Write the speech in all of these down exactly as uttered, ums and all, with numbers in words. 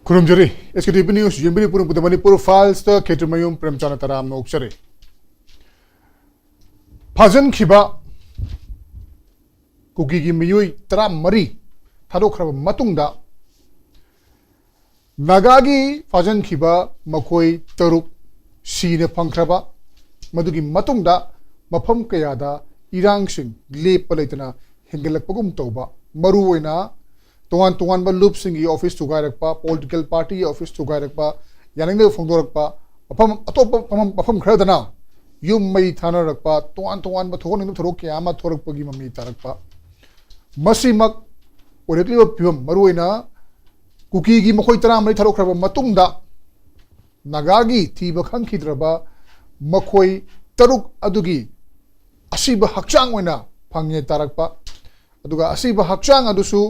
ꯈꯨꯔꯨꯝꯖꯔꯤ꯫ ꯑꯦꯁ ꯀꯦ T V news ꯌꯦꯡꯕꯤꯔꯤ ꯄꯨꯝꯅꯃꯛꯇ ꯃꯅꯤꯄꯨꯔ ꯐꯥꯏꯜꯁꯇ ꯈꯦꯇ꯭ꯔꯤꯃꯌꯨꯝ ꯄ꯭ꯔꯦꯝꯆꯥꯟꯗ ꯇꯔꯥꯝꯅ ꯑꯣꯛꯆꯔꯤ꯫ ꯐꯥꯖꯤꯟꯈꯤꯕ ꯀꯨꯀꯤꯒꯤ ꯃꯤꯑꯣꯏ ꯇꯔꯥꯃꯔꯤ ꯊꯥꯗꯣꯛꯈ꯭ꯔꯕ ꯃꯇꯨꯡꯗ, ꯅꯥꯒꯥꯒꯤ ꯐꯥꯖꯤꯟꯈꯤꯕ ꯃꯈꯣꯏ ꯇꯔꯨꯛ ꯁꯤꯅ ꯐꯪꯈ꯭ꯔꯕ, ꯃꯗꯨꯒꯤ ꯃꯇꯨꯡꯗ ꯃꯐꯝ ꯀꯌꯥꯗ ꯏꯔꯥꯡꯁꯤꯡ ꯂꯦꯞꯄ ꯂꯩꯇꯅ ꯍꯦꯟꯒꯠꯂꯛꯄꯒꯨꯝ ꯇꯧꯕ, ꯃꯔꯨꯑꯣꯏꯅ ꯇꯣꯉꯥꯟ ꯇꯣꯉꯥꯟꯕ ꯂꯨꯞꯁꯤꯡꯒꯤ ꯑꯣꯐꯤꯁ ꯊꯨꯒꯥꯏꯔꯛꯄ, ꯄꯣꯂꯤꯇꯤꯀꯦꯜ ꯄꯥꯔꯇꯤꯒꯤ ꯑꯣꯐꯤꯁ ꯊꯨꯒꯥꯏꯔꯛꯄ, ꯌꯥꯅꯤꯡꯗꯕ ꯐꯣꯡꯗꯣꯔꯛꯄ, ꯃꯐꯝ ꯑꯇꯣꯞꯄ ꯃꯐꯝ, ꯃꯐꯝ ꯈꯔꯗꯅ ꯌꯨꯝ ꯃꯩ ꯊꯥꯅꯔꯛꯄ, ꯇꯣꯉꯥꯟ ꯇꯣꯉꯥꯟꯕ ꯊꯣꯛꯍꯟꯅꯤꯡꯗꯕ ꯊꯧꯗꯣꯛ ꯀꯌꯥ ꯑꯃ ꯊꯣꯔꯛꯄꯒꯤ ꯃꯃꯤ ꯇꯥꯔꯛꯄ, ꯃꯁꯤꯃꯛ ꯑꯣꯏꯔꯛꯂꯤꯕ ꯐꯤꯕꯝ, ꯃꯔꯨꯑꯣꯏꯅ ꯀꯨꯀꯤꯒꯤ ꯃꯈꯣꯏ ꯇꯔꯥꯃꯔꯤ ꯊꯥꯗꯣꯛꯈ꯭ꯔꯕ ꯃꯇꯨꯡꯗ ꯅꯥꯒꯥꯒꯤ ꯊꯤꯕ ꯈꯪꯈꯤꯗ꯭ꯔꯕ ꯃꯈꯣꯏ ꯇꯔꯨꯛ ꯑꯗꯨꯒꯤ ꯑꯁꯤꯕ ꯍꯛꯆꯥꯡ ꯑꯣꯏꯅ ꯐꯪꯉꯦ ꯇꯥꯔꯛꯄ, ꯑꯗꯨꯒ ꯑꯁꯤꯕ ꯍꯛꯆꯥꯡ ꯑꯗꯨꯁꯨ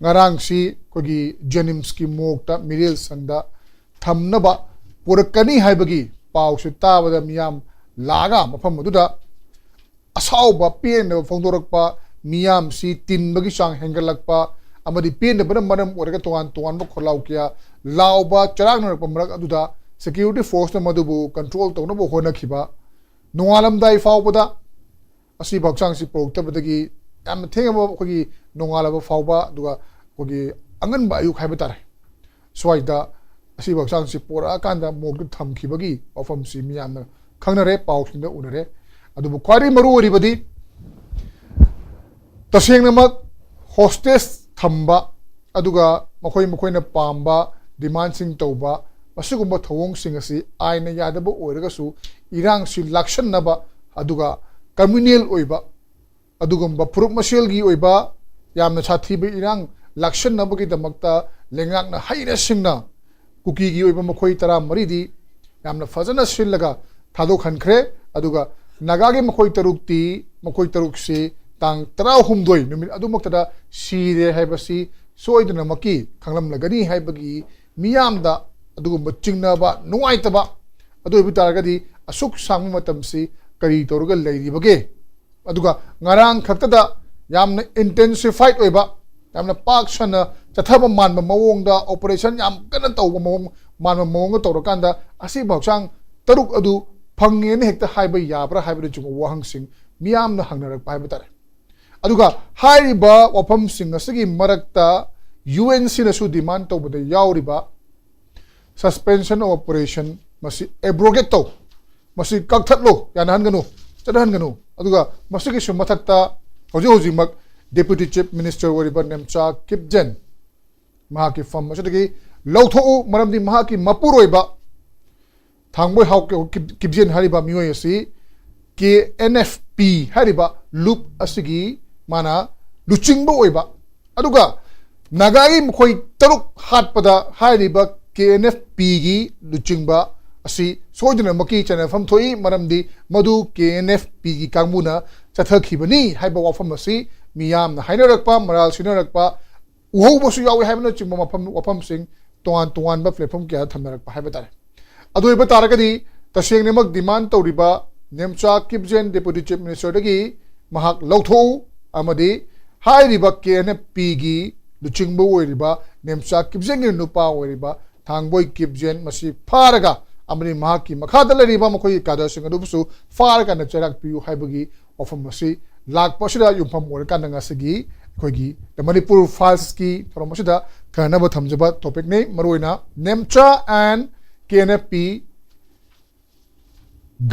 ꯉꯔꯥꯡꯁꯤ ꯑꯩꯈꯣꯏꯒꯤ ꯖꯦꯅꯤꯝꯁꯀꯤ ꯃꯣꯔꯒꯇ ꯃꯤꯔꯦꯜ ꯁꯪꯗ ꯊꯝꯅꯕ ꯄꯨꯔꯛꯀꯅꯤ ꯍꯥꯏꯕꯒꯤ ꯄꯥꯎꯁꯨ ꯇꯥꯕꯗ ꯃꯤꯌꯥꯝ ꯂꯥꯛꯑꯒ ꯃꯐꯝ ꯑꯗꯨꯗ ꯑꯁꯥꯎꯕ, ꯄꯦꯟꯗꯕ ꯐꯣꯡꯗꯣꯔꯛꯄ, ꯃꯤꯌꯥꯝꯁꯤ ꯇꯤꯟꯕꯒꯤ ꯆꯥꯡ ꯍꯦꯟꯒꯠꯂꯛꯄ ꯑꯃꯗꯤ ꯄꯦꯟꯗꯕꯅ ꯃꯔꯝ ꯑꯣꯏꯔꯒ ꯇꯣꯉꯥꯟ ꯇꯣꯉꯥꯟꯕ ꯈꯣꯜꯂꯥꯎ ꯀꯌꯥ ꯂꯥꯎꯕ, ꯆꯔꯥꯡꯅꯔꯛꯄ ꯃꯔꯛ ꯑꯗꯨꯗ ꯁꯦꯀ꯭ꯌꯨꯔꯤꯇꯤ ꯐꯣꯔꯁꯅ ꯃꯗꯨꯕꯨ ꯀꯟꯇ꯭ꯔꯣꯜ ꯇꯧꯅꯕ ꯍꯣꯠꯅꯈꯤꯕ, ꯅꯣꯡꯉꯥꯜꯂꯝꯗꯥꯏ ꯐꯥꯎꯕꯗ ꯑꯁꯤꯕ ꯍꯛꯆꯥꯡꯁꯤ ꯄꯨꯔꯛꯇꯕꯗꯒꯤ ꯌꯥꯝꯅ ꯊꯦꯡꯉꯕ ꯑꯩꯈꯣꯏꯒꯤ ꯅꯣꯡꯉꯥꯜꯂꯕ ꯐꯥꯎꯕ, ꯑꯗꯨꯒ ꯑꯩꯈꯣꯏꯒꯤ ꯑꯉꯟꯕ ꯑꯌꯨꯛ ꯍꯥꯏꯕ ꯇꯥꯔꯦ, ꯁ꯭ꯋꯥꯏꯗ ꯑꯁꯤꯕ ꯍꯛꯆꯥꯡꯁꯤ ꯄꯣꯔꯛꯑꯀꯥꯟꯗ ꯃꯣꯔꯒꯇ ꯊꯝꯈꯤꯕꯒꯤ ꯋꯥꯐꯝꯁꯤ ꯃꯤꯌꯥꯝꯅ ꯈꯪꯅꯔꯦ, ꯄꯥꯎꯁꯤꯡꯗ ꯎꯅꯔꯦ꯫ ꯑꯗꯨꯕꯨ ꯈ꯭ꯋꯥꯏꯗꯒꯤ ꯃꯔꯨ ꯑꯣꯏꯔꯤꯕꯗꯤ ꯇꯁꯦꯡꯅꯃꯛ ꯍꯣꯁꯇꯦꯖ ꯊꯝꯕ, ꯑꯗꯨꯒ ꯃꯈꯣꯏ ꯃꯈꯣꯏꯅ ꯄꯥꯝꯕ ꯗꯤꯃꯥꯟꯁꯤꯡ ꯇꯧꯕ, ꯃꯁꯤꯒꯨꯝꯕ ꯊꯧꯑꯣꯡꯁꯤꯡ ꯑꯁꯤ ꯑꯥꯏꯟꯅ ꯌꯥꯗꯕ ꯑꯣꯏꯔꯒꯁꯨ ꯏꯔꯥꯡꯁꯤ ꯂꯥꯛꯁꯟꯅꯕ, ꯑꯗꯨꯒ ꯀꯝꯃ꯭ꯌꯨꯅꯦꯜ ꯑꯣꯏꯕ ꯑꯗꯨꯒꯨꯝꯕ ꯐꯨꯔꯨꯞ ꯃꯁꯦꯜꯒꯤ ꯑꯣꯏꯕ ꯌꯥꯝꯅ ꯁꯥꯊꯤꯕ ꯏꯔꯥꯡ ꯂꯥꯛꯁꯟꯅꯕꯒꯤꯗꯃꯛꯇ ꯂꯩꯉꯥꯛꯅ ꯍꯩꯅ ꯁꯤꯡꯅ ꯀꯨꯀꯤꯒꯤ ꯑꯣꯏꯕ ꯃꯈꯣꯏ ꯇꯔꯥꯃꯔꯤꯗꯤ ꯌꯥꯝꯅ ꯐꯖꯅ ꯁꯤꯜꯂꯒ ꯊꯥꯗꯣꯛꯍꯟꯈ꯭ꯔꯦ꯫ ꯑꯗꯨꯒ ꯅꯥꯒꯥꯒꯤ ꯃꯈꯣꯏ ꯇꯔꯨꯛꯇꯤ, ꯃꯈꯣꯏ ꯇꯔꯨꯛꯁꯤ ꯇꯥꯡ ꯇꯔꯥꯍꯨꯝꯗꯣꯏ ꯅꯨꯃꯤꯠ ꯑꯗꯨꯃꯛꯇꯗ ꯁꯤꯔꯦ ꯍꯥꯏꯕꯁꯤ ꯁꯣꯏꯗꯅꯃꯛꯀꯤ ꯈꯪꯂꯝꯂꯒꯅꯤ ꯍꯥꯏꯕꯒꯤ ꯃꯤꯌꯥꯝꯗ ꯑꯗꯨꯒꯨꯝꯕ ꯆꯤꯡꯅꯕ, ꯅꯨꯡꯉꯥꯏꯇꯕ ꯑꯗꯨ ꯑꯣꯏꯕ ꯇꯥꯔꯒꯗꯤ ꯑꯁꯨꯛ ꯁꯥꯡꯕ ꯃꯇꯝꯁꯤ ꯀꯔꯤ ꯇꯧꯔꯒ ꯂꯩꯔꯤꯕꯒꯦ? ꯑꯗꯨꯒ ꯉꯔꯥꯡ ꯈꯛꯇꯗ ꯌꯥꯝꯅ ꯏꯟꯇꯦꯟꯁꯤꯐꯥꯏꯠ ꯑꯣꯏꯕ, ꯌꯥꯝꯅ ꯄꯥꯛ ꯁꯟꯅ ꯆꯠꯊꯕ ꯃꯥꯟꯕ ꯃꯑꯣꯡꯗ, operation ꯌꯥꯝ ꯀꯟꯅ ꯇꯧꯕ ꯃꯑꯣꯡ ꯃꯥꯟꯕ ꯃꯑꯣꯡꯗ ꯇꯧꯔꯀꯥꯟꯗ ꯑꯁꯤꯕ ꯍꯛꯆꯥꯡ ꯇꯔꯨꯛ ꯑꯗꯨ ꯐꯪꯉꯦꯅ ꯍꯦꯛꯇ ꯍꯥꯏꯕ ꯌꯥꯕ꯭ꯔꯥ ꯍꯥꯏꯕꯅꯆꯤꯡꯕ ꯋꯥꯍꯪꯁꯤꯡ ꯃꯤꯌꯥꯝꯅ ꯍꯪꯅꯔꯛꯄ ꯍꯥꯏꯕ ꯇꯥꯔꯦ꯫ ꯑꯗꯨꯒ ꯍꯥꯏꯔꯤꯕ ꯋꯥꯐꯝꯁꯤꯡ ꯑꯁꯤꯒꯤ ꯃꯔꯛꯇ UNCꯅꯁꯨ demand ꯇꯧꯕꯗ ꯌꯥꯎꯔꯤꯕ suspension of operation ꯃꯁꯤ abrogate ꯇꯧ, ꯃꯁꯤ ꯀꯛꯊꯠꯂꯨ, ꯌꯥꯅꯍꯟꯒꯅꯨ, ꯆꯠꯅꯍꯟꯒꯅꯨ꯫ ꯑꯗꯨꯒ ꯃꯁꯤꯒꯤꯁꯨ ꯃꯊꯛꯇ ꯍꯧꯖꯤꯛ ꯍꯧꯖꯤꯛꯃꯛ Deputy Chief Minister ꯑꯣꯏꯔꯤꯕ ꯅꯦꯝꯆꯥ ꯀꯤꯞꯖꯦꯟ ꯃꯍꯥꯛꯀꯤ ꯐꯝ ꯑꯁꯤꯗꯒꯤ ꯂꯧꯊꯣꯛꯎ, ꯃꯔꯝꯗꯤ ꯃꯍꯥꯛꯀꯤ ꯃꯄꯨꯔꯣꯏꯕ ꯊꯥꯡꯕꯣꯏ ꯍꯥꯎ ꯀꯤꯞ-, ꯀꯤꯞꯖꯦꯟ ꯍꯥꯏꯔꯤꯕ ꯃꯤꯑꯣꯏ ꯑꯁꯤ KNFP ꯍꯥꯏꯔꯤꯕ ꯂꯨꯞ ꯑꯁꯤꯒꯤ ꯃꯥꯅ ꯂꯨꯆꯤꯡꯕ ꯑꯣꯏꯕ, ꯑꯗꯨꯒ ꯅꯥꯒꯥꯒꯤ ꯃꯈꯣꯏ ꯇꯔꯨꯛ ꯍꯥꯠꯄꯗ ꯍꯥꯏꯔꯤꯕ KNFPꯒꯤ ꯂꯨꯆꯤꯡꯕ ꯑꯁꯤ ꯁꯣꯏꯗꯅꯃꯛꯀꯤ ꯆꯦꯟꯅꯐꯝ ꯊꯣꯛꯏ, ꯃꯔꯝꯗꯤ ꯃꯗꯨ KNFPꯒꯤ ꯀꯥꯡꯕꯨꯅ ꯆꯠꯊꯈꯤꯕꯅꯤ ꯍꯥꯏꯕ ꯋꯥꯐꯝ ꯑꯁꯤ ꯃꯤꯌꯥꯝꯅ ꯍꯥꯏꯅꯔꯛꯄ, ꯃꯔꯥꯜ ꯁꯤꯅꯔꯛꯄ, ꯎꯍꯧꯕꯁꯨ ꯌꯥꯎꯏ ꯍꯥꯏꯕꯅꯆꯤꯡꯕ ꯃꯐꯝ, ꯋꯥꯐꯝꯁꯤꯡ ꯇꯣꯉꯥꯟ ꯇꯣꯉꯥꯟꯕ platform ꯀꯌꯥꯗ ꯊꯝꯅꯔꯛꯄ ꯍꯥꯏꯕ ꯇꯥꯔꯦ꯫ ꯑꯗꯨ ꯑꯣꯏꯕ ꯇꯥꯔꯒꯗꯤ ꯇꯁꯦꯡꯅꯃꯛ demand ꯇꯧꯔꯤꯕ ꯅꯦꯝꯆꯥ ꯀꯤꯞꯖꯦꯟ Deputy Chief Ministerꯗꯒꯤ ꯃꯍꯥꯛ ꯂꯧꯊꯣꯛꯎ ꯑꯃꯗꯤ ꯍꯥꯏꯔꯤꯕ KNFPꯒꯤ ꯂꯨꯆꯤꯡꯕ ꯑꯣꯏꯔꯤꯕ ꯅꯦꯝꯆꯥ ꯀꯤꯞꯖꯦꯟꯒꯤ ꯅꯨꯄꯥ ꯑꯣꯏꯔꯤꯕ ꯊꯥꯡꯕꯣꯏ ꯀꯤꯞꯖꯦꯟ ꯃꯁꯤ ꯐꯥꯔꯒ ꯑꯃꯗꯤ ꯃꯍꯥꯛꯀꯤ ꯃꯈꯥꯗ ꯂꯩꯔꯤꯕ ꯃꯈꯣꯏꯒꯤ cadreꯁꯤꯡ ꯑꯗꯨꯕꯨꯁꯨ ꯐꯥꯔꯀꯥꯟꯗ ꯆꯩꯔꯥꯛ ꯄꯤꯌꯨ ꯍꯥꯏꯕꯒꯤ ꯋꯥꯐꯝ ꯑꯁꯤ ꯂꯥꯛꯄ ꯑꯁꯤꯗ ꯌꯨꯝꯐꯝ ꯑꯣꯏꯔꯀꯥꯟꯗ ꯉꯁꯤꯒꯤ ꯑꯩꯈꯣꯏꯒꯤ The Manipur Filesꯀꯤ ꯊꯧꯔꯝ ꯑꯁꯤꯗ ꯈꯟꯅꯅꯕ ꯊꯝꯖꯕ topicꯅꯤ꯫ ꯃꯔꯨꯑꯣꯏꯅ NEMCHA and KNFP,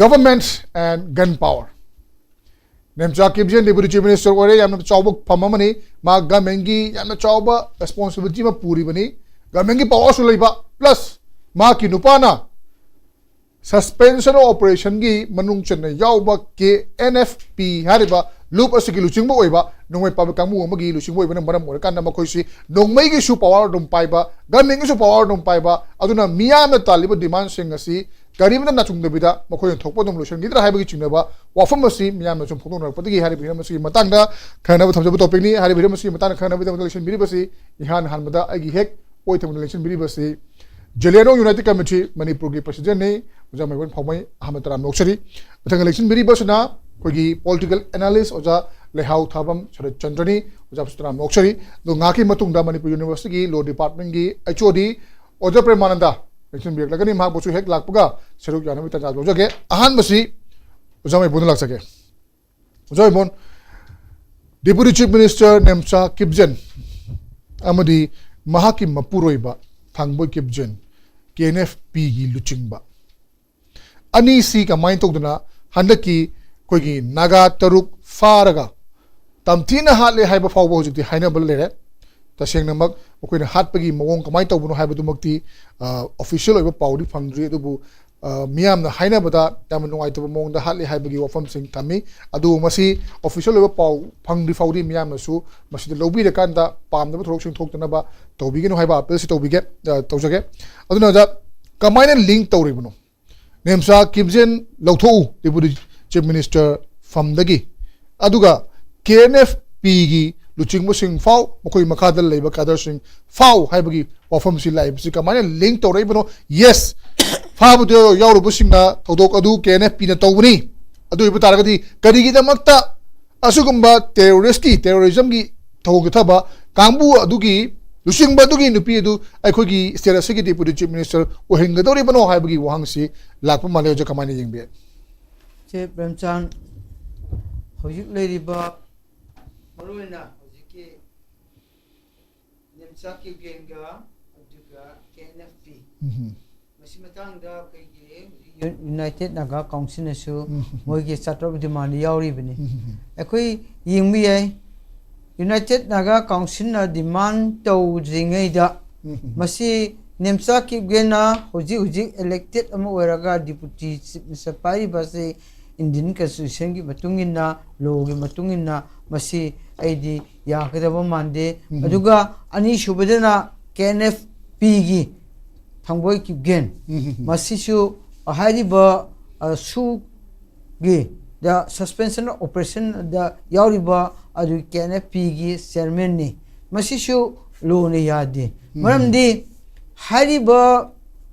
Government and Gun Power꯫ Nemcha ꯀꯤꯞꯖꯦꯟ Deputy Chief Minister ꯑꯣꯏꯔꯦ, ꯌꯥꯝꯅ ꯆꯥꯎꯕ ꯐꯝ ꯑꯃꯅꯤ꯫ ꯃꯥ governmentꯀꯤ ꯌꯥꯝꯅ ꯆꯥꯎꯕ responsibility ꯑꯃ ꯄꯨꯔꯤꯕꯅꯤ, governmentꯀꯤ powerꯁꯨ ꯂꯩꯕ, plus ꯃꯍꯥꯛꯀꯤ ꯅꯨꯄꯥꯅ suspension of operationꯒꯤ ꯃꯅꯨꯡ ꯆꯟꯅ ꯌꯥꯎꯕ KNFP ꯍꯥꯏꯔꯤꯕ ꯂꯨꯞ ꯑꯁꯤꯒꯤ ꯂꯨꯆꯤꯡꯕ ꯑꯣꯏꯕ ꯅꯣꯡꯃꯩ ꯄꯥꯏꯕ ꯀꯥꯡꯕꯨ ꯑꯃꯒꯤ ꯂꯨꯆꯤꯡꯕ ꯑꯣꯏꯕꯅ ꯃꯔꯝ ꯑꯣꯏꯔꯀꯥꯟꯗ ꯃꯈꯣꯏꯁꯤ ꯅꯣꯡꯃꯩꯒꯤꯁꯨ power ꯑꯗꯨꯝ ꯄꯥꯏꯕ, governmentꯀꯤꯁꯨ power ꯑꯗꯨꯝ ꯄꯥꯏꯕ, ꯑꯗꯨꯅ ꯃꯤꯌꯥꯝꯅ ꯇꯥꯜꯂꯤꯕ demandꯁꯤꯡ ꯑꯁꯤ ꯀꯔꯤꯃꯇ ꯅꯥꯆꯨꯡꯗꯕꯤꯗ ꯃꯈꯣꯏꯅ ꯊꯣꯛꯄ ꯑꯗꯨꯝ ꯂꯣꯏꯁꯤꯟꯈꯤꯗ꯭ꯔꯥ ꯍꯥꯏꯕꯒꯤ ꯆꯤꯡꯅꯕ ꯋꯥꯐꯝ ꯑꯁꯤ ꯃꯤꯌꯥꯝꯅ ꯁꯨꯝ ꯐꯣꯡꯗꯣꯛꯅꯔꯛꯄꯗꯒꯤ ꯍꯥꯏꯔꯤꯕ ꯍꯤꯔꯝ ꯑꯁꯤꯒꯤ ꯃꯇꯥꯡꯗ ꯈꯟꯅꯅꯕ ꯊꯝꯖꯕ topicꯅꯤ꯫ ꯍꯥꯏꯔꯤꯕ ꯍꯤꯔꯝ ꯑꯁꯤꯒꯤ ꯃꯇꯥꯡꯗ ꯈꯟꯅꯅꯕꯒꯤꯗꯃꯛꯇ ꯂꯦꯡꯁꯤꯟꯕꯤꯔꯤꯕꯁꯤ ꯏꯍꯥꯟ ꯍꯥꯟꯕꯗ ꯑꯩꯒꯤ ꯍꯦꯛ ꯑꯣꯏ ꯊꯪꯕꯗ ꯂꯦꯡꯁꯤꯟꯕꯤꯔꯤꯕꯁꯤ ꯖꯦꯂꯤꯌꯥꯡꯔꯣꯡ United Committee ꯃꯅꯤꯄꯨꯔꯒꯤ presidentꯅꯤ, ꯑꯣꯖꯥ ꯃꯥꯏꯕꯝ ꯐꯥꯎꯃꯩ, ꯑꯍꯥꯟꯕ ꯇꯔꯥꯝꯅ ꯑꯣꯛꯆꯔꯤ꯫ ꯃꯊꯪꯗ ꯂꯦꯡꯁꯤꯟꯕꯤꯔꯤꯕꯁꯤꯅ ꯑꯩꯈꯣꯏꯒꯤ political analyst ꯑꯣꯖꯥ ꯂꯩꯍꯥꯎ ꯊꯥꯕꯝ ꯁꯔꯠ ꯆꯟꯗ꯭ꯔꯅꯤ꯫ ꯑꯣꯖꯥꯕꯨꯁꯨ ꯇꯔꯥꯝꯅ ꯑꯣꯛꯆꯔꯤ꯫ ꯑꯗꯣ ꯉꯥꯏꯍꯥꯛꯀꯤ ꯃꯇꯨꯡꯗ ꯃꯅꯤꯄꯨꯔ ꯌꯨꯅꯤꯚꯔꯁꯤꯇꯤꯒꯤ ꯂꯣ ꯗꯤꯄꯥꯔꯠꯃꯦꯟꯒꯤ ꯑꯩꯆ ꯑꯣ ꯗꯤ ꯑꯣꯖꯥ ꯄ꯭ꯔꯦꯃꯥꯅꯟꯗ ꯂꯦꯡꯁꯤꯟꯕꯤꯔꯛꯂꯒꯅꯤ꯫ ꯃꯍꯥꯛꯄꯨꯁꯨ ꯍꯦꯛ ꯂꯥꯛꯄꯒ ꯁꯔꯨꯛ ꯌꯥꯅꯕꯒꯤ ꯇꯥꯟꯖꯥ ꯂꯧꯖꯒꯦ꯫ ꯑꯍꯥꯟꯕꯁꯤ ꯑꯣꯖꯥ ꯃꯩꯕꯨꯅ ꯂꯥꯛꯆꯒꯦ꯫ ꯑꯣꯖꯥ ꯏꯕꯣꯟ, ꯗꯦꯄꯨꯇꯤ ꯆꯤꯐ ꯃꯤꯅꯤꯁꯇꯔ ꯅꯦꯝꯆꯥ ꯀꯤꯞꯖꯦꯟ ꯑꯃꯗꯤ ꯃꯍꯥꯛꯀꯤ ꯃꯄꯨꯔꯣꯏꯕ ꯊꯥꯡꯕꯣꯏ ꯀꯤꯞꯖꯦꯟ, ꯀꯦ ꯑꯦꯟ ꯑꯦꯐ ꯄꯤꯒꯤ ꯂꯨꯆꯤꯡꯕ ꯑꯅꯤꯁꯤ ꯀꯃꯥꯏꯅ ꯇꯧꯗꯅ ꯍꯟꯗꯛꯀꯤ ꯑꯩꯈꯣꯏꯒꯤ ꯅꯥꯒꯥ ꯇꯔꯨꯛ ꯐꯥꯔꯒ ꯇꯝꯊꯤꯅ ꯍꯥꯠꯂꯦ ꯍꯥꯏꯕ ꯐꯥꯎꯕ ꯍꯧꯖꯤꯛꯇꯤ ꯍꯥꯏꯅꯕ ꯂꯩꯔꯦ꯫ ꯇꯁꯦꯡꯅꯃꯛ ꯃꯈꯣꯏꯅ ꯍꯥꯠꯄꯒꯤ ꯃꯑꯣꯡ ꯀꯃꯥꯏꯅ ꯇꯧꯕꯅꯣ ꯍꯥꯏꯕꯗꯨꯃꯛꯇꯤ ꯑꯣꯐꯤꯁꯤꯌꯦꯜ ꯑꯣꯏꯕ ꯄꯥꯎꯗꯤ ꯐꯪꯗ꯭ꯔꯤ꯫ ꯑꯗꯨꯕꯨ ꯑ, ꯃꯤꯌꯥꯝꯅ ꯍꯥꯏꯅꯕꯗ ꯌꯥꯝꯅ ꯅꯨꯡꯉꯥꯏꯇꯕ ꯃꯑꯣꯡꯗ ꯍꯥꯠꯂꯤ ꯍꯥꯏꯕꯒꯤ ꯋꯥꯐꯝꯁꯤꯡ ꯊꯝꯃꯤ꯫ ꯑꯗꯨꯕꯨ ꯃꯁꯤ ꯑꯣꯐꯤꯁꯤꯌꯦꯜ ꯑꯣꯏꯕ ꯄꯥꯎ ꯐꯪꯗ꯭ꯔꯤ ꯐꯥꯎꯗꯤ ꯃꯤꯌꯥꯝꯅꯁꯨ ꯃꯁꯤꯗ ꯂꯧꯕꯤꯔꯀꯥꯟꯗ ꯄꯥꯝꯗꯕ ꯊꯧꯗꯣꯛꯁꯤꯡ ꯊꯣꯛꯇꯅꯕ ꯇꯧꯕꯤꯒꯅꯨ ꯍꯥꯏꯕ ꯑꯄꯤꯜꯁꯤ ꯇꯧꯕꯤꯒꯦ, ꯑ, ꯇꯧꯖꯒꯦ꯫ ꯑꯗꯨꯅ ꯑꯣꯖꯥ, ꯀꯃꯥꯏꯅ ꯂꯤꯡ ꯇꯧꯔꯤꯕꯅꯣ? ꯅꯦꯝꯆꯥ ꯀꯤꯞꯖꯦꯟ ꯂꯧꯊꯣꯛꯎ ꯗꯦꯄꯨꯇꯤ ꯆꯤꯐ ꯃꯤꯅꯤꯁꯇꯔ ꯐꯝꯗꯒꯤ, ꯑꯗꯨꯒ ꯀꯦ ꯑꯦꯟ ꯑꯦꯐ ꯄꯤꯒꯤ ꯂꯨꯆꯤꯡꯕꯁꯤꯡ ꯐꯥꯎ, ꯃꯈꯣꯏ ꯃꯈꯥꯗ ꯂꯩꯕ ꯀꯥꯗꯔꯁꯤꯡ ꯐꯥꯎ ꯍꯥꯏꯕꯒꯤ ꯋꯥꯐꯝꯁꯤ ꯂꯥꯛꯏꯕꯁꯤ ꯀꯃꯥꯏꯅ ꯂꯤꯡ ꯇꯧꯔꯛꯏꯕꯅꯣ? ꯌꯦꯁ, ꯐꯥꯕꯗ ꯌꯥꯎꯔꯨꯕꯁꯤꯡꯅ ꯊꯧꯗꯣꯛ ꯑꯗꯨ ꯀꯦ ꯑꯦꯟ ꯑꯦꯐ ꯄꯤꯅ ꯇꯧꯕꯅꯤ꯫ ꯑꯗꯨ ꯑꯣꯏꯕ ꯇꯥꯔꯒꯗꯤ ꯀꯔꯤꯒꯤꯗꯃꯛꯇ ꯑꯁꯤꯒꯨꯝꯕ ꯇꯦꯔꯣꯔꯤꯁꯀꯤ, ꯇꯦꯔꯣꯔꯤꯖꯝꯒꯤ ꯊꯧꯑꯣꯡ ꯆꯠꯊꯕ ꯀꯥꯡꯕꯨ ꯑꯗꯨꯒꯤ ꯂꯨꯆꯤꯡꯕ ꯑꯗꯨꯒꯤ ꯅꯨꯄꯤ ꯑꯗꯨ ꯑꯩꯈꯣꯏꯒꯤ ꯁ꯭ꯇꯦꯠ ꯑꯁꯤꯒꯤ ꯗꯦꯄꯨꯇꯤ ꯆꯤꯐ ꯃꯤꯅꯤꯁꯇꯔ ꯑꯣꯏꯍꯟꯒꯗꯧꯔꯤꯕꯅꯣ ꯍꯥꯏꯕꯒꯤ ꯋꯥꯍꯪꯁꯤ ꯂꯥꯛꯄ ꯃꯥꯜꯂꯦ꯫ ꯑꯣꯖꯥ, ꯀꯃꯥꯏꯅ ꯌꯦꯡꯕꯤ? ꯁꯦ ꯄ꯭ꯔꯦꯝꯆꯥꯟ, ꯍꯧꯖꯤꯛ ꯂꯩꯔꯤꯕ ꯃꯔꯨꯑꯣꯏꯅ ꯍꯧꯖꯤꯛꯀꯤ ꯅꯦꯝꯆꯥ ꯀꯤꯞꯒꯦꯟꯒ ꯑꯗꯨꯒ ꯀꯦ ꯑꯦꯟ ꯑꯦꯐ ꯄꯤ, ꯎꯝ꯫ ꯃꯁꯤ ꯃꯇꯥꯡꯗ ꯑꯩꯈꯣꯏꯒꯤ ꯍꯧꯖꯤꯛ ꯌꯨ-, ꯌꯨꯅꯥꯏꯇꯦꯠ ꯅꯥꯒꯥ ꯀꯥꯎꯟꯁꯤꯜꯅꯁꯨ ꯎꯝ꯫ ꯃꯣꯏꯒꯤ ꯆꯥꯇ꯭ꯔꯨꯛ ꯗꯤꯃꯥꯟ ꯌꯥꯎꯔꯤꯕꯅꯤ꯫ ꯎꯝ꯫ ꯑꯩꯈꯣꯏ ꯌꯦꯡꯕ ꯌꯥꯏ, ꯌꯨꯅꯥꯏꯇꯦꯠ ꯅꯥꯒꯥ ꯀꯥꯎꯟꯁꯤꯜꯅ ꯗꯤꯃꯥꯟ ꯇꯧꯗ꯭ꯔꯤꯉꯩꯗ ꯎꯝ꯫ ꯃꯁꯤ ꯅꯦꯝꯆꯥ ꯀꯤꯞꯒꯦꯟꯅ ꯍꯧꯖꯤꯛ ꯍꯧꯖꯤꯛ ꯏꯂꯦꯛꯇꯦꯠ ꯑꯃ ꯑꯣꯏꯔꯒ ꯗꯤꯄꯨꯇꯤ ꯆꯤꯐ ꯃꯤꯅꯤꯁꯇꯔ ꯄꯥꯏꯔꯤꯕ ꯑꯁꯤ ꯏꯟꯗꯤꯌꯟ ꯀꯟꯁꯇꯤꯇ꯭ꯌꯨꯁꯟꯒꯤ ꯃꯇꯨꯡ ꯏꯟꯅ, ꯂꯣꯒꯤ ꯃꯇꯨꯡ ꯏꯟꯅ ꯃꯁꯤ ꯑꯩꯗꯤ ꯌꯥꯒꯗꯕ ꯃꯥꯟꯗꯦ꯫ ꯎꯝ꯫ ꯑꯗꯨꯒ ꯑꯅꯤꯁꯨꯕꯗꯅ ꯀꯦ ꯑꯦꯟ ꯑꯦꯐ ꯄꯤꯒꯤ ꯊꯥꯡꯕꯣꯏ ꯀꯤꯞꯒꯦꯟ꯫ ꯎꯝ꯫ ꯃꯁꯤꯁꯨ ꯍꯥꯏꯔꯤꯕ, ꯑ, ꯁꯨꯒꯤ, the suspension of operation ꯗ ꯌꯥꯎꯔꯤꯕ ꯑꯗꯨ ꯀꯦ ꯑꯦꯟ ꯑꯦꯐ ꯄꯤꯒꯤ ꯆꯤꯌꯔꯃꯦꯟꯅꯤ꯫ ꯃꯁꯤꯁꯨ ꯂꯣꯅ ꯌꯥꯗꯦ꯫ ꯎꯝ꯫ ꯃꯔꯝꯗꯤ ꯍꯥꯏꯔꯤꯕ,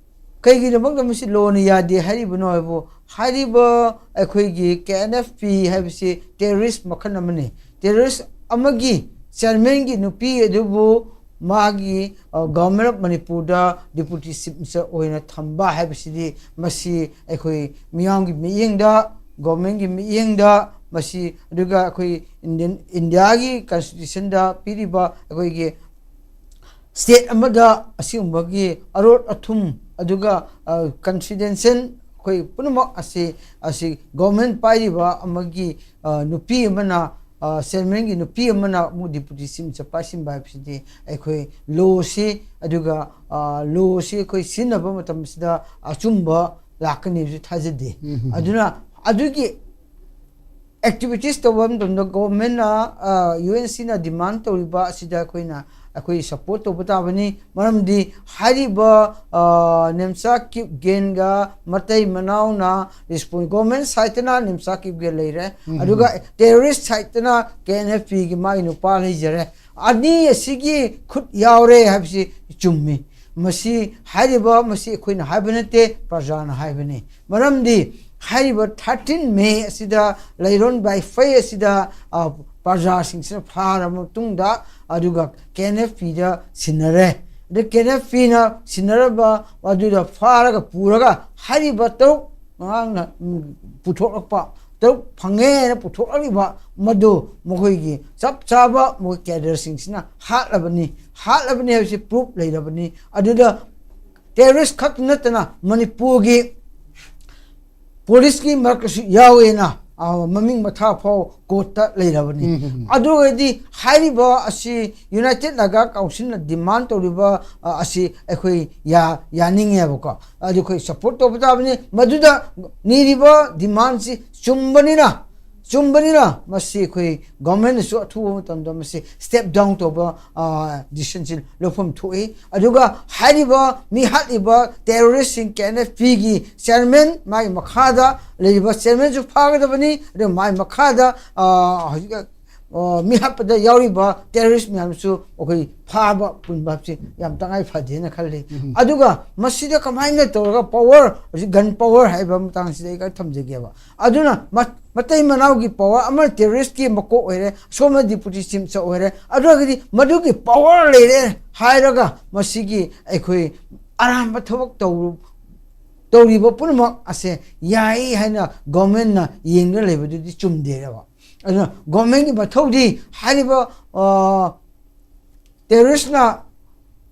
ꯀꯩꯒꯤꯗꯃꯛꯇ ꯃꯁꯤ ꯂꯣꯅ ꯌꯥꯗꯦ ꯍꯥꯏꯔꯤꯕꯅꯣ ꯍꯥꯏꯕꯨ, ꯍꯥꯏꯔꯤꯕ ꯑꯩꯈꯣꯏꯒꯤ ꯀꯦ ꯑꯦꯟ ꯑꯦꯐ ꯄꯤ ꯍꯥꯏꯕꯁꯤ ꯇꯦꯔꯣꯔꯤꯁ ꯃꯈꯜ ꯑꯃꯅꯤ꯫ ꯇꯦꯔꯣꯔꯤꯁ ꯑꯃꯒꯤ ꯆꯤꯌꯔꯃꯦꯟꯒꯤ ꯅꯨꯄꯤ ꯑꯗꯨꯕꯨ ꯃꯥꯒꯤ ꯒꯚꯔꯟꯃꯦꯟ ꯑꯣꯐ ꯃꯅꯤꯄꯨꯔꯗ ꯗꯤꯄꯨꯇꯤ ꯆꯤꯐ ꯃꯤꯅꯤꯁꯇꯔ ꯑꯣꯏꯅ ꯊꯝꯕ ꯍꯥꯏꯕꯁꯤꯗꯤ ꯃꯁꯤ ꯑꯩꯈꯣꯏ ꯃꯤꯌꯥꯝꯒꯤ ꯃꯤꯠꯌꯦꯡꯗ, ꯒꯣꯔꯃꯦꯟꯒꯤ ꯃꯤꯠꯌꯦꯡꯗ ꯃꯁꯤ, ꯑꯗꯨꯒ ꯑꯩꯈꯣꯏ ꯏꯟꯗꯤꯌꯥꯒꯤ ꯀꯟꯁꯇꯤꯇ꯭ꯌꯨꯁꯟꯗ ꯄꯤꯔꯤꯕ ꯑꯩꯈꯣꯏꯒꯤ ꯁ꯭ꯇꯦꯠ ꯑꯃꯗ ꯑꯁꯤꯒꯨꯝꯕꯒꯤ ꯑꯔꯣꯠ ꯑꯊꯨꯝ, ꯑꯗꯨꯒ ꯀꯟꯐꯤꯗꯦꯟꯁꯤꯌꯦꯜ ꯑꯩꯈꯣꯏ ꯄꯨꯝꯅꯃꯛ ꯑꯁꯤ, ꯑꯁꯤ ꯒꯣꯔꯃꯦꯟ ꯄꯥꯏꯔꯤꯕ ꯑꯃꯒꯤ ꯅꯨꯄꯤ ꯑꯃꯅ, ꯆꯤꯌꯔꯃꯦꯟꯒꯤ ꯅꯨꯄꯤ ꯑꯃꯅ ꯑꯃꯨꯛ ꯗꯤꯄꯨꯇꯤ ꯆꯤꯐ ꯃꯤꯅꯤꯁꯇꯔ ꯄꯥꯏꯁꯤꯟꯕ ꯍꯥꯏꯕꯁꯤꯗꯤ ꯑꯩꯈꯣꯏ ꯂꯣꯁꯤ, ꯑꯗꯨꯒ ꯂꯣꯁꯤ ꯑꯩꯈꯣꯏ ꯁꯤꯖꯤꯟꯅꯕ ꯃꯇꯝꯁꯤꯗ ꯑꯆꯨꯝꯕ ꯂꯥꯛꯀꯅꯤ ꯍꯥꯏꯕꯁꯤ ꯊꯥꯖꯗꯦ꯫ ꯑꯗꯨꯅ ꯑꯗꯨꯒꯤ ꯑꯦꯛꯇꯤꯚꯤꯇꯤꯁ ꯇꯧꯕ ꯃꯇꯝꯗ ꯒꯣꯔꯃꯦꯟꯅ, ꯌꯨ ꯑꯦꯟ ꯁꯤꯅ ꯗꯤꯃꯥꯟ ꯇꯧꯔꯤꯕ ꯑꯁꯤꯗ ꯑꯩꯈꯣꯏꯅ, ꯑꯩꯈꯣꯏ ꯁꯄꯣꯔꯠ ꯇꯧꯕ ꯇꯥꯕꯅꯤ꯫ ꯃꯔꯝꯗꯤ ꯍꯥꯏꯔꯤꯕ ꯅꯦꯝꯆꯥ ꯀꯤꯞꯒꯦꯟꯒ ꯃꯇꯩ ꯃꯅꯥꯎꯅ ꯔꯤꯁꯄꯣꯟ, ꯒꯣꯔꯃꯦꯟ ꯁꯥꯏꯠꯇꯅ ꯅꯦꯝꯆꯥ ꯀꯤꯞꯒꯦꯟ ꯂꯩꯔꯦ, ꯑꯗꯨꯒ ꯇꯦꯔꯣꯔꯤꯁ ꯁꯥꯏꯠꯇꯅ ꯀꯦ ꯑꯦꯟ ꯑꯦꯐ ꯄꯤꯒꯤ ꯃꯥꯒꯤ ꯅꯨꯄꯥ ꯂꯩꯖꯔꯦ꯫ ꯑꯅꯤ ꯑꯁꯤꯒꯤ ꯈꯨꯠ ꯌꯥꯎꯔꯦ ꯍꯥꯏꯕꯁꯤ ꯆꯨꯝꯃꯤ꯫ ꯃꯁꯤ ꯍꯥꯏꯔꯤꯕ, ꯃꯁꯤ ꯑꯩꯈꯣꯏꯅ ꯍꯥꯏꯕ ꯅꯠꯇꯦ, ꯄ꯭ꯔꯖꯥꯅ ꯍꯥꯏꯕꯅꯤ꯫ ꯃꯔꯝꯗꯤ ꯍꯥꯏꯔꯤꯕ ꯊꯥꯔꯇꯤꯟ ꯃꯦ ꯑꯁꯤꯗ ꯂꯩꯔꯣꯟ ꯕꯥꯏ ꯐꯩ ꯑꯁꯤꯗ, ꯑ, ꯄ꯭ꯔꯖꯥꯁꯤꯡꯁꯤꯅ ꯐꯥꯔꯕ ꯃꯇꯨꯡꯗ, ꯑꯗꯨꯒ ꯀꯦ ꯑꯦꯟ ꯑꯦꯐ ꯄꯤꯗ ꯁꯤꯟꯅꯔꯦ꯫ ꯑꯗ ꯀꯦ ꯑꯦꯟ ꯑꯦꯐ ꯄꯤꯅ ꯁꯤꯟꯅꯔꯕ ꯑꯗꯨꯗ ꯐꯥꯔꯒ ꯄꯨꯔꯒ ꯍꯥꯏꯔꯤꯕ ꯇꯔꯨꯛ ꯑꯉꯥꯡꯅ, ꯎꯝ, ꯄꯨꯊꯣꯛꯂꯛꯄ, ꯇꯔꯨꯛ ꯐꯪꯉꯦ ꯍꯥꯏꯅ ꯄꯨꯊꯣꯛꯂꯛꯂꯤꯕ ꯃꯗꯨ ꯃꯈꯣꯏꯒꯤ ꯆꯞ ꯆꯥꯕ ꯃꯈꯣꯏ ꯀꯦꯗꯔꯁꯤꯡꯁꯤꯅ ꯍꯥꯠꯂꯕꯅꯤ, ꯍꯥꯠꯂꯕꯅꯤ ꯍꯥꯏꯕꯁꯤ ꯄ꯭ꯔꯨꯐ ꯂꯩꯔꯕꯅꯤ꯫ ꯑꯗꯨꯗ ꯇꯦꯔꯣꯔꯤꯁ ꯈꯛꯇ ꯅꯠꯇꯅ ꯃꯅꯤꯄꯨꯔꯒꯤ ꯄꯨꯂꯤꯁꯀꯤ ꯃꯔꯛꯇꯁꯨ ꯌꯥꯎꯋꯦꯅ, ꯑ, ꯃꯃꯤꯡ ꯃꯊꯥ ꯐꯥꯎ ꯀꯣꯔꯠꯇ ꯂꯩꯔꯕꯅꯤ꯫ ꯎꯝ, ꯎꯝ, ꯎꯝ꯫ ꯑꯗꯨ ꯑꯣꯏꯔꯗꯤ ꯍꯥꯏꯔꯤꯕ ꯑꯁꯤ ꯌꯨꯅꯥꯏꯇꯦꯠ ꯅꯥꯒꯥ ꯀꯥꯎꯟꯁꯤꯜꯅ ꯗꯤꯃꯥꯟ ꯇꯧꯔꯤꯕ, ꯑ, ꯑꯁꯤ ꯑꯩꯈꯣꯏ ꯌꯥ-, ꯌꯥꯅꯤꯡꯉꯦꯕꯀꯣ꯫ ꯑꯗꯨ ꯑꯩꯈꯣꯏ ꯁꯄꯣꯔꯠ ꯇꯧꯕ ꯇꯥꯕꯅꯤ꯫ ꯃꯗꯨꯗ ꯅꯤꯔꯤꯕ ꯗꯤꯃꯥꯟꯁꯤ ꯆꯨꯝꯕꯅꯤꯅ, ꯆꯨꯝꯕꯅꯤꯅ ꯃꯁꯤ ꯑꯩꯈꯣꯏ ꯒꯣꯔꯃꯦꯟꯅꯁꯨ ꯑꯊꯨꯕ ꯃꯇꯝꯗ ꯃꯁꯤ ꯁ꯭ꯇꯦꯞ ꯗꯥꯎꯟ ꯇꯧꯕ, ꯑ, ꯗꯤꯁꯤꯖꯟꯁꯤ ꯂꯧꯐꯝ ꯊꯣꯛꯏ꯫ ꯑꯗꯨꯒ ꯍꯥꯏꯔꯤꯕ ꯃꯤ ꯍꯥꯠꯂꯤꯕ ꯇꯦꯔꯣꯔꯤꯁꯁꯤꯡ ꯀꯦ ꯑꯦꯟ ꯑꯦꯐ ꯄꯤꯒꯤ ꯆꯤꯌꯔꯃꯦꯟ, ꯃꯥꯒꯤ ꯃꯈꯥꯗ ꯂꯩꯔꯤꯕ ꯆꯤꯌꯔꯃꯦꯟꯁꯨ ꯐꯥꯒꯗꯕꯅꯤ꯫ ꯑꯗꯨꯒ ꯃꯥꯒꯤ ꯃꯈꯥꯗ, ꯑ, ꯍꯧꯖꯤꯛ ꯑ, ꯃꯤꯍꯥꯠꯄꯗ ꯌꯥꯎꯔꯤꯕ terrorist ꯃꯌꯥꯝꯁꯨ ꯑꯩꯈꯣꯏ ꯐꯥꯕ ꯄꯨꯟꯕ ꯍꯥꯏꯕꯁꯤ ꯌꯥꯝ ꯇꯉꯥꯏ ꯐꯗꯦꯅ ꯈꯜꯂꯤ꯫ ꯑꯗꯨꯒ ꯃꯁꯤꯗ ꯀꯃꯥꯏꯅ ꯇꯧꯔꯒ power, ꯍꯧꯖꯤꯛ gun power ꯍꯥꯏꯕ ꯃꯇꯥꯡꯁꯤꯗ ꯑꯩ ꯈꯔ ꯊꯝꯖꯒꯦꯕ꯫ ꯑꯗꯨꯅ ꯃ-, ꯃꯇꯩ ꯃꯅꯥꯎꯒꯤ power, ꯑꯃꯅ terrorist ꯀꯤ ꯃꯀꯣꯛ ꯑꯣꯏꯔꯦ, ꯁꯣꯝꯅ deputy chief minister ꯑꯣꯏꯔꯦ, ꯑꯗꯨ ꯑꯣꯏꯔꯒꯗꯤ ꯃꯗꯨꯒꯤ power ꯂꯩꯔꯦ ꯍꯥꯏꯔꯒ ꯃꯁꯤꯒꯤ ꯑꯩꯈꯣꯏ ꯑꯔꯥꯟꯕ ꯊꯕꯛ ꯇꯧꯔꯨ-, ꯇꯧꯔꯤꯕ ꯄꯨꯝꯅꯃꯛ ꯑꯁꯦ ꯌꯥꯏ ꯍꯥꯏꯅ government ꯅ ꯌꯦꯡꯗꯨꯅ ꯂꯩꯕꯗꯨꯗꯤ ꯆꯨꯝꯗꯦꯕ꯫ ꯑꯗꯨꯅ government ꯀꯤ ꯃꯊꯧꯗꯤ ꯍꯥꯏꯔꯤꯕ, ꯑ, terrorist ꯅ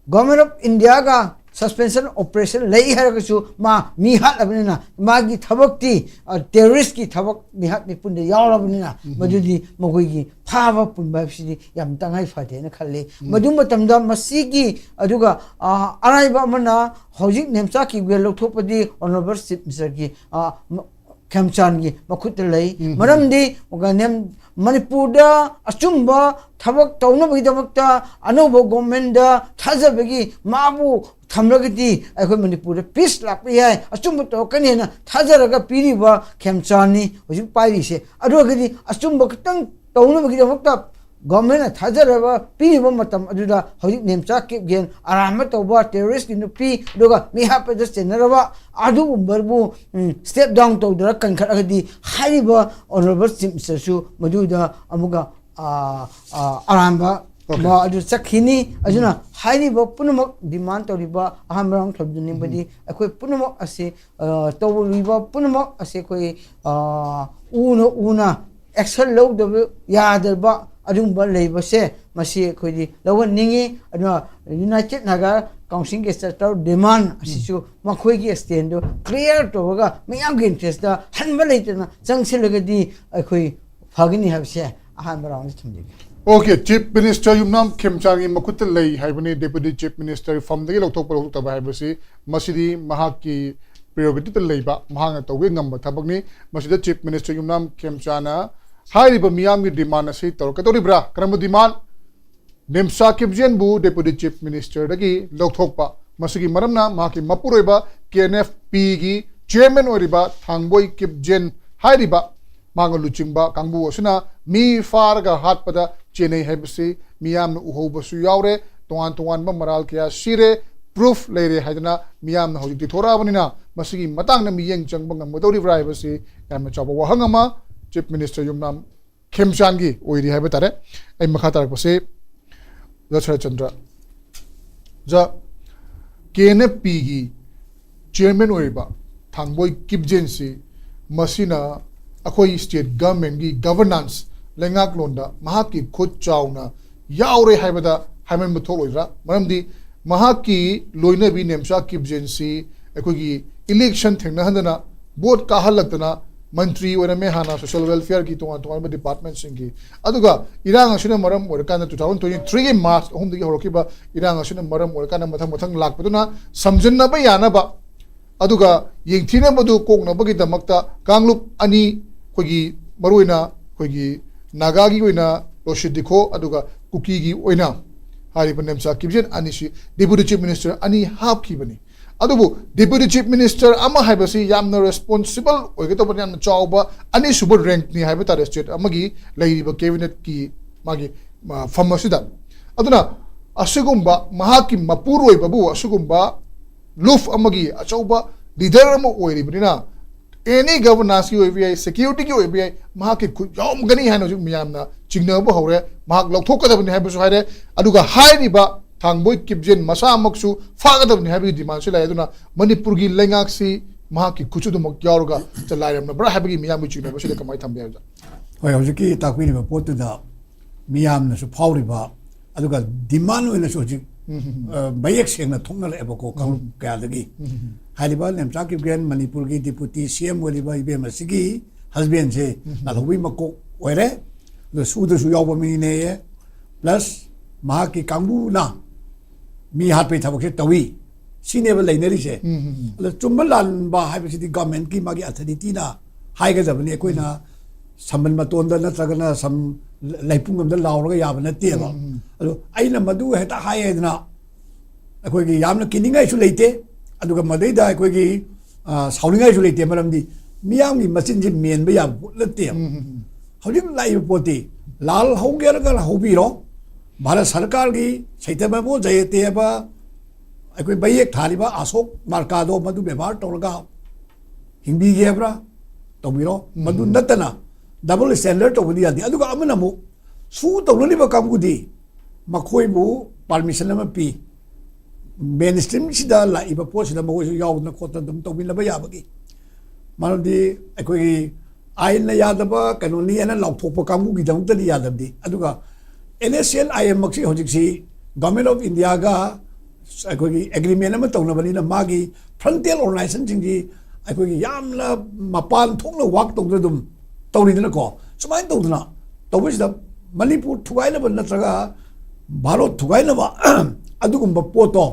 Government of India ꯒ suspension operation ꯂꯩ ꯍꯥꯏꯔꯒꯁꯨ ꯃꯥ ꯃꯤ ꯍꯥꯠꯂꯕꯅꯤꯅ ꯃꯥꯒꯤ ꯊꯕꯛꯇꯤ, ꯑ, terrorist ꯀꯤ ꯊꯕꯛ ꯃꯤꯍꯥꯠ ꯃꯤꯄꯨꯟꯗ ꯌꯥꯎꯔꯕꯅꯤꯅ ꯃꯗꯨꯗꯤ ꯃꯈꯣꯏꯒꯤ ꯐꯥꯕ ꯄꯨꯟꯕ ꯍꯥꯏꯕꯁꯤꯗꯤ ꯌꯥꯝ ꯇꯉꯥꯏ ꯐꯗꯦꯅ ꯈꯜꯂꯤ꯫ ꯃꯗꯨ ꯃꯇꯝꯗ ꯃꯁꯤꯒꯤ, ꯑꯗꯨꯒ, ꯑ, ꯑꯔꯥꯏꯕ ꯑꯃꯅ ꯍꯧꯖꯤꯛ Nemcha Kipgen ꯂꯧꯊꯣꯛꯄꯗꯤ Honourable Chief Minister ꯒꯤ, ꯑ, ꯃ-, ꯈꯦꯝꯆꯥꯟꯒꯤ ꯃꯈꯨꯠꯇ ꯂꯩ꯫ ꯃꯔꯝꯗꯤ ꯅꯦꯝ-, ꯃꯅꯤꯄꯨꯔꯗ ꯑꯆꯨꯝꯕ ꯊꯕꯛ ꯇꯧꯅꯕꯒꯤꯗꯃꯛꯇ ꯑꯅꯧꯕ government ꯗ ꯊꯥꯖꯕꯒꯤ ꯃꯥꯕꯨ ꯊꯝꯂꯒꯗꯤ ꯑꯩꯈꯣꯏ ꯃꯅꯤꯄꯨꯔꯗ peace ꯂꯥꯛꯄ ꯌꯥꯏ, ꯑꯆꯨꯝꯕ ꯇꯧꯔꯛꯀꯅꯤ ꯍꯥꯏꯅ ꯊꯥꯖꯔꯒ ꯄꯤꯔꯤꯕ ꯈꯦꯝꯆꯥꯟꯅꯤ ꯍꯧꯖꯤꯛ ꯄꯥꯏꯔꯤꯁꯦ꯫ ꯑꯗꯨ ꯑꯣꯏꯔꯒꯗꯤ ꯑꯆꯨꯝꯕ ꯈꯛꯇꯪ ꯇꯧꯅꯕꯒꯤꯗꯃꯛꯇ government ꯅ ꯊꯥꯖꯔꯕ ꯄꯤꯔꯤꯕ ꯃꯇꯝ ꯑꯗꯨꯗ ꯍꯧꯖꯤꯛ ꯅꯦꯝꯆꯥ ꯀꯤꯞꯒꯦꯟ ꯑꯔꯥꯟꯕ ꯇꯧꯕ terrorist ꯀꯤ ꯅꯨꯄꯤ ꯑꯗꯨꯒ ꯃꯤ ꯍꯥꯠꯄꯗ ꯆꯦꯟꯅꯔꯕ ꯑꯗꯨꯒꯨꯝꯕꯕꯨ, ꯎꯝ, step down ꯇꯧꯗꯅ ꯀꯟꯈꯠꯂꯒꯗꯤ ꯍꯥꯏꯔꯤꯕ Honourable Chief Minister ꯁꯨ ꯃꯗꯨꯗ ꯑꯃꯨꯛꯀ, ꯑ, ꯑ, ꯑꯔꯥꯟꯕ ꯃ-, ꯑꯗꯨ ꯆꯠꯈꯤꯅꯤ꯫ ꯑꯗꯨꯅ ꯍꯥꯏꯔꯤꯕ ꯄꯨꯝꯅꯃꯛ demand ꯇꯧꯔꯤꯕ ꯑꯍꯥꯟꯕ round ꯊꯝꯖꯅꯤꯡꯕꯗꯤ ꯑꯩꯈꯣꯏ ꯄꯨꯝꯅꯃꯛ ꯑꯁꯤ, ꯑ, ꯇꯧꯔꯤꯕ ꯄꯨꯝꯅꯃꯛ ꯑꯁꯤ ꯑꯩꯈꯣꯏ, ꯑ, ꯎꯅ ꯎꯅ action ꯂꯧꯗꯕ ꯌꯥꯗꯕ ꯑꯗꯨꯒꯨꯝꯕ ꯂꯩꯕꯁꯦ ꯃꯁꯤ ꯑꯩꯈꯣꯏꯗꯤ ꯂꯧꯍꯟꯅꯤꯡꯉꯤ꯫ ꯑꯗꯨꯅ United Naga Council ꯒꯤ ꯆꯠꯇꯧꯔꯤꯕ demand ꯑꯁꯤꯁꯨ ꯃꯈꯣꯏꯒꯤ stand ꯗꯨ clear ꯇꯧꯔꯒ ꯃꯤꯌꯥꯝꯒꯤ interest ꯇ ꯍꯟꯕ ꯂꯩꯇꯅ ꯆꯪꯁꯤꯜꯂꯒꯗꯤ ꯑꯩꯈꯣꯏ ꯐꯒꯅꯤ ꯍꯥꯏꯕꯁꯦ ꯑꯍꯥꯟꯕ round ꯗ ꯊꯝꯖꯒꯦ꯫ OK, Chief Minister ꯌꯨꯝꯅꯥꯝ ꯈꯦꯝꯆꯥꯟꯒꯤ ꯃꯈꯨꯠꯇ ꯂꯩ ꯍꯥꯏꯕꯅꯤ꯫ Deputy Chief Minister ꯐꯝꯗꯒꯤ ꯂꯧꯊꯣꯛꯄ ꯂꯧꯊꯣꯛꯇꯕ ꯍꯥꯏꯕꯁꯤ ꯃꯁꯤꯗꯤ ꯃꯍꯥꯛꯀꯤ prerogative ꯇ ꯂꯩꯕ, ꯃꯍꯥꯛꯅ ꯇꯧꯕ ꯉꯝꯕ ꯊꯕꯛꯅꯤ꯫ ꯃꯁꯤꯗ Chief Minister ꯌꯨꯝꯅꯥꯝ ꯈꯦꯝꯆꯥꯟꯅ ꯍꯥꯏꯔꯤꯕ ꯃꯤꯌꯥꯝꯒꯤ demand ꯑꯁꯤ ꯇꯧꯔꯛꯀꯗꯧꯔꯤꯕ꯭ꯔꯥ? ꯀꯔꯝꯕ demand? Nemcha ꯀꯤꯞꯒꯦꯟꯕꯨ Deputy Chief Minister ꯗꯒꯤ ꯂꯧꯊꯣꯛꯄ꯫ ꯃꯁꯤꯒꯤ ꯃꯔꯝꯅ ꯃꯍꯥꯛꯀꯤ ꯃꯄꯨꯔꯣꯏꯕ K N F P ꯒꯤ chairman ꯑꯣꯏꯔꯤꯕ ꯊꯥꯡꯕꯣꯏ ꯀꯤꯞꯒꯦꯟ ꯍꯥꯏꯔꯤꯕ ꯃꯍꯥꯛꯅ ꯂꯨꯆꯤꯡꯕ ꯀꯥꯡꯕꯨ ꯑꯁꯤꯅ ꯃꯤ ꯐꯥꯔꯒ ꯍꯥꯠꯄꯗ ꯆꯦꯟꯅꯩ ꯍꯥꯏꯕꯁꯤ ꯃꯤꯌꯥꯝꯅ ꯎꯍꯧꯕꯁꯨ ꯌꯥꯎꯔꯦ꯫ ꯇꯣꯉꯥꯟ ꯇꯣꯉꯥꯟꯕ ꯃꯔꯥꯜ ꯀꯌꯥ ꯁꯤꯔꯦ, proof ꯂꯩꯔꯦ ꯍꯥꯏꯗꯅ ꯃꯤꯌꯥꯝꯅ ꯍꯧꯖꯤꯛꯇꯤ ꯊꯣꯔꯛꯑꯕꯅꯤꯅ, ꯃꯁꯤꯒꯤ ꯃꯇꯥꯡꯗ ꯃꯤꯠꯌꯦꯡ ꯆꯪꯕ ꯉꯝꯒꯗꯧꯔꯤꯕ꯭ꯔꯥ ꯍꯥꯏꯕꯁꯤ ꯌꯥꯝꯅ ꯆꯥꯎꯕ ꯋꯥꯍꯪ ꯑꯃ Chief Minister ꯌꯨꯝꯅꯥꯝ ꯈꯦꯝꯆꯥꯟꯒꯤ ꯑꯣꯏꯔꯤ ꯍꯥꯏꯕ ꯇꯥꯔꯦ꯫ ꯑꯩ ꯃꯈꯥ ꯇꯥꯔꯛꯄꯁꯤ, ꯑꯣꯖꯥ ꯁꯔꯠꯆꯟꯗ꯭ꯔ, ꯑꯣꯖꯥ, ꯀꯦ ꯑꯦꯟ ꯑꯦꯐ ꯄꯤꯒꯤ chairman ꯑꯣꯏꯔꯤꯕ ꯊꯥꯡꯕꯣꯏ ꯀꯤꯞꯖꯦꯟꯁꯤ, ꯃꯁꯤꯅ ꯑꯩꯈꯣꯏ state governmentꯀꯤ governance, ꯂꯩꯉꯥꯛꯂꯣꯟꯗ ꯃꯍꯥꯛꯀꯤ ꯈꯨꯠ ꯆꯥꯎꯅ ꯌꯥꯎꯔꯦ ꯍꯥꯏꯕꯗ ꯍꯥꯏꯃꯟꯕ ꯊꯣꯛꯂꯣꯏꯗ꯭ꯔꯥ? ꯃꯔꯝꯗꯤ ꯃꯍꯥꯛꯀꯤ ꯂꯣꯏꯅꯕꯤ ꯅꯦꯝꯆꯥ ꯀꯤꯞꯖꯦꯟꯁꯤ ꯑꯩꯈꯣꯏꯒꯤ election ꯊꯦꯡꯅꯍꯟꯗꯅ, vote ꯀꯥꯍꯜꯂꯛꯇꯅ ꯃꯟꯇ꯭ꯔꯤ ꯑꯣꯏꯔꯝꯃꯦ ꯍꯥꯟꯅ social welfareꯒꯤ ꯇꯣꯉꯥꯟ ꯇꯣꯉꯥꯟꯕ departmentꯁꯤꯡꯒꯤ꯫ ꯑꯗꯨꯒ ꯏꯔꯥꯡ ꯑꯁꯤꯅ ꯃꯔꯝ ꯑꯣꯏꯔꯀꯥꯟꯗ two thousand twenty threeꯒꯤ March ꯑꯍꯨꯝꯗꯒꯤ ꯍꯧꯔꯛꯈꯤꯕ ꯏꯔꯥꯡ ꯑꯁꯤꯅ ꯃꯔꯝ ꯑꯣꯏꯔꯀꯥꯟꯗ ꯃꯊꯪ ꯃꯊꯪ ꯂꯥꯛꯄꯗꯨꯅ ꯁꯝꯖꯤꯟꯅꯕ ꯌꯥꯅꯕ, ꯑꯗꯨꯒ ꯌꯦꯡꯊꯤꯅꯕꯗꯨ ꯀꯣꯛꯅꯕꯒꯤꯗꯃꯛꯇ ꯀꯥꯡꯂꯨꯞ ꯑꯅꯤ, ꯑꯩꯈꯣꯏꯒꯤ ꯃꯔꯨꯑꯣꯏꯅ ꯑꯩꯈꯣꯏꯒꯤ ꯅꯥꯒꯥꯒꯤ ꯑꯣꯏꯅ ꯔꯣꯁꯤꯠ ꯗꯤꯈꯣ, ꯑꯗꯨꯒ ꯀꯨꯀꯤꯒꯤ ꯑꯣꯏꯅ ꯍꯥꯏꯔꯤꯕ ꯅꯦꯝꯆꯥ ꯀꯤꯞꯖꯦꯟ ꯑꯅꯤꯁꯤ Deputy Chief Minister ꯑꯅꯤ ꯍꯥꯞꯈꯤꯕꯅꯤ꯫ ꯑꯗꯨꯕꯨ Deputy Chief Minister ꯑꯃ ꯍꯥꯏꯕꯁꯤ ꯌꯥꯝꯅ responsible ꯑꯣꯏꯒꯗꯧꯕ, ꯌꯥꯝꯅ ꯆꯥꯎꯕ ꯑꯅꯤꯁꯨꯕ rankꯅꯤ ꯍꯥꯏꯕ ꯇꯥꯔꯦ state ꯑꯃꯒꯤ ꯂꯩꯔꯤꯕ cabinetꯀꯤ ꯃꯥꯒꯤ, ꯑ, ꯐꯝ ꯑꯁꯤꯗ꯫ ꯑꯗꯨꯅ ꯑꯁꯤꯒꯨꯝꯕ ꯃꯍꯥꯛꯀꯤ ꯃꯄꯨꯔꯣꯏꯕꯕꯨ ꯑꯁꯤꯒꯨꯝꯕ ꯂꯨꯞ ꯑꯃꯒꯤ ꯑꯆꯧꯕ leader ꯑꯃ ꯑꯣꯏꯔꯤꯕꯅꯤꯅ, any governancegꯤ ꯑꯣꯏꯕ ꯌꯥꯏ, securityꯒꯤ ꯑꯣꯏꯕ ꯌꯥꯏ, ꯃꯍꯥꯛꯀꯤ ꯈꯨꯠ ꯌꯥꯎꯔꯝꯒꯅꯤ ꯍꯥꯏꯅ ꯍꯧꯖꯤꯛ ꯃꯤꯌꯥꯝꯅ ꯆꯤꯡꯅꯕ ꯍꯧꯔꯦ꯫ ꯃꯍꯥꯛ ꯂꯧꯊꯣꯛꯀꯗꯕꯅꯤ ꯍꯥꯏꯕꯁꯨ ꯍꯥꯏꯔꯦ꯫ ꯑꯗꯨꯒ ꯍꯥꯏꯔꯤꯕ ꯊꯥꯡꯕꯣꯏ ꯀꯤꯞꯖꯦꯟ ꯃꯁꯥꯃꯛꯁꯨ ꯐꯥꯒꯗꯕꯅꯤ ꯍꯥꯏꯕꯒꯤ demandꯁꯨ ꯂꯥꯛꯑꯦ꯫ ꯑꯗꯨꯅ ꯃꯅꯤꯄꯨꯔꯒꯤ ꯂꯩꯉꯥꯛꯁꯤ ꯃꯍꯥꯛꯀꯤ ꯈꯨꯠꯁꯨ ꯑꯗꯨꯃꯛ ꯌꯥꯎꯔꯒ ꯆꯂꯥꯏꯔꯝꯂꯕ꯭ꯔꯥ ꯍꯥꯏꯕꯒꯤ ꯃꯤꯌꯥꯝꯒꯤ ꯆꯤꯡꯅꯕꯁꯤꯗ ꯀꯃꯥꯏꯅ ꯊꯝꯕꯤ ꯍꯥꯏꯕꯗ? ꯍꯣꯏ, ꯍꯧꯖꯤꯛꯀꯤ ꯇꯥꯛꯄꯤꯔꯤꯕ ꯄꯣꯠꯇꯨꯗ ꯃꯤꯌꯥꯝꯅꯁꯨ ꯐꯥꯎꯔꯤꯕ, ꯑꯗꯨꯒ demand ꯑꯣꯏꯅꯁꯨ ꯍꯧꯖꯤꯛ, ꯎꯝ, ꯎꯝ, ꯎꯝ꯫ ꯑ, ꯃꯌꯦꯛ ꯁꯦꯡꯅ ꯊꯣꯛꯅꯔꯛꯑꯦꯕꯀꯣ ꯀꯥꯡꯂꯨꯞ ꯎꯝ꯫ ꯀꯌꯥꯗꯒꯤ꯫ ꯎꯝ, ꯎꯝ, ꯎꯝ꯫ ꯍꯥꯏꯔꯤꯕ ꯅꯦꯝꯆꯥ ꯀꯤꯞꯒꯦꯟ ꯃꯅꯤꯄꯨꯔꯒꯤ deputy C M ꯑꯣꯏꯔꯤꯕ ꯏꯕꯦꯝ ꯑꯁꯤꯒꯤ husbandꯁꯦ ꯎꯝ, ꯎꯝ꯫ ꯂꯥꯜꯍꯧꯕꯤ ꯃꯀꯣꯛ ꯑꯣꯏꯔꯦ, ꯑꯗꯣ ꯁꯨꯗꯁꯨ ꯌꯥꯎꯕ ꯃꯤꯅꯦꯌꯦ, plus ꯃꯍꯥꯛꯀꯤ ꯀꯥꯡꯕꯨꯅ ꯃꯤ ꯍꯥꯠꯄꯒꯤ ꯊꯕꯛꯁꯦ ꯇꯧꯏ, ꯁꯤꯅꯦꯕ ꯂꯩꯅꯔꯤꯁꯦ꯫ ꯎꯝ, ꯎꯝ, ꯎꯝ꯫ ꯑꯗꯣ ꯆꯨꯝꯕ ꯂꯥꯟꯕ ꯍꯥꯏꯕꯁꯤꯗꯤ governmentꯀꯤ ꯃꯥꯒꯤ authorityꯅ ꯍꯥꯏꯒꯗꯕꯅꯤ꯫ ꯑꯩꯈꯣꯏꯅ ꯎꯝ꯫ ꯁꯝꯕꯜ ꯃꯇꯣꯟꯗ ꯅꯠꯇ꯭ꯔꯒꯅ ꯁꯝ ꯂꯩꯄꯨꯡ ꯑꯃꯗ ꯂꯥꯎꯔꯒ ꯌꯥꯕ ꯅꯠꯇꯦꯕ꯫ ꯎꯝ, ꯎꯝ꯫ ꯑꯗꯣ ꯑꯩꯅ ꯃꯗꯨ ꯍꯦꯛꯇ ꯍꯥꯏ ꯍꯥꯏꯗꯅ ꯑꯩꯈꯣꯏꯒꯤ ꯌꯥꯝꯅ ꯀꯤꯅꯤꯡꯉꯥꯏꯁꯨ ꯂꯩꯇꯦ, ꯑꯗꯨꯒ ꯃꯗꯩꯗ ꯑꯩꯈꯣꯏꯒꯤ, ꯑ, ꯁꯥꯎꯅꯤꯡꯉꯥꯏꯁꯨ ꯂꯩꯇꯦ꯫ ꯃꯔꯝꯗꯤ ꯃꯤꯌꯥꯝꯒꯤ ꯃꯆꯤꯟꯁꯦ ꯃꯦꯟꯕ ꯌꯥꯕ ꯄꯣꯠ ꯅꯠꯇꯦꯕ꯫ ꯎꯝ, ꯎꯝ, ꯎꯝ꯫ ꯍꯧꯖꯤꯛ ꯂꯥꯛꯏꯕ ꯄꯣꯠꯇꯤ ꯂꯥꯜ ꯍꯧꯒꯦꯔꯒ ꯍꯧꯕꯤꯔꯣ, ꯚꯥꯔꯠ ꯁꯔꯀꯥꯔꯒꯤ ꯁꯩꯇꯃꯦꯕꯣ ꯖꯌꯇꯦ ꯍꯥꯏꯕ ꯑꯩꯈꯣꯏ ꯃꯌꯦꯛ ꯊꯥꯔꯤꯕ ꯑꯁꯣꯛ ꯃꯥꯔꯀꯥꯗꯣ ꯃꯗꯨ ꯕꯦꯕꯥꯔ ꯇꯧꯔꯒ ꯍꯤꯡꯕꯤꯒꯦ ꯍꯥꯏꯕ꯭ꯔꯥ? ꯇꯧꯕꯤꯔꯣ꯫ ꯃꯗꯨ ꯅꯠꯇꯅ ꯗꯕꯜ ꯁ꯭ꯇꯦꯟꯗꯔꯗ ꯇꯧꯕꯗꯤ ꯌꯥꯗꯦ꯫ ꯑꯗꯨꯒ ꯑꯃꯅ ꯑꯃꯨꯛ ꯁꯨ ꯇꯧꯅꯔꯤꯕ ꯀꯥꯡꯕꯨꯗꯤ ꯃꯈꯣꯏꯕꯨ ꯄꯥꯔꯃꯤꯁꯟ ꯑꯃ ꯄꯤ, ꯃꯦꯟ ꯁ꯭ꯇ꯭ꯔꯤꯝꯁꯤꯗ ꯂꯥꯛꯏꯕ ꯄꯣꯠꯁꯤꯗ ꯃꯈꯣꯏꯁꯨ ꯌꯥꯎꯗꯅ ꯈꯣꯠꯇꯅ ꯑꯗꯨꯝ ꯇꯧꯃꯤꯟꯅꯕ ꯌꯥꯕꯒꯤ꯫ ꯃꯔꯝꯗꯤ ꯑꯩꯈꯣꯏꯒꯤ ꯑꯥꯏꯟꯅ ꯌꯥꯗꯕ ꯀꯩꯅꯣꯅꯤ ꯍꯥꯏꯅ ꯂꯥꯎꯊꯣꯛꯄ ꯀꯥꯡꯕꯨꯒꯤꯗꯃꯛꯇꯗꯤ ꯌꯥꯗꯕꯗꯤ꯫ ꯑꯗꯨꯒ ꯑꯦꯟ ꯑꯦꯁ ꯑꯦꯟ ꯑꯥꯏ ꯑꯦꯝꯃꯛꯁꯤ ꯍꯧꯖꯤꯛꯁꯤ ꯒꯚꯔꯟꯃꯦꯟ ꯑꯣꯐ ꯏꯟꯗꯤꯌꯥꯒ ꯑꯩꯈꯣꯏꯒꯤ ꯑꯦꯒ꯭ꯔꯤꯃꯦꯟ ꯑꯃ ꯇꯧꯅꯕꯅꯤꯅ ꯃꯥꯒꯤ ꯐ꯭ꯔꯟꯇꯤꯌꯔ ꯑꯣꯔꯒꯅꯥꯏꯖꯦꯁꯟꯁꯤꯡꯁꯤ ꯑꯩꯈꯣꯏꯒꯤ ꯌꯥꯝꯅ ꯃꯄꯥꯟ ꯊꯣꯛꯅ ꯋꯥꯛ ꯇꯧꯗꯅ ꯑꯗꯨꯝ ꯇꯧꯔꯤꯗꯅꯀꯣ꯫ ꯁꯨꯃꯥꯏꯅ ꯇꯧꯗꯅ ꯇꯧꯕꯁꯤꯗ ꯃꯅꯤꯄꯨꯔ ꯊꯨꯒꯥꯏꯅꯕ ꯅꯠꯇ꯭ꯔꯒ ꯚꯥꯔꯠ ꯊꯨꯒꯥꯏꯅꯕ ꯑꯗꯨꯒꯨꯝꯕ ꯄꯣꯠꯇꯣ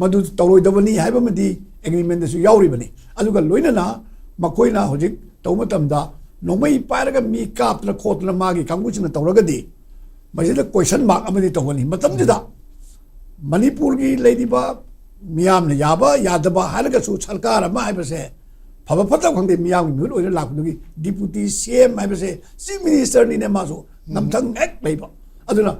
ꯃꯗꯨ ꯇꯧꯔꯣꯏꯗꯕꯅꯤ ꯍꯥꯏꯕ ꯑꯃꯗꯤ ꯑꯦꯒ꯭ꯔꯤꯃꯦꯟꯗꯁꯨ ꯌꯥꯎꯔꯤꯕꯅꯤ꯫ ꯑꯗꯨꯒ ꯂꯣꯏꯅꯅ ꯃꯈꯣꯏꯅ ꯍꯧꯖꯤꯛ ꯇꯧꯕ ꯃꯇꯝꯗ ꯅꯣꯡꯃꯩ ꯄꯥꯏꯔꯒ ꯃꯤ ꯀꯥꯞꯇꯅ ꯈꯣꯠꯇꯅ ꯃꯥꯒꯤ ꯀꯥꯡꯕꯨꯁꯤꯡꯅ ꯇꯧꯔꯒꯗꯤ ꯃꯁꯤꯗ ꯀꯣꯏꯁꯟ ꯃꯥꯔꯛ ꯑꯃꯗꯤ ꯇꯧꯒꯅꯤ꯫ ꯃꯇꯝꯁꯤꯗ ꯃꯅꯤꯄꯨꯔꯒꯤ ꯂꯩꯔꯤꯕ ꯃꯤꯌꯥꯝꯅ ꯌꯥꯕ ꯌꯥꯗꯕ ꯍꯥꯏꯔꯒꯁꯨ ꯁꯔꯀꯥꯔ ꯑꯃ ꯍꯥꯏꯕꯁꯦ ꯐꯕ ꯐꯠꯇꯕ ꯈꯪꯗꯦ, ꯃꯤꯌꯥꯝꯒꯤ ꯃꯤꯍꯨꯠ ꯑꯣꯏꯅ ꯂꯥꯛꯄꯗꯨꯒꯤ ꯗꯤꯄꯨꯇꯤ ꯁꯤ ꯑꯦꯝ ꯍꯥꯏꯕꯁꯦ ꯆꯤꯐ ꯃꯤꯅꯤꯁꯇꯔꯅꯤꯅꯦ, ꯃꯥꯁꯨ ꯅꯝꯊꯪ ꯍꯦꯛ ꯂꯩꯕ꯫ ꯑꯗꯨꯅ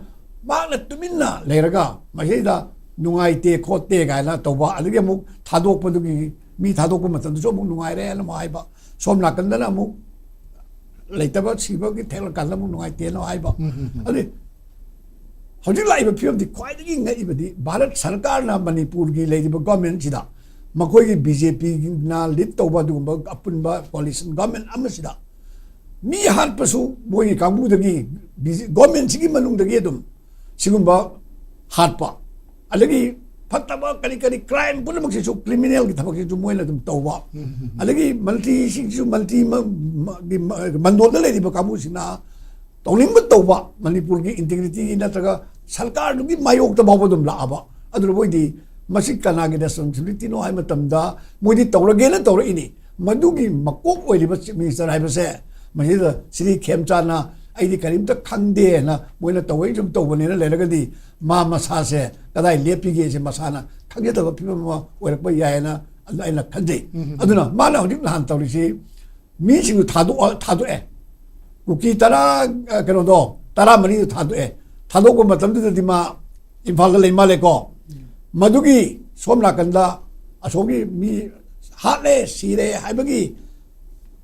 ꯃꯍꯥꯛꯅ ꯇꯨꯃꯤꯟꯅ ꯂꯩꯔꯒ ꯃꯁꯤꯗ ꯅꯨꯡꯉꯥꯏꯇꯦ ꯈꯣꯠꯇꯦ ꯀꯥꯏꯅ ꯇꯧꯕ, ꯑꯗꯒꯤ ꯑꯃꯨꯛ ꯊꯥꯗꯣꯛꯄꯗꯨꯒꯤ ꯃꯤ ꯊꯥꯗꯣꯛꯄ ꯃꯇꯝꯗꯁꯨ ꯑꯃꯨꯛ ꯅꯨꯡꯉꯥꯏꯔꯦ ꯍꯥꯏꯅ ꯑꯃꯨꯛ ꯍꯥꯏꯕ, ꯁꯣꯝ ꯅꯥꯀꯟꯗꯅ ꯑꯃꯨꯛ ꯂꯩꯇꯕ ꯁꯤꯕꯒꯤ ꯊꯦꯛꯂꯀꯥꯟꯗ ꯑꯃꯨꯛ ꯅꯨꯡꯉꯥꯏꯇꯦꯅ ꯍꯥꯏꯕ꯫ ꯑꯗꯨ ꯍꯧꯖꯤꯛ ꯂꯥꯛꯏꯕ ꯐꯤꯕꯝꯗꯤ ꯈ꯭ꯋꯥꯏꯗꯒꯤ ꯉꯛꯏꯕꯗꯤ ꯚꯥꯔꯠ ꯁꯔꯀꯥꯔꯅ ꯃꯅꯤꯄꯨꯔꯒꯤ ꯂꯩꯔꯤꯕ ꯒꯣꯔꯃꯦꯟꯁꯤꯗ ꯃꯈꯣꯏꯒꯤ ꯕꯤ ꯖꯦ ꯄꯤꯅ ꯂꯤꯗ ꯇꯧꯕ ꯑꯗꯨꯒꯨꯝꯕ ꯑꯄꯨꯟꯕ ꯀꯣꯂꯤꯁꯟ ꯒꯣꯔꯃꯦꯟ ꯑꯃꯁꯤꯗ ꯃꯤ ꯍꯥꯠꯄꯁꯨ ꯃꯣꯏꯒꯤ ꯀꯥꯡꯕꯨꯗꯒꯤ, ꯕꯤ ꯖꯦ ꯒꯣꯔꯃꯦꯟꯁꯤꯒꯤ ꯃꯅꯨꯡꯗꯒꯤ ꯑꯗꯨꯝ ꯁꯤꯒꯨꯝꯕ ꯍꯥꯠꯄ, ꯑꯗꯒꯤ ꯐꯠꯇꯕ ꯀꯔꯤ ꯀꯔꯤ ꯀ꯭ꯔꯥꯏꯝ ꯄꯨꯝꯅꯃꯛꯁꯤꯁꯨ, ꯀ꯭ꯔꯤꯃꯤꯅꯦꯜꯒꯤ ꯊꯕꯛꯁꯤꯁꯨ ꯃꯣꯏꯅ ꯑꯗꯨꯝ ꯇꯧꯕ, ꯑꯗꯒꯤ ꯃꯜꯇ꯭ꯔꯤꯁꯤꯡꯁꯤꯁꯨ ꯃꯜꯇ꯭ꯔꯤ ꯃ-, ꯃ-, ꯒꯤ ꯃ-, ꯃꯟꯗꯣꯜꯗ ꯂꯩꯔꯤꯕ ꯀꯥꯡꯕꯨꯁꯤꯅ ꯇꯧꯅꯤꯡꯕ ꯇꯧꯕ, ꯃꯅꯤꯄꯨꯔꯒꯤ ꯏꯟꯇꯤꯒ꯭ꯔꯤꯇꯤꯒꯤ ꯅꯠꯇ꯭ꯔꯒ ꯁꯔꯀꯥꯔꯗꯨꯒꯤ ꯃꯥꯌꯣꯛꯇ ꯐꯥꯎꯕ ꯑꯗꯨꯝ ꯂꯥꯛꯑꯕ꯫ ꯑꯗꯨꯅ ꯃꯣꯏꯗꯤ ꯃꯁꯤ ꯀꯅꯥꯒꯤ ꯔꯦꯁꯄꯣꯟꯁꯤꯕꯤꯂꯤꯇꯤꯅꯣ ꯍꯥꯏꯕ ꯃꯇꯝꯗ ꯃꯣꯏꯗꯤ ꯇꯧꯔꯒꯦꯅ ꯇꯧꯔꯛꯏꯅꯤ꯫ ꯃꯗꯨꯒꯤ ꯃꯀꯣꯛ ꯑꯣꯏꯔꯤꯕ ꯆꯤꯐ ꯃꯤꯅꯤꯁꯇꯔ ꯍꯥꯏꯕꯁꯦ ꯃꯁꯤꯗ ꯁ꯭ꯔꯤ ꯈꯦꯝꯆꯥꯟꯅ "ꯑꯩꯗꯤ ꯀꯔꯤꯝꯇ ꯈꯪꯗꯦꯅ ꯃꯣꯏꯅ ꯇꯧꯕꯩ ꯁꯨꯝ ꯇꯧꯕꯅꯦꯅ ꯂꯩꯔꯒꯗꯤ ꯃꯥ ꯃꯁꯥꯁꯦ ꯀꯗꯥꯏ ꯂꯦꯞꯄꯤꯒꯦꯁꯦ ꯃꯁꯥꯅ ꯈꯪꯖꯗꯕ ꯐꯤꯕꯝ ꯑꯃ ꯑꯣꯏꯔꯛꯄ ꯌꯥꯏꯌꯦꯅ ꯑꯗꯨ ꯑꯩꯅ ꯈꯟꯖꯩ"꯫ ꯑꯗꯨꯅ ꯃꯥꯅ ꯍꯧꯖꯤꯛ ꯅꯍꯥꯟ ꯇꯧꯔꯤꯁꯤ ꯃꯤꯁꯤꯡꯗꯨ ꯊꯥꯗꯣꯛꯑ-, ꯊꯥꯗꯣꯛꯑꯦ꯫ ꯀꯨꯀꯤ ꯇꯔꯥ, ꯑ, ꯀꯩꯅꯣꯗꯣ, ꯇꯔꯥꯃꯔꯤꯗꯣ ꯊꯥꯗꯣꯛꯑꯦ꯫ ꯊꯥꯗꯣꯛꯄ ꯃꯇꯝꯗꯨꯗꯗꯤ ꯃꯥ ꯏꯝꯐꯥꯜꯗ ꯂꯩ ꯃꯥꯜꯂꯦꯀꯣ꯫ ꯃꯗꯨꯒꯤ ꯁꯣꯝ ꯅꯥꯀꯟꯗ ꯑꯁꯣꯝꯒꯤ ꯃꯤ ꯍꯥꯠꯂꯦ, ꯁꯤꯔꯦ ꯍꯥꯏꯕꯒꯤ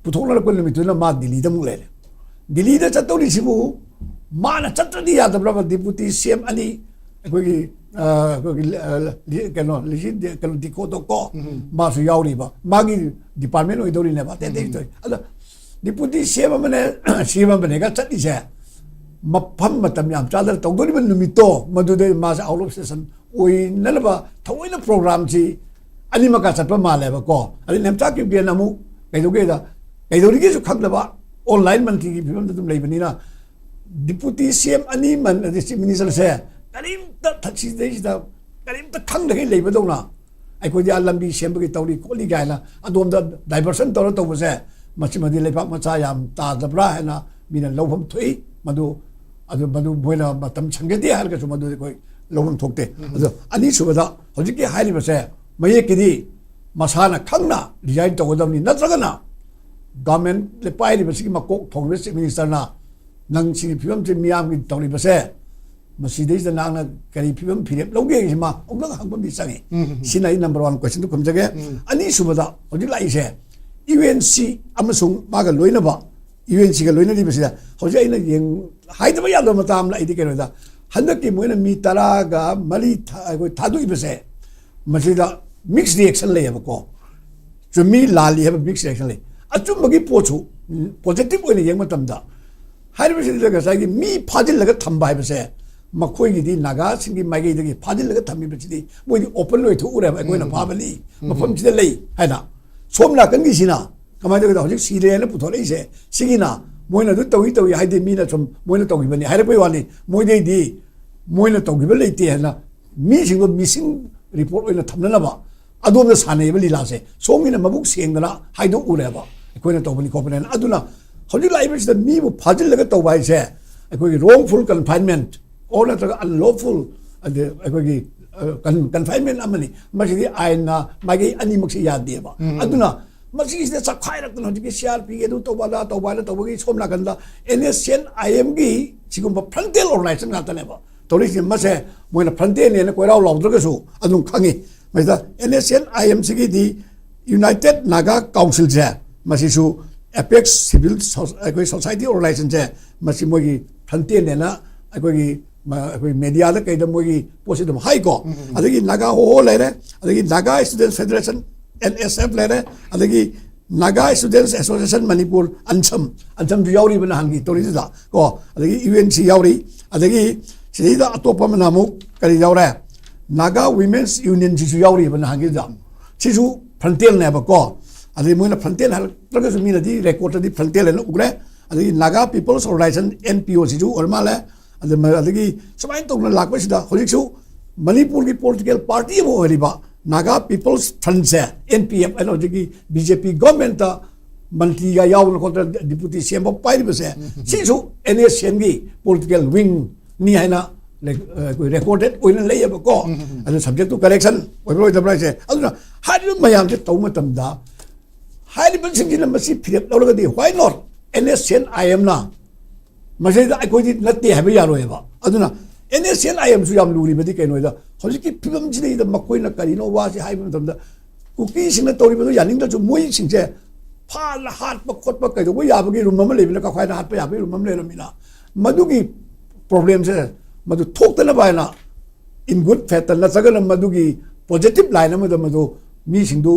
ꯄꯨꯊꯣꯛꯅꯔꯛꯄ ꯅꯨꯃꯤꯠꯇꯨꯅ ꯃꯥ ꯗꯤꯜꯂꯤꯗ ꯑꯃꯨꯛ ꯂꯩꯔꯦ꯫ ꯗꯤꯜꯂꯤꯗ ꯆꯠꯇꯧꯔꯤꯁꯤꯕꯨ ꯃꯥꯅ ꯆꯠꯇ꯭ꯔꯗꯤ ꯌꯥꯗꯕ꯭ꯔꯕ? ꯗꯤꯄꯨꯇꯤ ꯁꯤ ꯑꯦꯝ ꯑꯅꯤ, ꯑꯩꯈꯣꯏꯒꯤ, ꯑ, ꯑꯩꯈꯣꯏꯒꯤ, ꯑ, ꯂꯤ-, ꯀꯩꯅꯣ, ꯂꯤꯁꯤ-, ꯀꯩꯅꯣ, ꯗꯤꯀꯣꯗꯣ ꯀꯣ, ꯎꯝ꯫ ꯃꯥꯁꯨ ꯌꯥꯎꯔꯤꯕ, ꯃꯥꯒꯤ ꯗꯤꯄꯥꯔꯠꯃꯦꯟ ꯑꯣꯏꯗꯧꯔꯤꯅꯦꯕ, ꯑꯇꯩ ꯑꯇꯩ ꯎꯝ꯫ ꯇꯧꯔꯤ꯫ ꯑꯗꯣ ꯗꯤꯄꯨꯇꯤ ꯁꯤ ꯑꯦꯝ ꯑꯃꯅꯦ, ꯁꯤ ꯑꯦꯝ ꯑꯃꯅꯦꯒ ꯆꯠꯂꯤꯁꯦ, ꯃꯐꯝ ꯃꯇꯝ ꯌꯥꯝ ꯆꯥꯗꯅ ꯇꯧꯗꯣꯔꯤꯕ ꯅꯨꯃꯤꯠꯇꯣ, ꯃꯗꯨꯗꯩ ꯃꯥꯁꯦ ꯑꯥꯎꯠ ꯑꯣꯐ ꯁꯦꯁꯟ ꯑꯣꯏꯅꯅꯕ ꯊꯑꯣꯏꯅ ꯄ꯭ꯔꯣꯒ꯭ꯔꯥꯝꯁꯤ ꯑꯅꯤꯃꯛꯀ ꯆꯠꯄ ꯃꯥꯜꯂꯦꯕꯀꯣ꯫ ꯑꯗꯩ ꯅꯦꯝꯆꯥ ꯀꯤꯞꯒꯦꯟ ꯑꯃꯨꯛ ꯀꯩꯗꯧꯒꯦꯗ, ꯀꯩꯗꯧꯔꯤꯒꯦꯁꯨ ꯈꯪꯗꯕ, ꯑꯣꯟꯂꯥꯏꯟ ꯃꯟꯇ꯭ꯔꯤꯒꯤ ꯐꯤꯕꯝꯗ ꯑꯗꯨꯝ ꯂꯩꯕꯅꯤꯅ, ꯗꯤꯄꯨꯇꯤ ꯁꯤ ꯑꯦꯝ ꯑꯅꯤ ꯃꯟ-, ꯑꯗꯩ ꯆꯤꯐ ꯃꯤꯅꯤꯁꯇꯔꯁꯦ ꯀꯔꯤꯝꯇ ꯊ-, ꯁꯤꯗꯩꯁꯤꯗ ꯀꯔꯤꯝꯇ ꯈꯪꯗꯈꯩ ꯂꯩꯕꯗꯧꯅ, ꯑꯩꯈꯣꯏꯗꯤ ꯑꯥ ꯂꯝꯕꯤ ꯁꯦꯝꯕꯒꯤ ꯇꯧꯔꯤ ꯈꯣꯠꯂꯤ ꯀꯥꯏꯅ ꯑꯗꯣꯝꯗ ꯗꯥꯏꯚꯔꯁꯟ ꯇꯧꯔ ꯇꯧꯕꯁꯦ, ꯃꯁꯤꯃꯗꯤ ꯂꯩꯕꯥꯛ ꯃꯆꯥ ꯌꯥꯝ ꯇꯥꯗꯕ꯭ꯔꯥ ꯍꯥꯏꯅ ꯃꯤꯅ ꯂꯧꯐꯝ ꯊꯣꯛꯏ꯫ ꯃꯗꯨ, ꯑꯗꯨ, ꯃꯗꯨ ꯃꯣꯏꯅ ꯃꯇꯝ ꯁꯪꯒꯗꯦ ꯍꯥꯏꯔꯒꯁꯨ ꯃꯗꯨꯗꯤ ꯑꯩꯈꯣꯏ ꯂꯧꯐꯝ ꯊꯣꯛꯇꯦ꯫ ꯎꯝ꯫ ꯑꯗꯣ ꯑꯅꯤꯁꯨꯕꯗ, ꯍꯧꯖꯤꯛꯀꯤ ꯍꯥꯏꯔꯤꯕꯁꯦ ꯃꯌꯦꯛꯀꯤꯗꯤ ꯃꯁꯥꯅ ꯈꯪꯅ ꯔꯤꯖꯥꯏꯟ ꯇꯧꯒꯗꯕꯅꯤ, ꯅꯠꯇ꯭ꯔꯒꯅ ꯒꯚꯔꯟꯃꯦꯟ ꯄꯥꯏꯔꯤꯕꯁꯤꯒꯤ ꯃꯀꯣꯛ ꯊꯣꯡꯂꯤꯕ ꯆꯤꯐ ꯃꯤꯅꯤꯁꯇꯔꯅ ꯅꯪ ꯁꯤꯒꯤ ꯐꯤꯕꯝꯁꯤ ꯃꯤꯌꯥꯝꯒꯤ ꯇꯧꯔꯤꯕꯁꯦ, ꯃꯁꯤꯗꯩꯁꯤꯗ ꯅꯍꯥꯛꯅ ꯀꯔꯤ ꯐꯤꯕꯝ ꯐꯤꯔꯦꯞ ꯂꯧꯒꯦ ꯍꯥꯏꯁꯤ ꯃꯥ ꯑꯃꯨꯛꯇꯪ ꯍꯪꯕ ꯑꯃꯗꯤ ꯆꯪꯉꯤ꯫ ꯎꯝ, ꯎꯝ, ꯎꯝ꯫ ꯁꯤꯅ ꯑꯩ ꯅꯝꯕꯔ ꯋꯥꯟ ꯀꯣꯏꯁꯟꯗꯨ ꯈꯨꯝꯖꯒꯦ꯫ ꯎꯝ꯫ ꯑꯅꯤꯁꯨꯕꯗ, ꯍꯧꯖꯤꯛ ꯂꯥꯛꯏꯁꯦ ꯌꯨ ꯑꯦꯟ ꯁꯤ ꯑꯃꯁꯨꯡ ꯃꯥꯒ ꯂꯣꯏꯅꯕ, ꯌꯨ ꯑꯦꯟ ꯁꯤꯒ ꯂꯣꯏꯅꯔꯤꯕꯁꯤꯗ ꯍꯧꯖꯤꯛ ꯑꯩꯅ ꯌꯦꯡ-, ꯍꯥꯏꯗꯕ ꯌꯥꯗꯕ ꯃꯇꯥꯡ ꯑꯃ ꯂꯥꯛꯏꯗꯤ ꯀꯩꯅꯣꯗ, ꯍꯟꯗꯛꯀꯤ ꯃꯣꯏꯅ ꯃꯤ ꯇꯔꯥꯒ ꯃꯔꯤ ꯊꯥ-, ꯑꯩꯈꯣꯏ ꯊꯥꯗꯣꯛꯏꯕꯁꯦ, ꯃꯁꯤꯗ ꯃꯤꯛꯁ ꯔꯤꯌꯦꯛꯁꯟ ꯂꯩꯌꯦꯕꯀꯣ꯫ ꯆꯨꯝꯃꯤ ꯂꯥꯜꯂꯤ ꯍꯥꯏꯕ ꯃꯤꯛꯁ ꯔꯤꯌꯦꯛꯁꯟ ꯂꯩ꯫ ꯑꯆꯨꯝꯕꯒꯤ ꯄꯣꯠꯁꯨ, ꯎꯝ, ꯄꯣꯖꯤꯇꯤꯚ ꯑꯣꯏꯅ ꯌꯦꯡꯕ ꯃꯇꯝꯗ, ꯍꯥꯏꯔꯤꯕꯁꯤꯗ ꯉꯁꯥꯏꯒꯤ ꯃꯤ ꯐꯥꯖꯤꯜꯂꯒ ꯊꯝꯕ ꯍꯥꯏꯕꯁꯦ, ꯃꯈꯣꯏꯒꯤꯗꯤ ꯅꯥꯒꯥꯁꯤꯡꯒꯤ ꯃꯥꯏꯀꯩꯗꯒꯤ ꯐꯥꯖꯤꯜꯂꯒ ꯊꯝꯃꯤꯕꯁꯤꯗꯤ ꯃꯣꯏꯗꯤ ꯑꯣꯄꯟ ꯑꯣꯏꯊꯣꯛꯎꯔꯦꯕ, ꯑꯩꯈꯣꯏꯅ ꯎꯝ꯫ ꯐꯥꯕꯅꯤ, ꯎꯝ꯫ ꯃꯐꯝꯁꯤꯗ ꯂꯩ ꯍꯥꯏꯅ꯫ ꯁꯣꯝ ꯅꯥꯀꯟꯒꯤꯁꯤꯅ ꯀꯃꯥꯏꯅ ꯇꯧꯒꯦꯗ, ꯍꯧꯖꯤꯛ ꯁꯤꯔꯦꯅ ꯄꯨꯊꯣꯔꯛꯏꯁꯦ, ꯁꯤꯒꯤꯅ ꯃꯣꯏꯅ ꯑꯗꯨ ꯇꯧꯏ ꯇꯧꯏ ꯍꯥꯏꯗꯤ ꯃꯤꯅ ꯁꯨꯝ ꯃꯣꯏꯅ ꯇꯧꯈꯤꯕꯅꯤ ꯍꯥꯏꯔꯛꯄꯩ ꯋꯥꯅꯤ, ꯃꯣꯏꯗꯩꯗꯤ ꯃꯣꯏꯅ ꯇꯧꯈꯤꯕ ꯂꯩꯇꯦ ꯍꯥꯏꯅ ꯃꯤꯁꯤꯡꯗꯣ ꯃꯤꯁꯤꯡ ꯔꯤꯄꯣꯔꯠ ꯑꯣꯏꯅ ꯊꯝꯅꯅꯕ ꯑꯗꯣꯝꯗ ꯁꯥꯟꯅꯩꯕ ꯂꯤꯂꯥꯁꯦ꯫ ꯁꯣꯝꯒꯤꯅ ꯃꯕꯨꯛ ꯁꯦꯡꯗꯅ ꯍꯥꯏꯗꯣꯛꯎꯔꯦꯕ, ꯑꯩꯈꯣꯏꯅ ꯇꯧꯕꯅꯤ ꯈꯣꯠꯄꯅꯦꯅ꯫ ꯑꯗꯨꯅ ꯍꯧꯖꯤꯛ ꯂꯥꯛꯏꯕꯁꯤꯗ ꯃꯤꯕꯨ ꯐꯥꯖꯤꯜꯂꯒ ꯇꯧꯕ ꯍꯥꯏꯁꯦ ꯑꯩꯈꯣꯏꯒꯤ wrongful confinement or ꯅꯠꯇ꯭ꯔꯒ unlawful, ꯑꯗ ꯑꯩꯈꯣꯏꯒꯤ, ꯑ, ꯀꯟ-, confinement ꯑꯃꯅꯤ꯫ ꯃꯁꯤꯗꯤ ꯑꯥꯏꯟꯅ ꯃꯥꯏꯀꯩ ꯑꯅꯤꯃꯛꯁꯤ ꯌꯥꯗꯦꯕ꯫ ꯎꯝ꯫ ꯑꯗꯨꯅ ꯃꯁꯤꯒꯤꯁꯤꯗ ꯆꯞꯈꯥꯏꯔꯛꯇꯅ ꯍꯧꯖꯤꯛꯀꯤ ꯁꯤ ꯑꯥꯔ ꯄꯤ ꯑꯗꯨ ꯇꯧꯕ ꯑꯗꯥ ꯇꯧꯕ ꯍꯥꯏꯅ ꯇꯧꯕꯒꯤ ꯁꯣꯝ ꯅꯥꯀꯟꯗ ꯑꯦꯟ ꯑꯦꯁ ꯁꯤ ꯑꯦꯟ ꯑꯥꯏ ꯑꯦꯝꯒꯤ ꯁꯤꯒꯨꯝꯕ ꯐ꯭ꯔꯟꯇꯦꯜ ꯑꯣꯔꯒꯅꯥꯏꯖꯦꯁꯟ ꯉꯥꯛꯇꯅꯦꯕ ꯇꯧꯔꯤꯁꯦ꯫ ꯃꯁꯦ ꯃꯣꯏꯅ ꯐ꯭ꯔꯟꯇꯦꯜꯅꯦꯅ ꯀꯣꯏꯔꯥꯎ ꯂꯥꯎꯗ꯭ꯔꯒꯁꯨ ꯑꯗꯨꯝ ꯈꯪꯉꯤ꯫ ꯃꯁꯤꯗ N S C N I M ꯁꯤꯒꯤꯗꯤ ꯌꯨꯅꯥꯏꯇꯦꯠ ꯅꯥꯒꯥ ꯀꯥꯎꯟꯁꯤꯜꯁꯦ, ꯃꯁꯤꯁꯨ ꯑꯦꯄꯦꯛꯁ ꯁꯤꯚꯤꯜ ꯁꯣ-, ꯑꯩꯈꯣꯏ ꯁꯣꯁꯥꯏꯇꯤ ꯑꯣꯔꯒꯅꯥꯏꯖꯦꯁꯟꯁꯦ, ꯃꯁꯤ ꯃꯣꯏꯒꯤ ꯐ꯭ꯔꯟꯇꯦꯜꯅꯦꯅ ꯑꯩꯈꯣꯏꯒꯤ ꯃ-, ꯑꯩꯈꯣꯏ ꯃꯦꯗꯤꯌꯥꯗ ꯀꯩꯗ ꯃꯣꯏꯒꯤ ꯄꯣꯠꯁꯤ ꯑꯗꯨꯝ ꯍꯥꯏꯀꯣ꯫ ꯑꯗꯒꯤ ꯅꯥꯒꯥ ꯍꯣꯍꯣ ꯂꯩꯔꯦ, ꯑꯗꯒꯤ Naga student federation, N S F ꯂꯩꯔꯦ, ꯑꯗꯒꯤ Naga students association Manipur, ANSAM, ꯑꯟꯁꯝꯁꯨ ꯌꯥꯎꯔꯤꯕ ꯅꯍꯥꯟꯒꯤ ꯇꯧꯔꯤꯗꯨꯗ ꯀꯣ, ꯑꯗꯒꯤ ꯌꯨ ꯑꯦꯟ ꯁꯤ ꯌꯥꯎꯔꯤ, ꯑꯗꯒꯤ ꯁꯤꯗꯩꯗ ꯑꯇꯣꯞꯄ ꯑꯃꯅ ꯑꯃꯨꯛ ꯀꯔꯤ ꯌꯥꯎꯔꯦ? ꯅꯥꯒꯥ ꯋꯤꯃꯦꯟꯁ ꯌꯨꯅꯤꯌꯟꯁꯤꯁꯨ ꯌꯥꯎꯔꯤꯕ ꯅꯍꯥꯟꯒꯤꯗꯨꯗ꯫ ꯁꯤꯁꯨ ꯐ꯭ꯔꯟꯇꯦꯜꯅꯦꯕꯀꯣ꯫ ꯑꯗꯩ ꯃꯣꯏꯅ ꯐ꯭ꯔꯟꯇꯦꯜ ꯍꯥꯏꯔꯛꯇ꯭ꯔꯒꯁꯨ ꯃꯤꯅꯗꯤ ꯔꯦꯀꯣꯔꯠꯇꯗꯤ ꯐ꯭ꯔꯟꯇꯦꯜ ꯍꯥꯏꯅ ꯎꯈ꯭ꯔꯦ꯫ ꯑꯗꯒꯤ Naga people's organization, N P O, ꯁꯤꯁꯨ ꯑꯣꯏꯔ ꯃꯥꯜꯂꯦ꯫ ꯑꯗꯨ ꯃ-, ꯑꯗꯒꯤ ꯁꯨꯃꯥꯏꯅ ꯇꯧꯗꯅ ꯂꯥꯛꯄꯁꯤꯗ ꯍꯧꯖꯤꯛꯁꯨ ꯃꯅꯤꯄꯨꯔꯒꯤ ꯄꯣꯂꯤꯇꯤꯀꯦꯜ ꯄꯥꯔꯇꯤ ꯑꯃ ꯑꯣꯏꯔꯤꯕ ꯅꯥꯒꯥ ꯄꯤꯄꯜꯁ ꯐ꯭ꯔꯟꯠꯁꯦ, ꯑꯦꯟ ꯄꯤ ꯑꯦꯐ ꯍꯥꯏꯅ ꯍꯧꯖꯤꯛꯀꯤ ꯕꯤ ꯖꯦ ꯄꯤ ꯒꯣꯔꯃꯦꯟꯠꯇ ꯃꯟꯇ꯭ꯔꯤꯒ ꯌꯥꯎꯗꯅ ꯈꯣꯠꯇꯅ ꯗꯤꯄꯨꯇꯤ ꯁꯤ ꯑꯦꯝ ꯐꯥꯎ ꯄꯥꯏꯔꯤꯕꯁꯦ, ꯁꯤꯁꯨ ꯑꯦꯟ ꯑꯦꯁ ꯁꯤ ꯑꯦꯟꯒꯤ ꯄꯣꯂꯤꯇꯤꯀꯦꯜ ꯋꯤꯡꯅꯤ ꯍꯥꯏꯅ ꯔꯦ-, ꯑ, ꯑꯩꯈꯣꯏ ꯔꯦꯀꯣꯔꯗꯦꯠ ꯑꯣꯏꯅ ꯂꯩꯌꯦꯕꯀꯣ꯫ ꯑꯗꯨ subject to correction ꯑꯣꯏꯕ꯭ꯔꯥ ꯑꯣꯏꯗꯕ꯭ꯔꯥ ꯍꯥꯏꯁꯦ꯫ ꯑꯗꯨꯅ ꯍꯥꯏꯔꯤꯕ ꯃꯌꯥꯝꯁꯦ ꯇꯧꯕ ꯃꯇꯝꯗ ꯍꯥꯏꯔꯤꯕꯁꯤꯡꯁꯤꯅ ꯃꯁꯤ ꯐꯤꯔꯦꯞ ꯂꯧꯔꯒꯗꯤ, why not? And S C N ꯑꯥꯏ ꯑꯦꯝꯅ ꯃꯁꯤꯗ ꯑꯩꯈꯣꯏꯗꯤ ꯅꯠꯇꯦ ꯍꯥꯏꯕ ꯌꯥꯔꯣꯏꯕ꯫ ꯑꯗꯨꯅ ꯑꯦꯟ ꯑꯦꯁ ꯁꯤ ꯑꯦꯟ ꯑꯥꯏ ꯑꯦꯝꯁꯨ ꯌꯥꯝ ꯂꯨꯔꯤꯕꯗꯤ ꯀꯩꯅꯣꯗ, ꯍꯧꯖꯤꯛꯀꯤ ꯐꯤꯕꯝꯁꯤꯗꯩꯗ ꯃꯈꯣꯏꯅ ꯀꯔꯤꯅꯣ ꯋꯥꯁꯤ ꯍꯥꯏꯕ ꯃꯇꯝꯗ, ꯀꯨꯀꯤꯁꯤꯡꯅ ꯇꯧꯔꯤꯕꯗꯨ ꯌꯥꯅꯤꯡꯗ꯭ꯔꯁꯨ ꯃꯣꯏꯁꯤꯡꯁꯦ ꯐꯥꯅ ꯍꯥꯠꯄ ꯈꯣꯠꯄ ꯀꯩꯗꯧꯕ ꯌꯥꯕꯒꯤ ꯔꯨꯝ ꯑꯃ ꯂꯩꯕꯅ, ꯀꯈꯥꯏꯅ ꯍꯥꯠꯄ ꯌꯥꯕꯒꯤ ꯔꯨꯝ ꯑꯃ ꯂꯩꯔꯕꯅꯤꯅ, ꯃꯗꯨꯒꯤ ꯄ꯭ꯔꯣꯕ꯭ꯂꯦꯝꯁꯦ ꯃꯗꯨ ꯊꯣꯛꯇꯅꯕ ꯍꯥꯏꯅ in good faith ꯅꯠꯇ꯭ꯔꯒꯅ ꯃꯗꯨꯒꯤ ꯄꯣꯖꯤꯇꯤꯚ ꯂꯥꯏꯟ ꯑꯃꯗ ꯃꯗꯨ ꯃꯤꯁꯤꯡꯗꯨ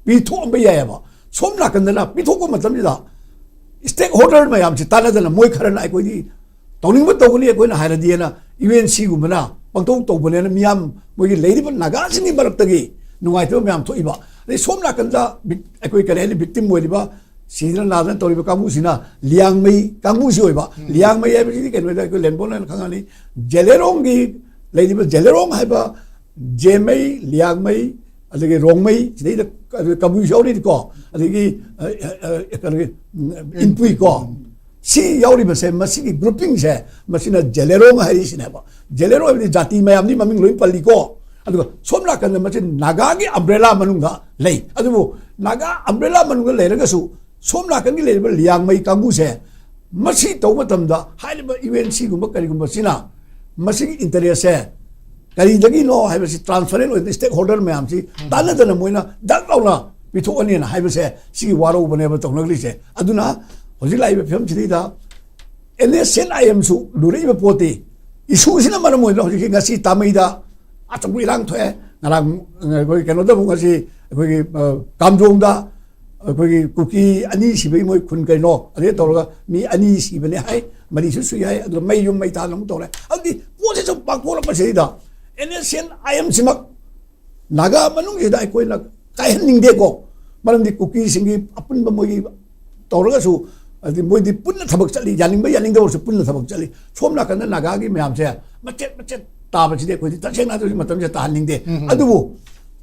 ꯄꯤꯊꯣꯛꯑꯝꯕ ꯌꯥꯏꯑꯕ꯫ ꯁꯣꯝ ꯅꯥꯀꯟꯗꯅ ꯄꯤꯊꯣꯛꯄ ꯃꯇꯝꯁꯤꯗ ꯁ꯭ꯇꯦꯛ ꯍꯣꯜꯗꯔ ꯃꯌꯥꯝꯁꯤ ꯇꯥꯟꯅꯗꯅ ꯃꯣꯏ ꯈꯔꯅ ꯑꯩꯈꯣꯏꯗꯤ ꯇꯧꯅꯤꯡꯕ ꯇꯧꯒꯅꯤ ꯑꯩꯈꯣꯏꯅ ꯍꯥꯏꯔꯗꯤꯅ ꯌꯨ ꯑꯦꯟ ꯁꯤꯒꯨꯝꯕꯅ ꯄꯪꯇꯧ ꯇꯧꯕꯅꯦꯅ ꯃꯤꯌꯥꯝ ꯃꯣꯏꯒꯤ ꯂꯩꯔꯤꯕ ꯅꯥꯒꯥꯁꯤꯡꯒꯤ ꯃꯔꯛꯇꯒꯤ ꯅꯨꯡꯉꯥꯏꯇꯕ ꯃꯌꯥꯝ ꯊꯣꯛꯏꯕ꯫ ꯑꯗꯩ ꯁꯣꯝ ꯅꯥꯀꯟꯗ ꯚꯤꯛ-, ꯑꯩꯈꯣꯏ ꯀꯔꯤ ꯍꯥꯏꯅꯤ, ꯚꯤꯛꯇꯤꯝ ꯑꯣꯏꯔꯤꯕ, ꯁꯤꯗꯅ ꯅꯥꯗꯅ ꯇꯧꯔꯤꯕ ꯀꯥꯡꯕꯨꯁꯤꯅ ꯂꯤꯌꯥꯡꯃꯩ ꯀꯥꯡꯕꯨꯁꯤ ꯑꯣꯏꯕ꯫ ꯂꯤꯌꯥꯡꯃꯩ ꯍꯥꯏꯕꯁꯤꯗꯤ ꯀꯩꯅꯣꯗ ꯑꯩꯈꯣꯏ ꯂꯦꯟꯕꯣꯟ ꯍꯥꯏꯅ ꯈꯪꯉꯅꯤ꯫ ꯖꯦꯂꯦꯔꯣꯡꯒꯤ ꯂꯩꯔꯤꯕ ꯖꯦꯂꯦꯔꯣꯡ ꯍꯥꯏꯕ ꯖꯦꯃꯩ, ꯂꯤꯌꯥꯡꯃꯩ, ꯑꯗꯒꯤ ꯔꯣꯡꯃꯩ, ꯁꯤꯗꯩꯗ ꯀꯕꯨꯏꯁꯨ ꯌꯥꯎꯔꯤꯅꯤꯀꯣ, ꯑꯗꯒꯤ, ꯑ, ꯑ, ꯑ, ꯀꯩꯅꯣꯒꯤ, ꯎꯝ, ꯏꯟꯄꯨꯏꯀꯣ, ꯁꯤ ꯌꯥꯎꯔꯤꯕꯁꯦ, ꯃꯁꯤꯒꯤ ꯒ꯭ꯔꯨꯄꯤꯡꯁꯦ, ꯃꯁꯤꯅ ꯖꯦꯂꯦꯔꯣꯡ ꯍꯥꯏꯔꯤꯁꯤꯅꯦꯕ꯫ ꯖꯦꯂꯦꯔꯣꯡ ꯍꯥꯏꯕꯗꯤ ꯖꯥꯇꯤ ꯃꯌꯥꯝꯗꯤ ꯃꯃꯤꯡ ꯂꯣꯏ ꯄꯜꯂꯤꯀꯣ, ꯑꯗꯨꯒ ꯁꯣꯝ ꯅꯥꯀꯟꯗ ꯃꯁꯤ ꯅꯥꯒꯥꯒꯤ ꯑꯝꯕ꯭ꯔꯦꯂꯥ ꯃꯅꯨꯡꯗ ꯂꯩ꯫ ꯑꯗꯨꯕꯨ ꯅꯥꯒꯥ ꯑꯝꯕ꯭ꯔꯦꯂꯥ ꯃꯅꯨꯡꯗ ꯂꯩꯔꯒꯁꯨ ꯁꯣꯝ ꯅꯥꯀꯟꯒꯤ ꯂꯩꯔꯤꯕ ꯂꯤꯌꯥꯡꯃꯩ ꯀꯥꯡꯕꯨꯁꯦ ꯃꯁꯤ ꯇꯧꯕ ꯃꯇꯝꯗ ꯍꯥꯏꯔꯤꯕ ꯌꯨ ꯑꯦꯟ ꯁꯤꯒꯨꯝꯕ ꯀꯔꯤꯒꯨꯝꯕꯁꯤꯅ ꯃꯁꯤꯒꯤ ꯏꯟꯇꯔꯦꯁꯁꯦ ꯀꯔꯤꯗꯒꯤꯅꯣ ꯍꯥꯏꯕꯁꯤ ꯇ꯭ꯔꯥꯟꯁꯐꯔꯦꯟ ꯑꯣꯏꯅ ꯁ꯭ꯇꯦꯛ ꯍꯣꯜꯗꯔ ꯃꯌꯥꯝꯁꯤ ꯇꯥꯟꯅꯗꯅ ꯃꯣꯏꯅ ꯗꯛ ꯂꯥꯎꯅ ꯄꯤꯊꯣꯛꯑꯅꯤꯅ ꯍꯥꯏꯕꯁꯦ ꯁꯤꯒꯤ ꯋꯥꯔꯧꯕꯅꯦꯕ ꯇꯧꯅꯒ꯭ꯔꯤꯁꯦ꯫ ꯑꯗꯨꯅ ꯍꯧꯖꯤꯛ ꯂꯥꯛꯏꯕ ꯐꯤꯕꯝꯁꯤꯗꯩꯗ ꯑꯦꯟ ꯑꯦꯁ ꯑꯦꯟ ꯑꯥꯏ ꯑꯦꯝꯁꯨ ꯂꯨꯔꯛꯏꯕ ꯄꯣꯠꯇꯤ ꯏꯁꯨꯁꯤꯅ ꯃꯔꯝ ꯑꯣꯏꯗꯨꯅ ꯍꯧꯖꯤꯛꯀꯤ ꯉꯁꯤ ꯇꯥꯃꯩꯗ ꯑꯆꯧꯕ ꯏꯔꯥꯡ ꯊꯣꯛꯑꯦ꯫ ꯉꯔꯥꯡ ꯑꯩꯈꯣꯏ ꯀꯩꯅꯣꯗ ꯑꯃꯨꯛ ꯉꯁꯤ ꯑꯩꯈꯣꯏꯒꯤ ꯀꯥꯝꯖꯣꯡꯗ ꯑꯩꯈꯣꯏꯒꯤ ꯀꯨꯀꯤ ꯑꯅꯤ ꯁꯤꯕꯒꯤ ꯃꯣꯏ ꯈꯨꯟ ꯀꯩꯅꯣ ꯑꯗꯩ ꯇꯧꯔꯒ ꯃꯤ ꯑꯅꯤ ꯁꯤꯕꯅꯦ ꯍꯥꯏ, ꯃꯔꯤꯁꯨ ꯁꯨꯏ ꯍꯥꯏ꯫ ꯑꯗꯨꯒ ꯃꯩ ꯌꯨꯝ ꯃꯩ ꯊꯥꯅ ꯑꯃꯨꯛ ꯇꯧꯔꯦ꯫ ꯑꯗꯨꯗꯤ ꯄꯣꯠꯁꯤ ꯁꯨꯝ ꯄꯥꯡꯊꯣꯛꯂꯛꯄꯁꯤꯗ ꯑꯦꯟ ꯑꯦꯁ ꯑꯦꯟ ꯑꯥꯏ ꯑꯦꯝꯁꯤꯃꯛ ꯅꯥꯒꯥ ꯃꯅꯨꯡꯁꯤꯗ ꯑꯩꯈꯣꯏꯅ ꯀꯥꯏꯍꯟꯅꯤꯡꯗꯦꯀꯣ꯫ ꯃꯔꯝꯗꯤ ꯀꯨꯀꯤꯁꯤꯡꯒꯤ ꯑꯄꯨꯟꯕ ꯃꯣꯏꯒꯤ ꯇꯧꯔꯒꯁꯨ, ꯍꯥꯏꯗꯤ ꯃꯣꯏꯗꯤ ꯄꯨꯟꯅ ꯊꯕꯛ ꯆꯠꯂꯤ, ꯌꯥꯅꯤꯡꯕ ꯌꯥꯅꯤꯡꯗꯕ ꯑꯣꯏꯔꯁꯨ ꯄꯨꯟꯅ ꯊꯕꯛ ꯆꯠꯂꯤ꯫ ꯁꯣꯝ ꯅꯥꯀꯟꯗ ꯅꯥꯒꯥꯒꯤ ꯃꯌꯥꯝꯁꯦ ꯃꯆꯦꯠ ꯃꯆꯦꯠ ꯇꯥꯕꯁꯤꯗꯤ ꯑꯩꯈꯣꯏꯗꯤ ꯇꯁꯦꯡꯅ ꯍꯧꯖꯤꯛ ꯃꯇꯝꯁꯤꯗ ꯇꯥꯍꯟꯅꯤꯡꯗꯦ꯫ ꯑꯗꯨꯕꯨ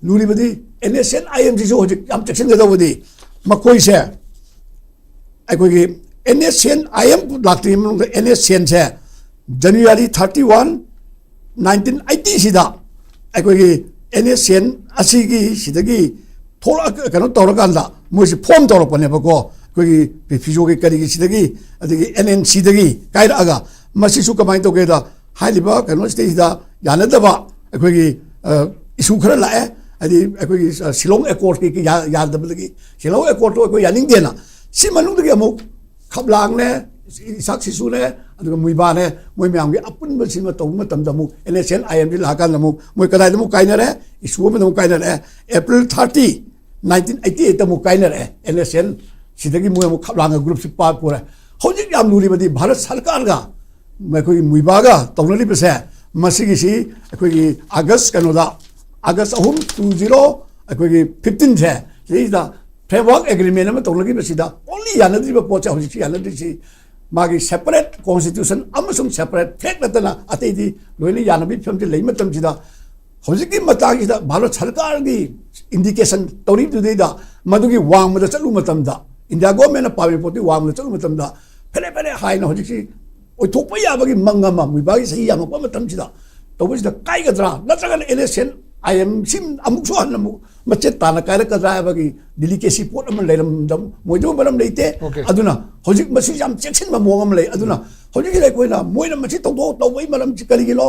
ꯂꯨꯔꯤꯕꯗꯤ ꯑꯦꯟ ꯑꯦꯁ ꯑꯦꯟ ꯑꯥꯏ ꯑꯦꯝꯁꯤꯁꯨ ꯍꯧꯖꯤꯛ ꯌꯥꯝ ꯆꯦꯛꯁꯤꯟꯒꯗꯧꯕꯗꯤ ꯃꯈꯣꯏꯁꯦ ꯑꯩꯈꯣꯏꯒꯤ N S N I M ꯂꯥꯛꯇ꯭ꯔꯤꯉꯩ ꯃꯅꯨꯡꯗ ꯑꯦꯟ ꯑꯦꯁ ꯑꯦꯟꯁꯦ ꯖꯅꯋꯥꯔꯤ ꯊꯥꯔꯇꯤ ꯋꯥꯟ ꯅꯥꯏꯟꯇꯤꯟ ꯑꯩꯠꯇꯤꯁꯤꯗ ꯑꯩꯈꯣꯏꯒꯤ ꯑꯦꯟ ꯑꯦꯁ ꯑꯦꯟ ꯑꯁꯤꯒꯤ ꯁꯤꯗꯒꯤ ꯊꯣꯛꯂꯛ ꯀꯩꯅꯣ ꯇꯧꯔꯀꯥꯟꯗ ꯃꯣꯏꯁꯤ ꯐꯣꯝ ꯇꯧꯔꯛꯄꯅꯦꯕꯀꯣ꯫ ꯑꯩꯈꯣꯏꯒꯤ ꯐꯤꯖꯣꯒꯤ ꯀꯔꯤꯒꯤ ꯁꯤꯗꯒꯤ ꯑꯗꯒꯤ ꯑꯦꯟ ꯑꯦꯟ ꯁꯤꯗꯒꯤ ꯀꯥꯏꯔꯛꯑꯒ ꯃꯁꯤꯁꯨ ꯀꯃꯥꯏꯅ ꯇꯧꯒꯦꯗ ꯍꯥꯏꯔꯤꯕ ꯀꯩꯅꯣꯁꯤꯗꯩꯁꯤꯗ ꯌꯥꯅꯗꯕ ꯑꯩꯈꯣꯏꯒꯤ ꯏꯁꯨ ꯈꯔ ꯂꯥꯛꯑꯦ꯫ ꯍꯥꯏꯗꯤ ꯑꯩꯈꯣꯏꯒꯤ ꯁꯤꯂꯣꯡ ꯑꯦꯀꯣꯔꯗꯀꯤ ꯌꯥꯗꯕꯗꯒꯤ ꯁꯤꯂꯣꯡ ꯑꯦꯀꯣꯔꯗꯇꯣ ꯑꯩꯈꯣꯏ ꯌꯥꯅꯤꯡꯗꯦꯅ ꯁꯤ ꯃꯅꯨꯡꯗꯒꯤ ꯑꯃꯨꯛ ꯈꯞꯂꯥꯡꯅꯦ, ꯏꯁꯥꯛ ꯁꯤꯁꯨꯅꯦ, ꯑꯗꯨꯒ ꯃꯨꯏꯕꯥꯅꯦ, ꯃꯣꯏ ꯃꯌꯥꯝꯒꯤ ꯑꯄꯨꯟꯕꯁꯤꯃ ꯇꯧꯕ ꯃꯇꯝꯗ ꯑꯃꯨꯛ ꯑꯦꯟ ꯑꯦꯁ ꯑꯦꯟ ꯑꯥꯏ ꯑꯦꯝꯗꯤ ꯂꯥꯛꯑꯀꯥꯟꯗ ꯑꯃꯨꯛ ꯃꯣꯏ ꯀꯗꯥꯏꯗ ꯑꯃꯨꯛ ꯀꯥꯏꯅꯔꯦ? ꯏꯁꯨ ꯑꯃꯗ ꯑꯃꯨꯛ ꯀꯥꯏꯅꯔꯛꯑꯦ꯫ ꯑꯦꯄ꯭ꯔꯤꯜ ꯊꯥꯔꯇꯤ ꯅꯥꯏꯟꯇꯤꯟ ꯑꯩꯠꯇꯤ ꯑꯩꯠꯇ ꯑꯃꯨꯛ ꯀꯥꯏꯅꯔꯛꯑꯦ꯫ ꯑꯦꯟ ꯑꯦꯁ ꯑꯦꯟ ꯁꯤꯗꯒꯤ ꯃꯣꯏ ꯑꯃꯨꯛ ꯈꯞꯂꯥꯡꯒ ꯒ꯭ꯔꯨꯞꯁꯤ ꯄꯥ ꯄꯨꯔꯦ꯫ ꯍꯧꯖꯤꯛ ꯌꯥꯝ ꯂꯨꯔꯤꯕꯗꯤ ꯚꯥꯔꯠ ꯁꯔꯀꯥꯔꯒ ꯑꯩꯈꯣꯏꯒꯤ ꯃꯨꯏꯕꯥꯒ ꯇꯧꯅꯔꯤꯕꯁꯦ ꯃꯁꯤꯒꯤꯁꯤ ꯑꯩꯈꯣꯏꯒꯤ ꯑꯥꯒꯁ ꯀꯩꯅꯣꯗ, ꯑꯥꯒꯁ ꯑꯍꯨꯝ, ꯇꯨ ꯖꯤꯔꯣ ꯑꯩꯈꯣꯏꯒꯤ ꯐꯤꯐꯇꯤꯟꯁꯦ ꯁꯤꯗꯩꯁꯤꯗ ꯐ꯭ꯔꯦꯝꯋꯥꯔꯛ ꯑꯦꯒ꯭ꯔꯤꯃꯦꯟ ꯑꯃ ꯇꯧꯅꯈꯤꯕꯁꯤꯗ ꯑꯣꯟꯂꯤ ꯌꯥꯅꯗ꯭ꯔꯤꯕ ꯄꯣꯠꯁꯦ ꯍꯧꯖꯤꯛꯁꯤ ꯌꯥꯅꯗ꯭ꯔꯤꯁꯤ ꯃꯥꯒꯤ ꯁꯦꯄꯔꯦꯠ ꯀꯣꯟꯁꯇꯤꯇ꯭ꯌꯨꯁꯟ ꯑꯃꯁꯨꯡ ꯁꯦꯄꯔꯦꯠ ꯐ꯭ꯂꯦꯛ ꯅꯠꯇꯅ ꯑꯇꯩꯗꯤ ꯂꯣꯏꯅ ꯌꯥꯅꯕꯒꯤ ꯐꯤꯕꯝꯁꯤ ꯂꯩ ꯃꯇꯝꯁꯤꯗ ꯍꯧꯖꯤꯛꯀꯤ ꯃꯇꯥꯡꯁꯤꯗ ꯚꯥꯔꯠ ꯁꯔꯀꯥꯔꯒꯤ ꯏꯟꯗꯤꯀꯦꯁꯟ ꯇꯧꯔꯤꯗꯨꯗꯩꯗ ꯃꯗꯨꯒꯤ ꯋꯥꯡꯃꯗ ꯆꯠꯂꯨ ꯃꯇꯝꯗ ꯏꯟꯗꯤꯌꯥ ꯒꯣꯔꯃꯦꯟꯅ ꯄꯥꯝꯃꯤꯕ ꯄꯣꯠꯇꯨꯒꯤ ꯋꯥꯡꯃꯗ ꯆꯠꯂꯨ ꯃꯇꯝꯗ ꯐꯦꯔꯦ ꯐꯦꯔꯦ ꯍꯥꯏꯅ ꯍꯧꯖꯤꯛꯁꯤ ꯑꯣꯏꯊꯣꯛꯄ ꯌꯥꯕꯒꯤ ꯃꯪ ꯑꯃ ꯃꯨꯏꯕꯥꯒꯤ ꯆꯍꯤ ꯌꯥꯝꯃꯛꯄ ꯃꯇꯝꯁꯤꯗ ꯇꯧꯕꯁꯤꯗ ꯀꯥꯏꯒꯗ꯭ꯔꯥ? ꯅꯠꯇ꯭ꯔꯒꯅ N S N I M C ꯑꯃꯨꯛꯁꯨ ꯍꯟꯅ ꯑꯃꯨꯛ ꯃꯆꯦꯠ ꯇꯥꯅ ꯀꯥꯏꯔꯛꯀꯗ꯭ꯔꯥ ꯍꯥꯏꯕꯒꯤ ꯗꯤꯂꯤꯀꯦꯁꯤ ꯄꯣꯠ ꯑꯃ ꯂꯩꯔꯝꯗ ꯃꯣꯏꯗꯕꯨ ꯃꯔꯝ ꯂꯩꯇꯦ꯫ Okay. ꯑꯗꯨꯅ ꯍꯧꯖꯤꯛ ꯃꯁꯤ ꯌꯥꯝ ꯆꯦꯛꯁꯤꯟꯕ ꯃꯑꯣꯡ ꯑꯃ ꯂꯩ꯫ ꯑꯗꯨꯅ ꯍꯧꯖꯤꯛꯁꯤꯗ ꯑꯩꯈꯣꯏꯅ ꯃꯣꯏꯅ ꯃꯁꯤ ꯇꯧꯗꯣꯛ ꯇꯧꯕꯒꯤ ꯃꯔꯝꯁꯤ ꯀꯔꯤꯒꯤꯅꯣ,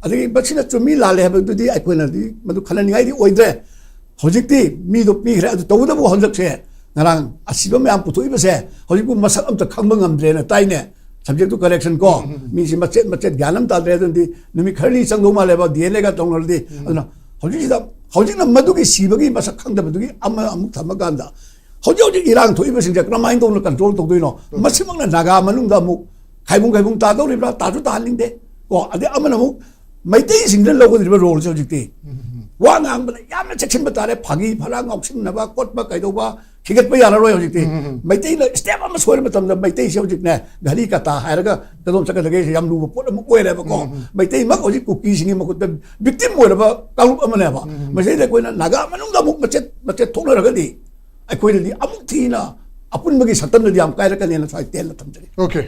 ꯑꯗꯒꯤ ꯃꯁꯤꯅ ꯆꯨꯝꯃꯤ ꯂꯥꯜꯂꯦ ꯍꯥꯏꯕꯗꯨꯗꯤ ꯑꯩꯈꯣꯏꯅꯗꯤ ꯃꯗꯨ ꯈꯟꯅꯅꯤꯡꯉꯥꯏꯗꯤ ꯑꯣꯏꯗ꯭ꯔꯦ꯫ ꯍꯧꯖꯤꯛꯇꯤ ꯃꯤꯗꯣ ꯄꯤꯈ꯭ꯔꯦ꯫ ꯑꯗꯨ ꯇꯧꯕꯇꯕꯨ ꯍꯟꯗꯛꯁꯦ ꯉꯔꯥꯡ ꯑꯁꯤꯕ ꯃꯌꯥꯝ ꯄꯨꯊꯣꯛꯏꯕꯁꯦ ꯍꯧꯖꯤꯛꯄꯨ ꯃꯁꯛ ꯑꯝꯇ ꯈꯪꯕ ꯉꯝꯗ꯭ꯔꯦꯅ ꯇꯥꯏꯅꯦ꯫ Subject to correction ꯀꯣ, ꯃꯤꯁꯤ ꯃꯆꯦꯠ ꯃꯆꯦꯠ ꯒ꯭ꯌꯥꯟ ꯑꯃ ꯇꯥꯗ꯭ꯔꯦ꯫ ꯑꯗꯨꯅꯗꯤ ꯅꯨꯃꯤꯠ ꯈꯔꯅꯤ ꯆꯪꯗꯧ ꯃꯥꯜꯂꯦꯕ ꯗꯤ ꯑꯦꯟ ꯑꯦꯒ ꯇꯧꯅꯔꯗꯤ꯫ ꯑꯗꯨꯅ ꯍꯧꯖꯤꯛꯁꯤꯗ ꯍꯧꯖꯤꯛꯅ ꯃꯗꯨꯒꯤ ꯁꯤꯕꯒꯤ ꯃꯁꯛ ꯈꯪꯗꯕꯗꯨꯒꯤ ꯑꯃ ꯑꯃꯨꯛ ꯊꯝꯃꯀꯥꯟꯗ ꯍꯧꯖꯤꯛ ꯍꯧꯖꯤꯛ ꯏꯔꯥꯡ ꯊꯣꯛꯏꯕꯁꯤꯡꯁꯦ ꯀꯔꯝꯍꯥꯏꯅ ꯇꯧꯅ ꯀꯟꯇ꯭ꯔꯣꯜ ꯇꯧꯗꯣꯏꯅꯣ? ꯃꯁꯤꯃꯛꯅ ꯅꯥꯒꯥ ꯃꯅꯨꯡꯗ ꯑꯃꯨꯛ ꯈꯥꯏꯕꯨꯡ ꯈꯥꯏꯕꯨꯡ ꯇꯥꯗꯧꯔꯤꯕ꯭ꯔꯥ, ꯇꯥꯁꯨ ꯇꯥꯍꯟꯅꯤꯡꯗꯦ ꯀꯣ꯫ ꯑꯗꯩ ꯑꯃꯅ ꯑꯃꯨꯛ ꯃꯩꯇꯩꯁꯤꯡꯗ ꯂꯧꯒꯗꯧꯔꯤꯕ ꯔꯣꯜꯁꯦ ꯍꯧꯖꯤꯛꯇꯤ ꯋꯥ ꯉꯥꯡꯕꯗ ꯌꯥꯝꯅ ꯆꯦꯛꯁꯤꯟꯕ ꯇꯥꯔꯦ꯫ ꯐꯥꯒꯤ ꯐꯔꯥ ꯉꯥꯎꯁꯤꯟꯅꯕ ꯈꯣꯠꯄ ꯀꯩꯗꯧꯕ ꯊꯤꯒꯠꯄ ꯌꯥꯔꯔꯣꯏ ꯍꯧꯖꯤꯛꯇꯤ꯫ ꯃꯩꯇꯩꯅ ꯁ꯭ꯇꯦꯞ ꯑꯃ ꯁꯣꯏꯔ ꯃꯇꯝꯗ ꯃꯩꯇꯩꯁꯦ ꯍꯧꯖꯤꯛꯅꯦ ꯘꯔꯤ ꯀꯇꯥ ꯍꯥꯏꯔꯒ ꯀꯗꯣꯝ ꯆꯠꯀꯗꯒꯦ ꯌꯥꯝ ꯂꯨꯕ ꯄꯣꯠ ꯑꯃ ꯑꯣꯏꯔꯦꯕꯀꯣ꯫ ꯃꯩꯇꯩꯃꯛ ꯍꯧꯖꯤꯛ ꯀꯨꯀꯤꯁꯤꯡꯒꯤ ꯃꯈꯨꯠꯇ ꯚꯤꯛꯇꯤꯝ ꯑꯣꯏꯔꯕ ꯀꯥꯡꯂꯨꯞ ꯑꯃꯅꯦꯕ꯫ ꯃꯁꯤꯗ ꯑꯩꯈꯣꯏꯅ ꯅꯥꯒꯥ ꯃꯅꯨꯡꯗ ꯑꯃꯨꯛ ꯃꯆꯦꯠ ꯃꯆꯦꯠ ꯊꯣꯛꯅꯔꯒꯗꯤ ꯑꯩꯈꯣꯏꯗꯗꯤ ꯑꯃꯨꯛ ꯊꯤꯅ ꯑꯄꯨꯟꯕꯒꯤ ꯁꯛꯇꯝꯗꯗꯤ ꯌꯥꯝ ꯀꯥꯏꯔꯛꯀꯅꯦꯅ ꯁ꯭ꯋꯥꯏ ꯇꯦꯟꯅ ꯊꯝꯖꯔꯤ꯫ Okay.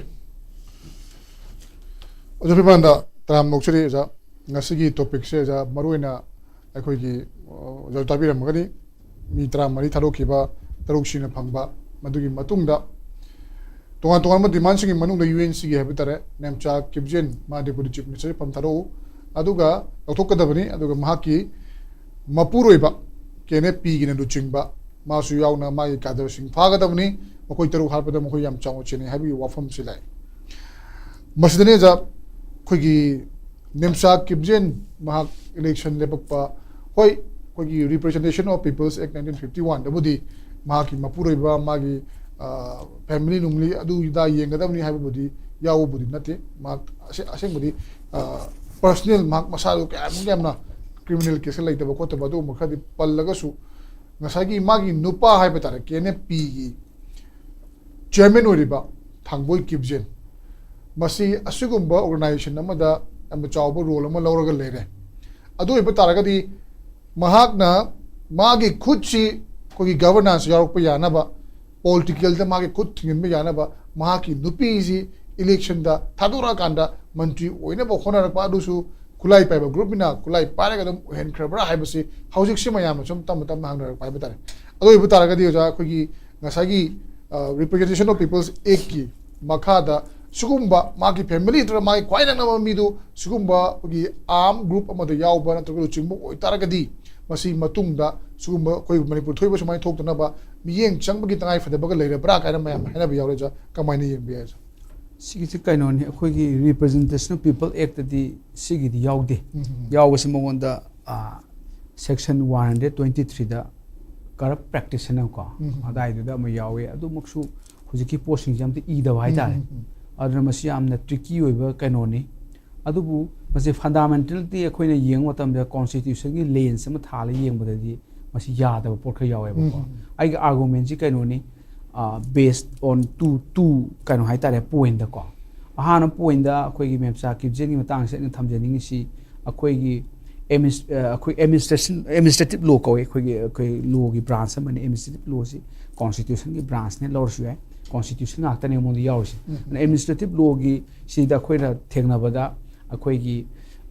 ꯑꯗꯨ ꯐꯤꯕꯥꯟꯗ ꯇꯔꯥꯝ ꯂꯧꯆꯔꯤ ꯑꯣꯖꯥ꯫ ꯉꯁꯤꯒꯤ ꯇꯣꯄꯤꯛꯁꯦ ꯑꯣꯖꯥ ꯃꯔꯨꯑꯣꯏꯅ ꯑꯩꯈꯣꯏꯒꯤ ꯑꯣꯖꯥ ꯇꯥꯕꯤꯔꯝꯃꯒꯅꯤ꯫ ꯃꯤ ꯇꯔꯥꯃꯔꯤ ꯊꯥꯗꯣꯛꯈꯤꯕ, ꯇꯔꯨꯛꯁꯤꯅ ꯐꯪꯕ꯫ ꯃꯗꯨꯒꯤ ꯃꯇꯨꯡꯗ ꯇꯣꯉꯥꯟ ꯇꯣꯉꯥꯟꯕ ꯗꯤꯃꯥꯟꯁꯤꯡꯒꯤ ꯃꯅꯨꯡꯗ ꯌꯨ ꯑꯦꯟ ꯁꯤꯒꯤ ꯍꯥꯏꯕ ꯇꯥꯔꯦ, ꯅꯦꯝꯆꯥ ꯀꯤꯞꯖꯦꯟ, ꯃꯥ ꯗꯦꯄꯨꯇꯤ ꯆꯤꯐ ꯃꯤꯅꯤꯁꯇꯔ ꯐꯝ ꯊꯥꯗꯣꯛꯎ, ꯑꯗꯨꯒ ꯂꯧꯊꯣꯛꯀꯗꯕꯅꯤ꯫ ꯑꯗꯨꯒ ꯃꯍꯥꯛꯀꯤ ꯃꯄꯨꯔꯣꯏꯕ ꯀꯦꯅꯦꯠ ꯄꯤꯒꯤꯅ ꯂꯨꯆꯤꯡꯕ ꯃꯥꯁꯨ ꯌꯥꯎꯅ ꯃꯥꯒꯤ ꯀꯥꯗꯔꯁꯤꯡ ꯐꯥꯒꯗꯕꯅꯤ꯫ ꯃꯈꯣꯏ ꯇꯔꯨꯛ ꯍꯥꯠꯄꯗ ꯃꯈꯣꯏ ꯌꯥꯝ ꯆꯥꯎꯅ ꯆꯦꯟꯅꯩ ꯍꯥꯏꯕꯒꯤ ꯋꯥꯐꯝꯁꯤ ꯂꯥꯛꯏ꯫ ꯃꯁꯤꯗꯅꯤ ꯑꯣꯖꯥ, ꯑꯩꯈꯣꯏꯒꯤ ꯅꯦꯝꯆꯥ ꯀꯤꯞꯖꯦꯟ ꯃꯍꯥꯛ ꯏꯂꯦꯛꯁꯟ ꯂꯦꯞꯄꯛꯄ, ꯍꯣꯏ, ꯑꯩꯈꯣꯏꯒꯤ Representation of People's Act nineteen fifty one ꯗꯕꯨꯗꯤ ꯃꯍꯥꯛꯀꯤ ꯃꯄꯨꯔꯣꯏꯕ, ꯃꯥꯒꯤ, ꯑ, ꯐꯦꯃꯤꯂꯤ ꯅꯨꯡꯂꯤ ꯑꯗꯨ ꯑꯗꯥ ꯌꯦꯡꯒꯗꯕꯅꯤ ꯍꯥꯏꯕꯕꯨꯗꯤ ꯌꯥꯎꯕꯕꯨꯗꯤ ꯅꯠꯇꯦ꯫ ꯃꯍꯥꯛ ꯑꯁꯦ-, ꯑꯁꯦꯡꯕꯗꯤ, ꯑ, ꯄꯔꯁꯅꯦꯜ ꯃꯍꯥꯛ ꯃꯁꯥꯗꯨ ꯀꯌꯥꯃꯨꯛ ꯌꯥꯝꯅ ꯀ꯭ꯔꯤꯃꯤꯅꯦꯜ ꯀꯦꯁꯀ ꯂꯩꯇꯕ ꯈꯣꯠꯇꯕ ꯑꯗꯨꯒꯨꯝꯕ ꯈꯔꯗꯤ ꯄꯜꯂꯒꯁꯨ, ꯉꯁꯥꯏꯒꯤ ꯃꯥꯒꯤ ꯅꯨꯄꯥ ꯍꯥꯏꯕ ꯇꯥꯔꯦ, ꯀꯦ ꯑꯦꯟ ꯑꯦꯐ ꯄꯤꯒꯤ ꯆꯤꯌꯔꯃꯦꯟ ꯑꯣꯏꯔꯤꯕ ꯊꯥꯡꯕꯣꯏ ꯀꯤꯞꯖꯦꯟ, ꯃꯁꯤ ꯑꯁꯤꯒꯨꯝꯕ ꯑꯣꯔꯒꯅꯥꯏꯖꯦꯁꯟ ꯑꯃꯗ ꯌꯥꯝꯅ ꯆꯥꯎꯕ ꯔꯣꯜ ꯑꯃ ꯂꯧꯔꯒ ꯂꯩꯔꯦ꯫ ꯑꯗꯨ ꯑꯣꯏꯕ ꯇꯥꯔꯒꯗꯤ ꯃꯍꯥꯛꯅ ꯃꯥꯒꯤ ꯈꯨꯠꯁꯤ ꯑꯩꯈꯣꯏꯒꯤ ꯒꯕꯔꯅꯥꯟꯁ ꯌꯥꯎꯔꯛꯄ ꯌꯥꯅꯕ, ꯄꯣꯂꯤꯇꯤꯀꯦꯜꯗ ꯃꯥꯒꯤ ꯈꯨꯠ ꯊꯤꯡꯖꯤꯟꯕ ꯌꯥꯅꯕ, ꯃꯍꯥꯛꯀꯤ ꯅꯨꯄꯤꯁꯤ ꯏꯂꯦꯛꯁꯟꯗ ꯊꯥꯗꯣꯔꯛꯑꯀꯥꯟꯗ ꯃꯟꯇ꯭ꯔꯤ ꯑꯣꯏꯅꯕ ꯍꯣꯠꯅꯔꯛꯄ ꯑꯗꯨꯁꯨ ꯈꯨꯠꯂꯥꯏ ꯄꯥꯏꯕ ꯒ꯭ꯔꯨꯞꯅ ꯈꯨꯠꯂꯥꯏ ꯄꯥꯏꯔꯒ ꯑꯗꯨꯝ ꯑꯣꯏꯍꯟꯈ꯭ꯔꯕ꯭ꯔꯥ ꯍꯥꯏꯕꯁꯤ ꯍꯧꯖꯤꯛꯁꯤ ꯃꯌꯥꯝꯅ ꯁꯨꯝ ꯇꯞꯅ ꯇꯞꯅ ꯍꯪꯅꯔꯛꯄ ꯍꯥꯏꯕ ꯇꯥꯔꯦ꯫ ꯑꯗꯨ ꯑꯣꯏꯕ ꯇꯥꯔꯒꯗꯤ ꯑꯣꯖꯥ, ꯑꯩꯈꯣꯏꯒꯤ ꯉꯁꯥꯏꯒꯤ ꯔꯤꯄ꯭ꯔꯖꯦꯟꯇꯦꯁꯟ ꯑꯣꯐ ꯄꯤꯄꯜꯁ ꯑꯦꯛꯀꯤ ꯃꯈꯥꯗ ꯁꯤꯒꯨꯝꯕ ꯃꯥꯒꯤ ꯐꯦꯃꯤꯂꯤ ꯅꯠꯇ꯭ꯔꯒ ꯃꯥꯒꯤ ꯈ꯭ꯋꯥꯏ ꯅꯛꯅꯕ ꯃꯤꯗꯨ ꯁꯤꯒꯨꯝꯕ ꯑꯩꯈꯣꯏꯒꯤ ꯑꯥꯔꯝ ꯒ꯭ꯔꯨꯞ ꯑꯃꯗ ꯌꯥꯎꯕ ꯅꯠꯇ꯭ꯔꯒ ꯂꯨꯆꯤꯡꯕ ꯑꯣꯏꯇꯥꯔꯒꯗꯤ ꯃꯁꯤ ꯃꯇꯨꯡꯗ ꯁꯤꯒꯨꯝꯕ ꯑꯩꯈꯣꯏ ꯃꯅꯤꯄꯨꯔ ꯊꯣꯛꯏꯕ ꯁꯨꯃꯥꯏꯅ ꯊꯣꯛꯇꯅꯕ ꯃꯤꯠꯌꯦꯡ ꯆꯪꯕꯒꯤ ꯇꯉꯥꯏ ꯐꯗꯕꯒ ꯂꯩꯔꯕ꯭ꯔꯥ ꯀꯥꯏꯅ ꯃꯌꯥꯝ ꯍꯥꯏꯅꯕ ꯌꯥꯎꯔꯦ ꯑꯣꯖꯥ, ꯀꯃꯥꯏꯅ ꯌꯦꯡꯕ ꯌꯥꯏ ꯑꯣꯖꯥ? ꯁꯤꯒꯤꯁꯤ ꯀꯩꯅꯣꯅꯤ, ꯑꯩꯈꯣꯏꯒꯤ ꯔꯤꯄ꯭ꯔꯖꯦꯟꯇꯦꯁꯟ ꯑꯣꯐ ꯄꯤꯄꯜ ꯑꯦꯛꯇꯗꯤ ꯁꯤꯒꯤꯗꯤ ꯌꯥꯎꯗꯦ꯫ ꯎꯝ, ꯎꯝ, ꯎꯝ꯫ ꯌꯥꯎꯕꯁꯤ ꯃꯉꯣꯟꯗ ꯁꯦꯛꯁꯟ ꯋꯥꯟ ꯍꯟꯗ꯭ꯔꯦꯠ ꯇ꯭ꯋꯦꯟꯇꯤ ꯊ꯭ꯔꯤꯗ ꯀꯔꯞ ꯄ꯭ꯔꯦꯛꯇꯤꯁꯅꯔꯀꯣ ꯎꯝ, ꯎꯝ꯫ ꯑꯗꯥꯏꯗꯨꯗ ꯑꯃ ꯌꯥꯎꯋꯦ꯫ ꯑꯗꯨꯃꯛꯁꯨ ꯍꯧꯖꯤꯛꯀꯤ ꯄꯣꯠꯁꯤꯡꯁꯦ ꯑꯝꯇ ꯏꯗꯕ ꯍꯥꯏꯇꯥꯔꯦ꯫ ꯎꯝ, ꯎꯝ, ꯎꯝ꯫ ꯑꯗꯨꯅ ꯃꯁꯤ ꯌꯥꯝꯅ ꯇ꯭ꯔꯤꯀꯤ ꯑꯣꯏꯕ ꯀꯩꯅꯣꯅꯤ꯫ ꯑꯗꯨꯕꯨ ꯃꯁꯤ ꯐꯟꯗꯥꯃꯦꯟꯇꯦꯜꯇꯤ ꯑꯩꯈꯣꯏꯅ ꯌꯦꯡꯕ ꯃꯇꯝꯗ ꯀꯣꯟꯁꯇꯤꯇ꯭ꯌꯨꯁꯟꯒꯤ ꯂꯦꯟꯁ ꯑꯃ ꯊꯥꯜꯂꯒ ꯌꯦꯡꯕꯗꯗꯤ ꯃꯁꯤ ꯌꯥꯗꯕ ꯄꯣꯠ ꯈꯔ ꯌꯥꯎꯋꯦꯕꯀꯣ꯫ ꯎꯝ꯫ ꯑꯩꯒꯤ ꯑꯥꯔꯒꯨꯃꯦꯟꯁꯤ ꯀꯩꯅꯣꯅꯤ, ꯕꯦꯁ ꯑꯣꯟ ꯇꯨ ꯇꯨ ꯀꯩꯅꯣ ꯍꯥꯏꯇꯥꯔꯦ, ꯄꯣꯏꯟꯗꯀꯣ꯫ ꯑꯍꯥꯟꯕ ꯄꯣꯏꯟꯗ ꯑꯩꯈꯣꯏꯒꯤ ꯃꯦꯝꯆꯥ ꯀꯤꯞꯖꯦꯟꯒꯤ ꯃꯇꯥꯡꯁꯦ ꯑꯩꯅ ꯊꯝꯖꯅꯤꯡꯉꯤꯁꯤ, ꯑꯩꯈꯣꯏꯒꯤ ꯑꯦꯃꯤꯁ-, ꯑ, ꯑꯩꯈꯣꯏ ꯑꯦꯗꯃꯤꯅꯤꯁꯇ꯭ꯔꯦꯁꯟ, ꯑꯦꯗꯃꯤꯅꯤꯁꯇ꯭ꯔꯦꯇꯤꯞ ꯂꯣ ꯀꯧꯋꯦ, ꯑꯩꯈꯣꯏꯒꯤ, ꯑꯩꯈꯣꯏ ꯂꯣꯒꯤ ꯕ꯭ꯔꯥꯟꯁ ꯑꯃꯅꯤ꯫ ꯑꯦꯗꯃꯤꯅꯤꯁꯇ꯭ꯔꯦꯇꯤꯞ ꯂꯣꯁꯤ ꯀꯣꯟꯁꯇꯤꯇ꯭ꯌꯨꯁꯟꯒꯤ ꯕ꯭ꯔꯥꯟꯁꯅꯦ ꯂꯧꯔꯁꯨ ꯌꯥꯏ, ꯀꯣꯟꯁꯇꯤꯇ꯭ꯌꯨꯁꯟ ꯉꯥꯛꯇꯅꯦ ꯃꯉꯣꯟꯗ ꯌꯥꯎꯔꯤꯁꯦ꯫ ꯎꯝ꯫ ꯑꯗꯨꯅ ꯑꯦꯗꯃꯤꯅꯤꯁꯇ꯭ꯔꯦꯇꯤꯞ ꯂꯣꯒꯤ ꯁꯤꯗ ꯑꯩꯈꯣꯏꯅ ꯊꯦꯡꯅꯕꯗ ꯑꯩꯈꯣꯏꯒꯤ,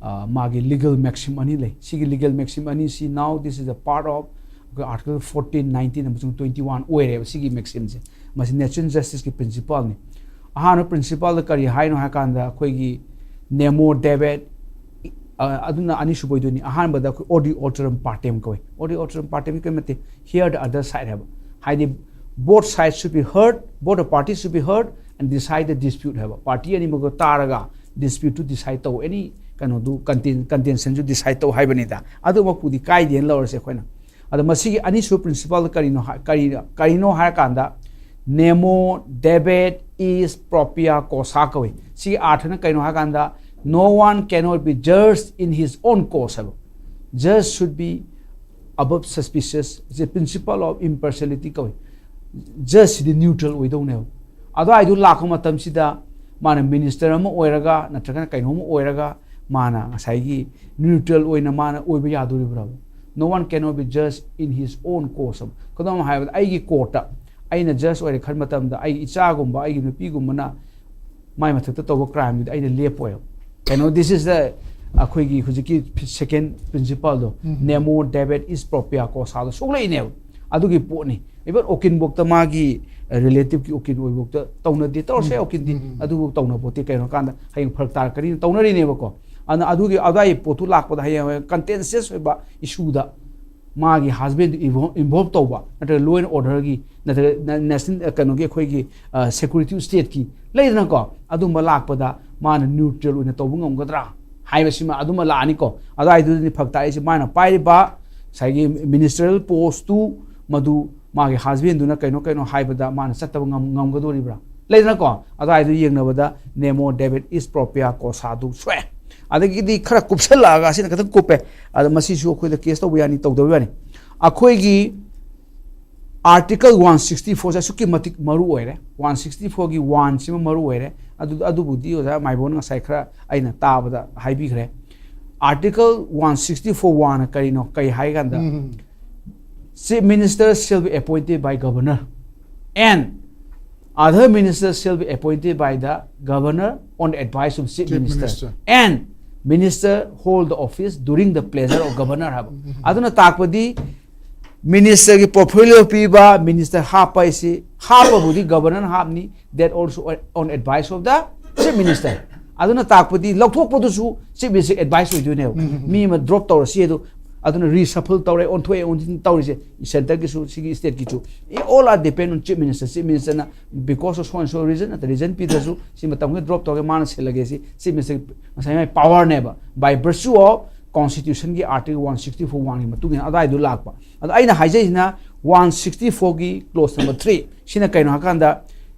ꯑ, ꯃꯥꯒꯤ ꯂꯤꯒꯜ ꯃꯦꯛꯁꯤꯝ ꯑꯅꯤ ꯂꯩ꯫ ꯁꯤꯒꯤ ꯂꯤꯒꯜ ꯃꯦꯛꯁꯤꯝ ꯑꯅꯤꯁꯤ, now this is a part of ꯑꯩꯈꯣꯏ ꯑꯥꯔꯇꯤꯀꯜ ꯐꯣꯔꯇꯤꯟ, ꯅꯥꯏꯟꯇꯤꯟ ꯑꯃꯁꯨꯡ ꯇ꯭ꯋꯦꯟꯇꯤ ꯋꯥꯟ ꯑꯣꯏꯔꯦꯕ ꯁꯤꯒꯤ ꯃꯦꯛꯁꯤꯝꯁꯦ꯫ ꯃꯁꯤ ꯅꯦꯆꯨꯔꯦꯜ ꯖꯁꯇꯤꯁꯀꯤ ꯄ꯭ꯔꯤꯟꯁꯤꯄꯜꯅꯤ꯫ ꯑꯍꯥꯟꯕ ꯄ꯭ꯔꯤꯟꯁꯤꯄꯜꯗ ꯀꯔꯤ ꯍꯥꯏꯅꯣ ꯍꯥꯏ ꯀꯥꯟꯗ ꯑꯩꯈꯣꯏꯒꯤ ꯅꯦꯃꯣ ꯗꯦꯕꯦꯠ, ꯑ, ꯑꯗꯨꯅ ꯑꯅꯤꯁꯨꯕ ꯑꯣꯏꯗꯣꯏꯅꯤ꯫ ꯑꯍꯥꯟꯕꯗ ꯑꯩꯈꯣꯏ ꯑꯣꯗꯤ ꯑꯣꯇꯔꯝ ꯄꯥꯔꯇꯦꯝ ꯀꯧꯏ꯫ ꯑꯣꯗꯤ ꯑꯣꯇꯔꯝ ꯄꯥꯔꯇꯦꯝ ꯀꯔꯤ ꯅꯠꯇꯦ, hear the other side ꯍꯥꯏꯕ꯫ ꯍꯥꯏꯗꯤ both sides should be heard, both the parties should be heard and decide the dispute ꯍꯥꯏꯕ꯫ ꯄꯥꯔꯇꯤ ꯑꯅꯤꯃꯛꯇꯣ ꯇꯥꯔꯒ ꯗꯤꯁꯄ꯭ꯌꯨꯠꯇꯨ ꯗꯤꯁꯥꯏꯠ ꯇꯧ, ꯑꯦꯅꯤ ꯀꯩꯅꯣꯗꯨ ꯀꯟꯇꯦꯟ-, ꯀꯟꯇꯦꯟꯁꯟꯁꯨ ꯗꯤꯁꯥꯏꯠ ꯇꯧ ꯍꯥꯏꯕꯅꯤꯗ꯫ ꯑꯗꯨꯃꯛꯄꯨꯗꯤ ꯀꯥꯏꯗꯦꯅ ꯂꯧꯔꯁꯦ ꯑꯩꯈꯣꯏꯅ꯫ ꯑꯗꯣ ꯃꯁꯤꯒꯤ ꯑꯅꯤꯁꯨꯕ ꯄ꯭ꯔꯤꯟꯁꯤꯄꯜ ꯀꯔꯤꯅꯣ ꯍꯥꯏ-, ꯀꯔꯤ-, ꯀꯔꯤꯅꯣ ꯍꯥꯏꯔꯀꯥꯟꯗ, ꯅꯦꯃꯣ ꯗꯦꯕꯦꯠ ꯏꯁ ꯄ꯭ꯔꯣꯄꯤꯌꯥ ꯀꯣꯁꯥ ꯀꯧꯏ꯫ ꯁꯤꯒꯤ ꯑꯥꯔꯊꯅ ꯀꯩꯅꯣ ꯍꯥꯏꯔꯀꯥꯟꯗ, no one cannot be judged in his own cause ꯍꯥꯏꯕ꯫ Judge should be above suspicious, the principle of impartiality ꯀꯧꯏ꯫ ꯖꯁꯁꯤꯗꯤ ꯅ꯭ꯌꯨꯇ꯭ꯔꯦꯜ ꯑꯣꯏꯗꯧꯅꯦꯕ꯫ ꯑꯗꯨꯋꯥꯏꯗꯨ ꯂꯥꯛꯄ ꯃꯇꯝꯁꯤꯗ ꯃꯥꯅ ꯃꯤꯅꯤꯁꯇꯔ ꯑꯃ ꯑꯣꯏꯔꯒ ꯅꯠꯇ꯭ꯔꯒꯅ ꯀꯩꯅꯣꯝ ꯑꯣꯏꯔꯒ ꯃꯥꯅ ꯉꯁꯥꯏꯒꯤ ꯅ꯭ꯌꯨꯇ꯭ꯔꯦꯜ ꯑꯣꯏꯅ ꯃꯥꯅ ꯑꯣꯏꯕ ꯌꯥꯗꯣꯔꯤꯕ꯭ꯔꯕ? No one cannot be judged in his own cause. ꯈꯨꯗꯝ ꯑꯃ ꯍꯥꯏꯔꯕꯗ, ꯑꯩꯒꯤ ꯀꯣꯔꯠꯇ ꯑꯩꯅ ꯖꯁ ꯑꯣꯏꯔꯦ ꯈꯟꯕ ꯃꯇꯝꯗ, ꯑꯩꯒꯤ ꯏꯆꯥꯒꯨꯝꯕ, ꯑꯩꯒꯤ ꯅꯨꯄꯤꯒꯨꯝꯕꯅ ꯃꯥꯏ ꯃꯊꯛꯇ ꯇꯧꯕ ꯀ꯭ꯔꯥꯏꯝꯗꯨꯗꯤ ꯑꯩꯅ ꯂꯦꯞꯄꯣꯏꯕ꯫ ꯀꯩꯅꯣ, this is the ꯑꯩꯈꯣꯏꯒꯤ ꯍꯧꯖꯤꯛꯀꯤ second principalꯗꯣ, ꯅꯦꯃꯣ ꯗꯦꯕꯤꯠ ꯏꯁ ꯄ꯭ꯔꯣꯄꯤꯌꯥ ꯀꯣꯁꯥꯗꯣ ꯁꯣꯛꯂꯛꯏꯅꯦꯕ꯫ ꯑꯗꯨꯒꯤ ꯄꯣꯠꯅꯤ꯫ Even ꯎꯀꯤꯜꯐꯧꯗ, ꯃꯥꯒꯤ relative ꯀꯤ ꯎꯀꯤꯜ ꯑꯣꯏꯕꯐꯥꯎꯗ ꯇꯧꯅꯗꯦ, ꯇꯧꯔꯁꯦ ꯎꯀꯤꯜꯗꯤ, ꯑꯗꯨꯕꯨ ꯇꯧꯅ ꯄꯣꯠꯇꯦ, ꯀꯩꯅꯣ ꯀꯥꯟꯗ ꯍꯌꯦꯡ ꯐꯔꯛ ꯇꯥꯔꯛꯀꯅꯤꯅ ꯇꯧꯅꯔꯤꯅꯦꯕꯀꯣ꯫ ꯑꯗꯨꯅ ꯑꯗꯨꯒꯤ ꯑꯗꯨꯋꯥꯏ ꯄꯣꯠꯇꯨ ꯂꯥꯛꯄꯗ ꯍꯌꯦꯡ contentious ꯑꯣꯏꯕ issue ꯗ ꯃꯥꯒꯤ husband ꯗꯨ involve ꯇꯧꯕ, ꯅꯠꯇ꯭ꯔꯒ law and order ꯒꯤ, ꯅꯠꯇ꯭ꯔꯒ national, ꯀꯩꯅꯣꯒꯤ, ꯑꯩꯈꯣꯏꯒꯤ security state ꯀꯤ ꯂꯩꯗꯅꯀꯣ, ꯑꯗꯨꯝꯕ ꯂꯥꯛꯄꯗ ꯃꯥꯅ neutral ꯑꯣꯏꯅ ꯇꯧꯕ ꯉꯝꯒꯗ꯭ꯔꯥ ꯍꯥꯏꯕꯁꯤꯃ ꯑꯗꯨꯃ ꯂꯥꯛꯑꯅꯤꯀꯣ꯫ ꯑꯗꯨꯋꯥꯏꯗꯨꯗꯅꯤ ꯐꯔꯛ ꯇꯥꯔꯛꯏꯁꯦ꯫ ꯃꯥꯅ ꯄꯥꯏꯔꯤꯕ ꯉꯁꯥꯏꯒꯤ ministerial post ꯇꯨ, ꯃꯗꯨ ꯃꯥꯒꯤ husband ꯗꯨꯅ ꯀꯩꯅꯣ ꯀꯩꯅꯣ ꯍꯥꯏꯕꯗ ꯃꯥꯅ ꯆꯠꯇꯕ ꯉꯝ-, ꯉꯝꯒꯗꯣꯔꯤꯕ꯭ꯔꯥ? ꯂꯩꯗꯅꯀꯣ, ꯑꯗꯨꯋꯥꯏꯗꯨ ꯌꯦꯡꯅꯕꯗ ꯅꯦꯃꯣ ꯗꯦꯕꯤꯠ ꯏꯁ ꯄ꯭ꯔꯣꯄꯤꯌꯥ ꯀꯣꯁꯥꯗꯨ ꯁꯣꯛꯑꯦ꯫ ꯑꯗꯒꯤꯗꯤ ꯈꯔ ꯀꯨꯞꯁꯜꯂꯛꯑꯒ, ꯑꯁꯤꯅ ꯈꯤꯇꯪ ꯀꯨꯞꯄꯦ, ꯑꯗ ꯃꯁꯤꯁꯨ ꯑꯩꯈꯣꯏꯗ case ꯇꯧꯕ ꯌꯥꯅꯤ, ꯇꯧꯗꯕ ꯌꯥꯅꯤ꯫ ꯑꯩꯈꯣꯏꯒꯤ Article one sixty four ꯁꯦ ꯑꯁꯨꯛꯀꯤ ꯃꯇꯤꯛ ꯃꯔꯨ ꯑꯣꯏꯔꯦ꯫ One sixty four ꯒꯤ one ꯁꯤꯃ ꯃꯔꯨ ꯑꯣꯏꯔꯦ꯫ ꯑꯗꯨ, ꯑꯗꯨꯕꯨꯗꯤ ꯑꯣꯖꯥ ꯃꯥꯏꯕꯣꯟ ꯉꯁꯥꯏ ꯈꯔ ꯑꯩꯅ ꯇꯥꯕꯗ ꯍꯥꯏꯕꯤꯈ꯭ꯔꯦ꯫ Article one sixty four one ꯅ ꯀꯔꯤꯅꯣ? ꯀꯔꯤ ꯍꯥꯏ ꯀꯥꯟꯗ, Chief Minister shall be appointed by Governor and other ministers shall be appointed by the Governor on the advice of Chief Minister and Minister hold the office during the pleasure of Governor ꯍꯥꯏꯕ꯫ ꯑꯗꯨꯅ ꯇꯥꯛꯄꯗꯤ minister ꯒꯤ portfolio ꯄꯤꯕ, minister ꯍꯥꯞꯄ ꯍꯥꯏꯁꯤ, ꯍꯥꯞꯄꯕꯨꯗꯤ Governor ꯅ ꯍꯥꯞꯅꯤ, that also on advice of the Chief Minister꯫ ꯑꯗꯨꯅ ꯇꯥꯛꯄꯗꯤ ꯂꯧꯊꯣꯛꯄꯗꯨꯁꯨ Chief Minister advice ꯑꯣꯏꯗꯣꯏꯅꯦꯕ꯫ ꯃꯤ ꯑꯃ drop ꯇꯧꯔꯁꯤ ꯑꯗꯨ, ꯑꯗꯨꯅ reshuffle ꯇꯧꯔꯦ, ꯑꯣꯟꯊꯣꯛꯑꯦ ꯑꯣꯟꯊꯣꯛ ꯇꯧꯔꯤꯁꯦ, centre ꯒꯤꯁꯨ, ꯁꯤꯒꯤ state ꯀꯤꯁꯨ, all are depend on Chief Minister꯫ Chief Minister ꯅ because of so and so reason, ꯅꯠꯇ꯭ꯔ reason ꯄꯤꯗ꯭ꯔꯁꯨ, ꯁꯤ ꯃꯇꯝꯒꯤ drop ꯇꯧꯔꯒꯦ, ꯃꯥꯅ ꯁꯤꯜꯂꯒꯦ, ꯁꯤ Chief Minister ꯉꯁꯥꯏ ꯃꯥꯏ power ꯅꯦꯕ, by virtue of constitution ꯒꯤ Article one sixty four one ꯒꯤ ꯃꯇꯨꯡ ꯏꯟꯅ ꯑꯗꯨꯋꯥꯏꯗꯨ ꯂꯥꯛꯄ꯫ ꯑꯗꯣ ꯑꯩꯅ ꯍꯥꯏꯖꯩꯁꯤꯅ one sixty four ꯒꯤ clause number three ꯁꯤꯅ ꯀꯩꯅꯣ ꯍꯥꯏꯀꯥꯟꯗ,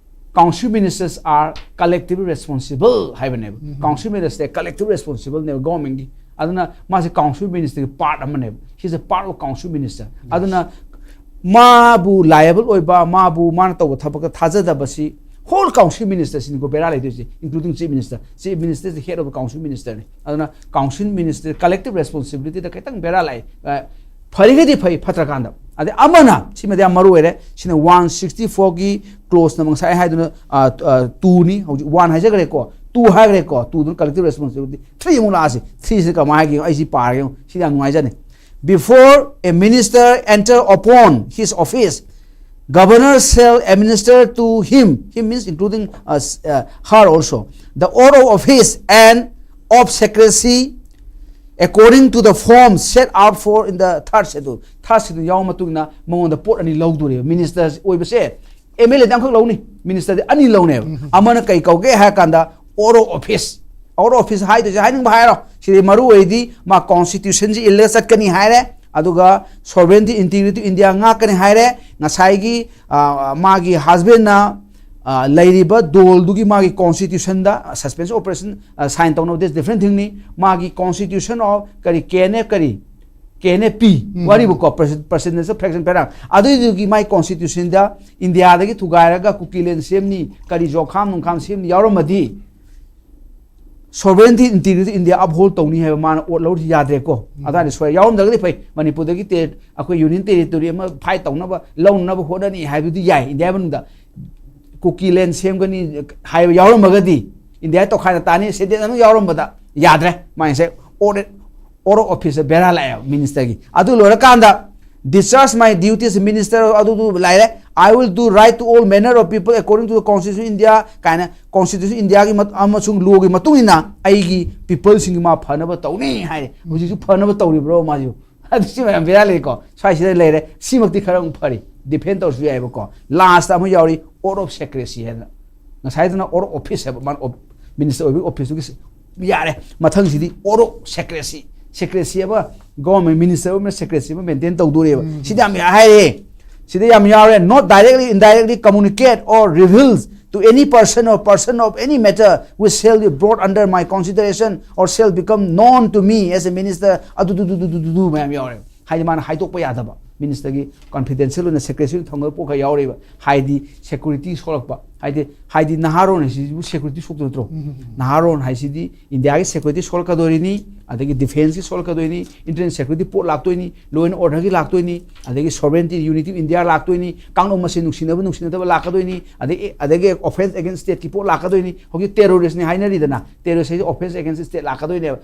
council ministers are collectively responsible ꯍꯥꯏꯕꯅꯦꯕ꯫ Council minister collective responsible ꯅꯦꯕ government ꯀꯤ꯫ ꯑꯗꯨꯅ ꯃꯥꯁꯦ council minister ꯒꯤ part ꯑꯃꯅꯦꯕ꯫ He is a part of council minister꯫ ꯑꯗꯨꯅ ꯃꯥꯕꯨ liable ꯑꯣꯏꯕ, ꯃꯥꯕꯨ, ꯃꯥꯅ ꯇꯧꯕ ꯊꯕꯛꯇ ꯊꯥꯖꯗꯕꯁꯤ whole council minister ꯁꯤꯅꯤꯀꯣ ꯕꯦꯔꯥ ꯂꯩꯗꯣꯏꯁꯦ, including Chief Minister꯫ Chief Minister is the head of the council minister ꯅꯤ꯫ ꯑꯗꯨꯅ council minister collective responsibility ꯗ ꯈꯤꯇꯪ ꯕꯦꯔꯥ ꯂꯥꯛꯑꯦ꯫ ꯑ, ꯐꯔꯤꯒꯩꯗꯤ ꯐꯩ, ꯐꯠꯇ꯭ꯔꯀꯥꯟꯗ꯫ ꯑꯗꯩ ꯑꯃꯅ, ꯁꯤꯃꯗꯤ ꯌꯥꯝ ꯃꯔꯨ ꯑꯣꯏꯔꯦ, ꯁꯤꯅ one sixty four ꯒꯤ clause number, ꯉꯁꯥꯏ ꯑꯩ ꯍꯥꯏꯗꯨꯅ, ꯑ, ꯑ, two ꯅꯤ, ꯍꯧꯖꯤꯛ one ꯍꯥꯏꯖꯈ꯭ꯔꯦꯀꯣ꯫ ꯇꯨ ꯍꯥꯏꯈ꯭ꯔꯦꯀꯣ, ꯇꯨꯗꯨꯅ collective responsibility꯫ ꯊ꯭ꯔꯤ ꯑꯃꯨꯛ ꯂꯥꯛꯑꯁꯤ, ꯊ꯭ꯔꯤꯁꯤꯅ ꯀꯃꯥꯏꯅ ꯍꯥꯏꯒꯦ? ꯑꯩ ꯁꯤ ꯄꯥꯔꯒꯦ ꯌꯦꯡꯉꯨ, ꯁꯤꯗꯤ ꯌꯥꯝ ꯅꯨꯡꯉꯥꯏꯖꯅꯤ꯫ Before a minister enter upon his office, governor shall administer to him, him means including us, uh, her also, the oath of office and of secrecy according to the form set out for in the third schedule꯫ Third schedule ꯌꯥꯎꯕ ꯃꯇꯨꯡ ꯏꯟꯅ ꯃꯉꯣꯟꯗ ꯄꯣꯠ ꯑꯅꯤ ꯂꯧꯗꯣꯔꯤꯕ꯫ Minister ꯑꯣꯏꯕꯁꯦ MLAꯗꯤ ꯑꯃꯈꯛ ꯂꯧꯅꯤ, ministerꯗꯤ ꯑꯅꯤ ꯂꯧꯅꯦꯕ꯫ ꯑꯃꯅ ꯀꯩ ꯀꯧꯒꯦ ꯍꯥꯏꯔ ꯀꯥꯟꯗ oath of office꯫ Oath of office ꯍꯥꯏꯗꯣꯏꯁꯦ ꯍꯥꯏꯅꯤꯡꯕ ꯍꯥꯏꯔꯣ꯫ ꯁꯤꯗꯤ ꯃꯔꯨ ꯑꯣꯏꯗꯤ ꯃꯥ constitutionꯁꯤ ꯏꯜꯂꯒ ꯆꯠꯀꯅꯤ ꯍꯥꯏꯔꯦ, ꯑꯗꯨꯒ sovereignty, integrity of India ꯉꯥꯛꯀꯅꯤ ꯍꯥꯏꯔꯦ꯫ ꯉꯁꯥꯏꯒꯤ, ꯑ, ꯃꯥꯒꯤ husbandꯅ, ꯑ, ꯂꯩꯔꯤꯕ ꯗꯣꯜꯗꯨꯒꯤ ꯃꯥꯒꯤ constitutionꯗ, ꯑ, suspension operation, ꯑ, sign ꯇꯧꯅꯕꯗꯤ different thingꯅꯤ꯫ ꯃꯥꯒꯤ constitution of ꯀꯔꯤ, KNF ꯀꯔꯤ, KNFP, ꯎꯝ꯫ ꯋꯥꯔꯤꯕꯨꯀꯣ, Presi-, Presidential Fraction Pheram, ꯑꯗꯨꯏꯗꯨꯒꯤ ꯃꯥꯏ constitutionꯗ ꯏꯟꯗꯤꯌꯥꯗꯒꯤ ꯊꯨꯒꯥꯏꯔꯒ ꯀꯨꯀꯤꯂꯦꯟ ꯁꯦꯝꯅꯤ, ꯀꯔꯤ ꯖꯣꯈꯥꯝ ꯅꯨꯡꯈꯥꯝ ꯁꯦꯝꯅꯤ ꯌꯥꯎꯔꯝꯃꯗꯤ, sovereignty, integrity of India uphold ꯇꯧꯅꯤ ꯍꯥꯏꯕ ꯃꯥꯅ oath ꯂꯧꯔꯤꯁꯤ ꯌꯥꯗ꯭ꯔꯦꯀꯣ꯫ ꯎꯝ꯫ ꯑꯗꯨꯋꯥꯏꯗ ꯁꯣꯏ ꯌꯥꯎꯔꯝꯗ꯭ꯔꯒꯗꯤ ꯐꯩ, ꯃꯅꯤꯄꯨꯔꯗꯒꯤ ꯇꯦ-, ꯑꯩꯈꯣꯏ union territory ꯑꯃ fight ꯇꯧꯅꯕ, ꯂꯧꯅꯅꯕ ꯍꯣꯠꯅꯅꯤ ꯍꯥꯏꯕꯗꯨꯗꯤ ꯌꯥꯏ꯫ ꯏꯟꯗꯤꯌꯥ ꯃꯅꯨꯡꯗ ꯀꯨꯀꯤꯂꯦꯟ ꯁꯦꯝꯒꯅꯤ ꯍꯥꯏꯕ ꯌꯥꯎꯔꯝꯃꯒꯗꯤ, ꯏꯟꯗꯤꯌꯥ ꯇꯣꯈꯥꯏꯅ ꯇꯥꯅꯤ, sentence ꯑꯃ ꯌꯥꯎꯔꯝꯕꯗ ꯌꯥꯗ꯭ꯔꯦ꯫ ꯃꯥꯏꯁꯦ oath, oath of office ꯕꯦꯔꯥ ꯂꯥꯛꯑꯦꯕ ministerꯒꯤ꯫ ꯑꯗꯨ ꯂꯣꯏꯔꯀꯥꯟꯗ, "Discharge my duties minister" ꯑꯗꯨꯗꯨ ꯂꯥꯏꯔꯦ꯫ "I will do right to all manner of people according to the constitution of India" ꯀꯥꯏꯅ constitution of Indiaꯒꯤ ꯃꯠ-, ꯑꯃꯁꯨꯡ lawꯒꯤ ꯃꯇꯨꯡ ꯏꯟꯅ ꯑꯩꯒꯤ peopleꯁꯤꯡꯒꯤ ꯃꯥ ꯐꯅꯕ ꯇꯧꯅꯤ ꯍꯥꯏꯔꯦ꯫ ꯍꯧꯖꯤꯛꯁꯨ ꯐꯅꯕ ꯇꯧꯔꯤꯕ꯭ꯔꯣ ꯃꯥꯁꯨ? ꯑꯗꯨ ꯁꯤ ꯃꯌꯥꯝ ꯕꯦꯔꯥ ꯂꯩꯀꯣ꯫ ꯁ꯭ꯋꯥꯏꯁꯤꯗ ꯂꯩꯔꯦ꯫ ꯁꯤꯃꯛꯇꯤ ꯈꯔ ꯑꯃꯨꯛ ꯐꯔꯤ, defend ꯇꯧꯔꯁꯨ ꯌꯥꯏꯕꯀꯣ꯫ Last ꯑꯃ ꯌꯥꯎꯔꯤ, oath of secrecy ꯍꯥꯏꯅ꯫ ꯉꯁꯥꯏꯗꯨꯅ oath of office ꯍꯥꯏꯕ, ꯃꯥꯅ ꯑꯣꯞ-, minister ꯑꯣꯏꯕꯒꯤ officeꯇꯨꯒꯤ ꯁꯤ-, ꯌꯥꯔꯦ꯫ ꯃꯊꯪꯁꯤꯗꯤ oath of secrecy꯫ Secrecy ꯑꯃ, government minister ꯑꯃ secrecy ꯑꯃ maintain ꯇꯧꯗꯣꯔꯤꯕ꯫ ꯎꯝ꯫ ꯁꯤꯗꯤ ꯌꯥꯝ ꯍꯥꯏꯔꯦ꯫ ꯁꯤꯗ ꯌꯥꯝ ꯌꯥꯎꯔꯦ, "Not directly, indirectly communicate or reveals to any person or person of any matter which shall be brought under my consideration or shall become known to me as a minister" ꯑꯗꯨ, ꯗꯨ, ꯗꯨ, ꯗꯨ, ꯗꯨ, ꯗꯨ, ꯗꯨ ꯃꯌꯥꯝ ꯌꯥꯎꯔꯦ꯫ ꯍꯥꯏꯗꯤ ꯃꯥꯅ ꯍꯥꯏꯗꯣꯛꯄ ꯌꯥꯗꯕ꯫ ꯃꯤꯅꯤꯁꯇꯔꯒꯤ ꯀꯣꯟꯐꯤꯗꯦꯟꯁꯤꯌꯦꯜ ꯑꯣꯏꯅ ꯁꯦꯀ꯭ꯔꯦꯠꯁꯤ ꯊꯝꯒꯗꯕ ꯄꯣꯠ ꯈꯔ ꯌꯥꯎꯔꯤꯕ꯫ ꯍꯥꯏꯗꯤ ꯁꯦꯀ꯭ꯌꯨꯔꯤꯇꯤ ꯁꯣꯛꯂꯛꯄ꯫ ꯍꯥꯏꯗꯤ ꯍꯥꯏꯗꯤ ꯅꯍꯥꯔꯣꯟ ꯍꯥꯏꯁꯤꯕꯨ ꯁꯦꯀ꯭ꯌꯨꯔꯤꯇꯤ ꯁꯣꯛꯇꯣꯏ ꯅꯠꯇ꯭ꯔꯣ? ꯅꯍꯥꯔꯣꯟ ꯍꯥꯏꯁꯤꯗꯤ ꯏꯟꯗꯤꯌꯥꯒꯤ ꯁꯦꯀ꯭ꯌꯨꯔꯤꯇꯤ ꯁꯣꯛꯂꯛꯀꯗꯣꯔꯤꯅꯤ, ꯑꯗꯒꯤ ꯗꯤꯐꯦꯟꯁꯀꯤ ꯁꯣꯛꯂꯛꯀꯗꯣꯏꯅꯤ, ꯏꯟꯇꯔꯅꯦꯁꯅꯦꯜ ꯁꯦꯀ꯭ꯌꯨꯔꯤꯇꯤ ꯄꯣꯠ ꯂꯥꯛꯇꯣꯏꯅꯤ, ꯂꯣ ꯑꯦꯟ ꯑꯣꯔꯗꯔꯒꯤ ꯂꯥꯛꯇꯣꯏꯅꯤ, ꯑꯗꯒꯤ ꯁꯣꯕꯔꯦꯟꯇꯤ, ꯌꯨꯅꯤꯇꯤ ꯑꯣꯐ ꯏꯟꯗꯤꯌꯥ ꯂꯥꯛꯇꯣꯏꯅꯤ, ꯀꯥꯡꯂꯨꯞ ꯃꯁꯦꯟ ꯅꯨꯡꯁꯤꯅꯕ ꯅꯨꯡꯁꯤꯅꯗꯕ ꯂꯥꯛꯀꯗꯣꯏꯅꯤ, ꯑꯗꯒꯤ ꯑꯗꯒꯤ ꯑꯣꯐꯦꯟꯁ ꯑꯦꯒꯦꯟꯁ ꯁ꯭ꯇꯦꯠꯀꯤ ꯄꯣꯠ ꯂꯥꯛꯀꯗꯣꯏꯅꯤ꯫ ꯍꯧꯖꯤꯛ ꯇꯦꯔꯣꯔꯤꯁꯅꯤ ꯍꯥꯏꯅꯔꯤꯗꯅ, ꯇꯦꯔꯣꯔꯤꯁ ꯍꯥꯏꯁꯦ ꯑꯣꯐꯦꯟꯁ ꯑꯦꯒꯦꯟꯁ ꯁ꯭ꯇꯦꯠ ꯂꯥꯛꯀꯗꯣꯏꯅꯦꯕ꯫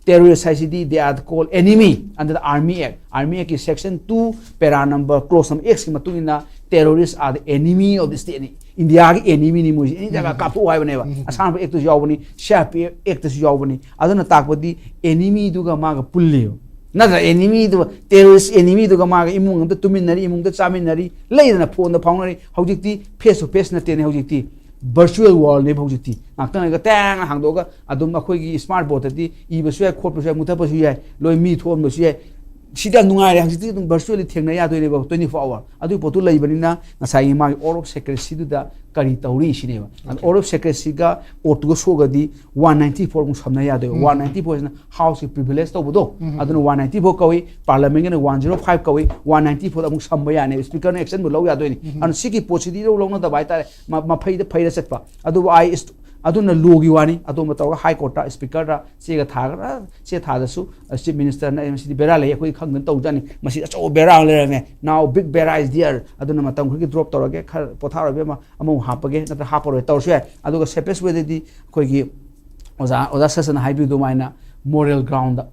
ꯇꯦꯔꯣꯔꯤꯁ ꯍꯥꯏꯁꯤꯗꯤ they are called enemy under the Army Act. Army Actꯀꯤ section two para number clause number Xꯀꯤ ꯃꯇꯨꯡ ꯏꯟꯅ terrorists are the enemy of the stateꯅꯤ꯫ ꯏꯟꯗꯤꯌꯥꯒꯤ ꯑꯦꯅꯤꯃꯤꯅꯤ ꯃꯣꯏꯁꯤ꯫ ꯑꯦꯅꯤ ꯖꯒꯥ ꯀꯥꯞꯊꯣꯛꯎ ꯍꯥꯏꯕꯅꯦꯕ꯫ ꯑꯁꯥꯡꯕ ꯑꯦꯛꯇꯁꯨ ꯌꯥꯎꯕꯅꯤ, ꯁꯤ ꯑꯥꯔ ꯄꯤ ꯑꯦꯐ ꯑꯦꯛꯇꯁꯨ ꯌꯥꯎꯕꯅꯤ꯫ ꯑꯗꯨꯅ ꯇꯥꯛꯄꯗꯤ ꯑꯦꯅꯤꯃꯤꯗꯨꯒ ꯃꯥꯒ ꯄꯨꯜꯂꯦꯕ꯫ ꯅꯠꯇ꯭ꯔ? ꯑꯦꯅꯤꯃꯤꯗꯨ, ꯇꯦꯔꯣꯔꯤꯁ ꯑꯦꯅꯤꯃꯤꯗꯨꯒ ꯃꯥꯒ ꯏꯃꯨꯡ ꯑꯝꯇ ꯇꯨꯃꯤꯟꯅꯔꯤ, ꯏꯃꯨꯡꯗ ꯆꯥꯃꯤꯟꯅꯔꯤ, ꯂꯩꯗꯅ ꯐꯣꯟꯗ ꯐꯥꯎꯅꯔꯤ꯫ ꯍꯧꯖꯤꯛꯇꯤ ꯐꯦꯁ ꯇꯨ ꯐꯦꯁ ꯅꯠꯇꯦꯅꯦ ꯍꯧꯖꯤꯛꯇꯤ꯫ ꯚꯔꯆꯨꯋꯦꯜ ꯋꯥꯔꯜꯅꯦꯕ ꯍꯧꯖꯤꯛꯇꯤ꯫ ꯉꯥꯛꯇꯪ ꯂꯩꯔꯒ ꯇꯦꯡ ꯍꯥꯡꯗꯣꯛꯑꯒ ꯑꯗꯨꯝ ꯑꯩꯈꯣꯏꯒꯤ ꯁ꯭ꯃꯥꯔꯠ ꯕꯣꯔꯗꯇꯗꯤ ꯏꯕꯁꯨ ꯌꯥꯏ, ꯈꯣꯠꯄꯁꯨ ꯌꯥꯏ, ꯃꯨꯊꯠꯄꯁꯨ ꯌꯥꯏ, ꯂꯣꯏ ꯃꯤ ꯊꯣꯛꯍꯟꯕꯁꯨ ꯌꯥꯏ꯫ ꯁꯤꯗꯤ ꯌꯥꯝ ꯅꯨꯡꯉꯥꯏꯔꯦ꯫ ꯍꯧꯖꯤꯛꯇꯤ ꯑꯗꯨꯝ ꯚꯔꯆꯨꯋꯦꯜꯂꯤ ꯊꯦꯡꯅ ꯌꯥꯗꯣꯏꯅꯦꯕ twenty four hour꯫ ꯑꯗꯨꯒꯤ ꯄꯣꯠꯇꯨ ꯂꯩꯕꯅꯤꯅ ꯉꯁꯥꯏꯒꯤ ꯃꯥꯒꯤ ꯑꯣꯠ ꯑꯣꯐ ꯁꯦꯀ꯭ꯔꯦꯁꯤꯗꯨꯗ ꯀꯔꯤ ꯇꯧꯔꯤ ꯁꯤꯅꯦꯕ꯫ ꯑꯗꯣ ꯑꯣꯠ ꯑꯣꯐ ꯁꯦꯀ꯭ꯔꯦꯁꯤꯒ ꯀꯣꯔꯠꯇꯨꯒ ꯁꯣꯛꯑꯒꯗꯤ one ninety four ꯑꯃꯨꯛ ꯁꯝꯅ ꯌꯥꯗꯣꯏꯕ꯫ One ninety fourꯁꯤꯅ ꯍꯥꯎꯁꯀꯤ ꯄ꯭ꯔꯤꯚꯤꯂꯦꯖ ꯇꯧꯕꯗꯣ, ꯑꯗꯨꯅ one ninety four ꯀꯧꯏ, ꯄꯥꯔꯂꯤꯌꯥꯃꯦꯟꯒꯤꯅ one zero five ꯀꯧꯏ, one ninety four ꯑꯃꯨꯛ ꯁꯝꯕ ꯌꯥꯅꯦꯕ꯫ ꯁ꯭ꯄꯤꯀꯔꯅ ꯑꯦꯛꯁꯟꯕꯨ ꯂꯧ ꯌꯥꯗꯣꯏꯅꯤ꯫ ꯑꯗꯨꯅ ꯁꯤꯒꯤ ꯄꯣꯠꯁꯤꯗꯤ ꯏꯔꯧ ꯂꯧꯅꯗꯕ ꯍꯥꯏꯇꯥꯔꯦ꯫ ꯃ-, ꯃꯐꯩꯗ ꯐꯩꯔ ꯆꯠꯄ꯫ ꯑꯗꯨꯕꯨ ꯑꯥꯏ ꯏꯁ-, ꯑꯗꯨꯅ ꯂꯣꯒꯤ ꯋꯥꯅꯤ꯫ ꯑꯗꯣꯝꯕ ꯇꯧꯔꯒ ꯍꯥꯏ ꯀꯣꯔꯠꯇ ꯁ꯭ꯄꯤꯀꯔꯗ ꯆꯦꯒ ꯊꯥꯔꯒ, "ꯆꯦ ꯊꯥꯗꯁꯨ ꯆꯤꯐ ꯃꯤꯅꯤꯁꯇꯔꯅ ꯑꯩ ꯃꯁꯤꯗꯤ ꯕꯦꯔꯥ ꯂꯩ, ꯑꯩꯈꯣꯏ ꯈꯪꯗꯅ ꯇꯧꯖꯥꯠꯅꯤ, ꯃꯁꯤ ꯑꯆꯧꯕ ꯕꯦꯔꯥ ꯑꯃ ꯂꯩꯔꯝꯃꯦ꯫ Now big bera is there꯫ ꯑꯗꯨꯅ ꯃꯇꯝ ꯈꯔꯒꯤ ꯗ꯭ꯔꯣꯞ ꯇꯧꯔꯒꯦ, ꯈꯔ ꯄꯣꯊꯥꯔꯣꯏꯕ ꯑꯃ, ꯑꯃꯃꯨꯛ ꯍꯥꯞꯄꯒꯦ, ꯅꯠꯇ꯭ꯔ ꯍꯥꯞꯄꯔꯣꯏ ꯇꯧꯔꯁꯨ ꯌꯥꯏ"꯫ ꯑꯗꯨꯒ ꯁꯦꯐꯦꯁ ꯋꯦꯗꯗꯤ ꯑꯩꯈꯣꯏꯒꯤ ꯑꯣꯖꯥ, ꯑꯣꯖꯥ ꯁꯁꯟꯅ ꯍꯥꯏꯕꯤꯕ ꯑꯗꯨꯃꯥꯏꯅ ꯃꯣꯔꯦꯜ ꯒ꯭ꯔꯥꯎꯟꯗ,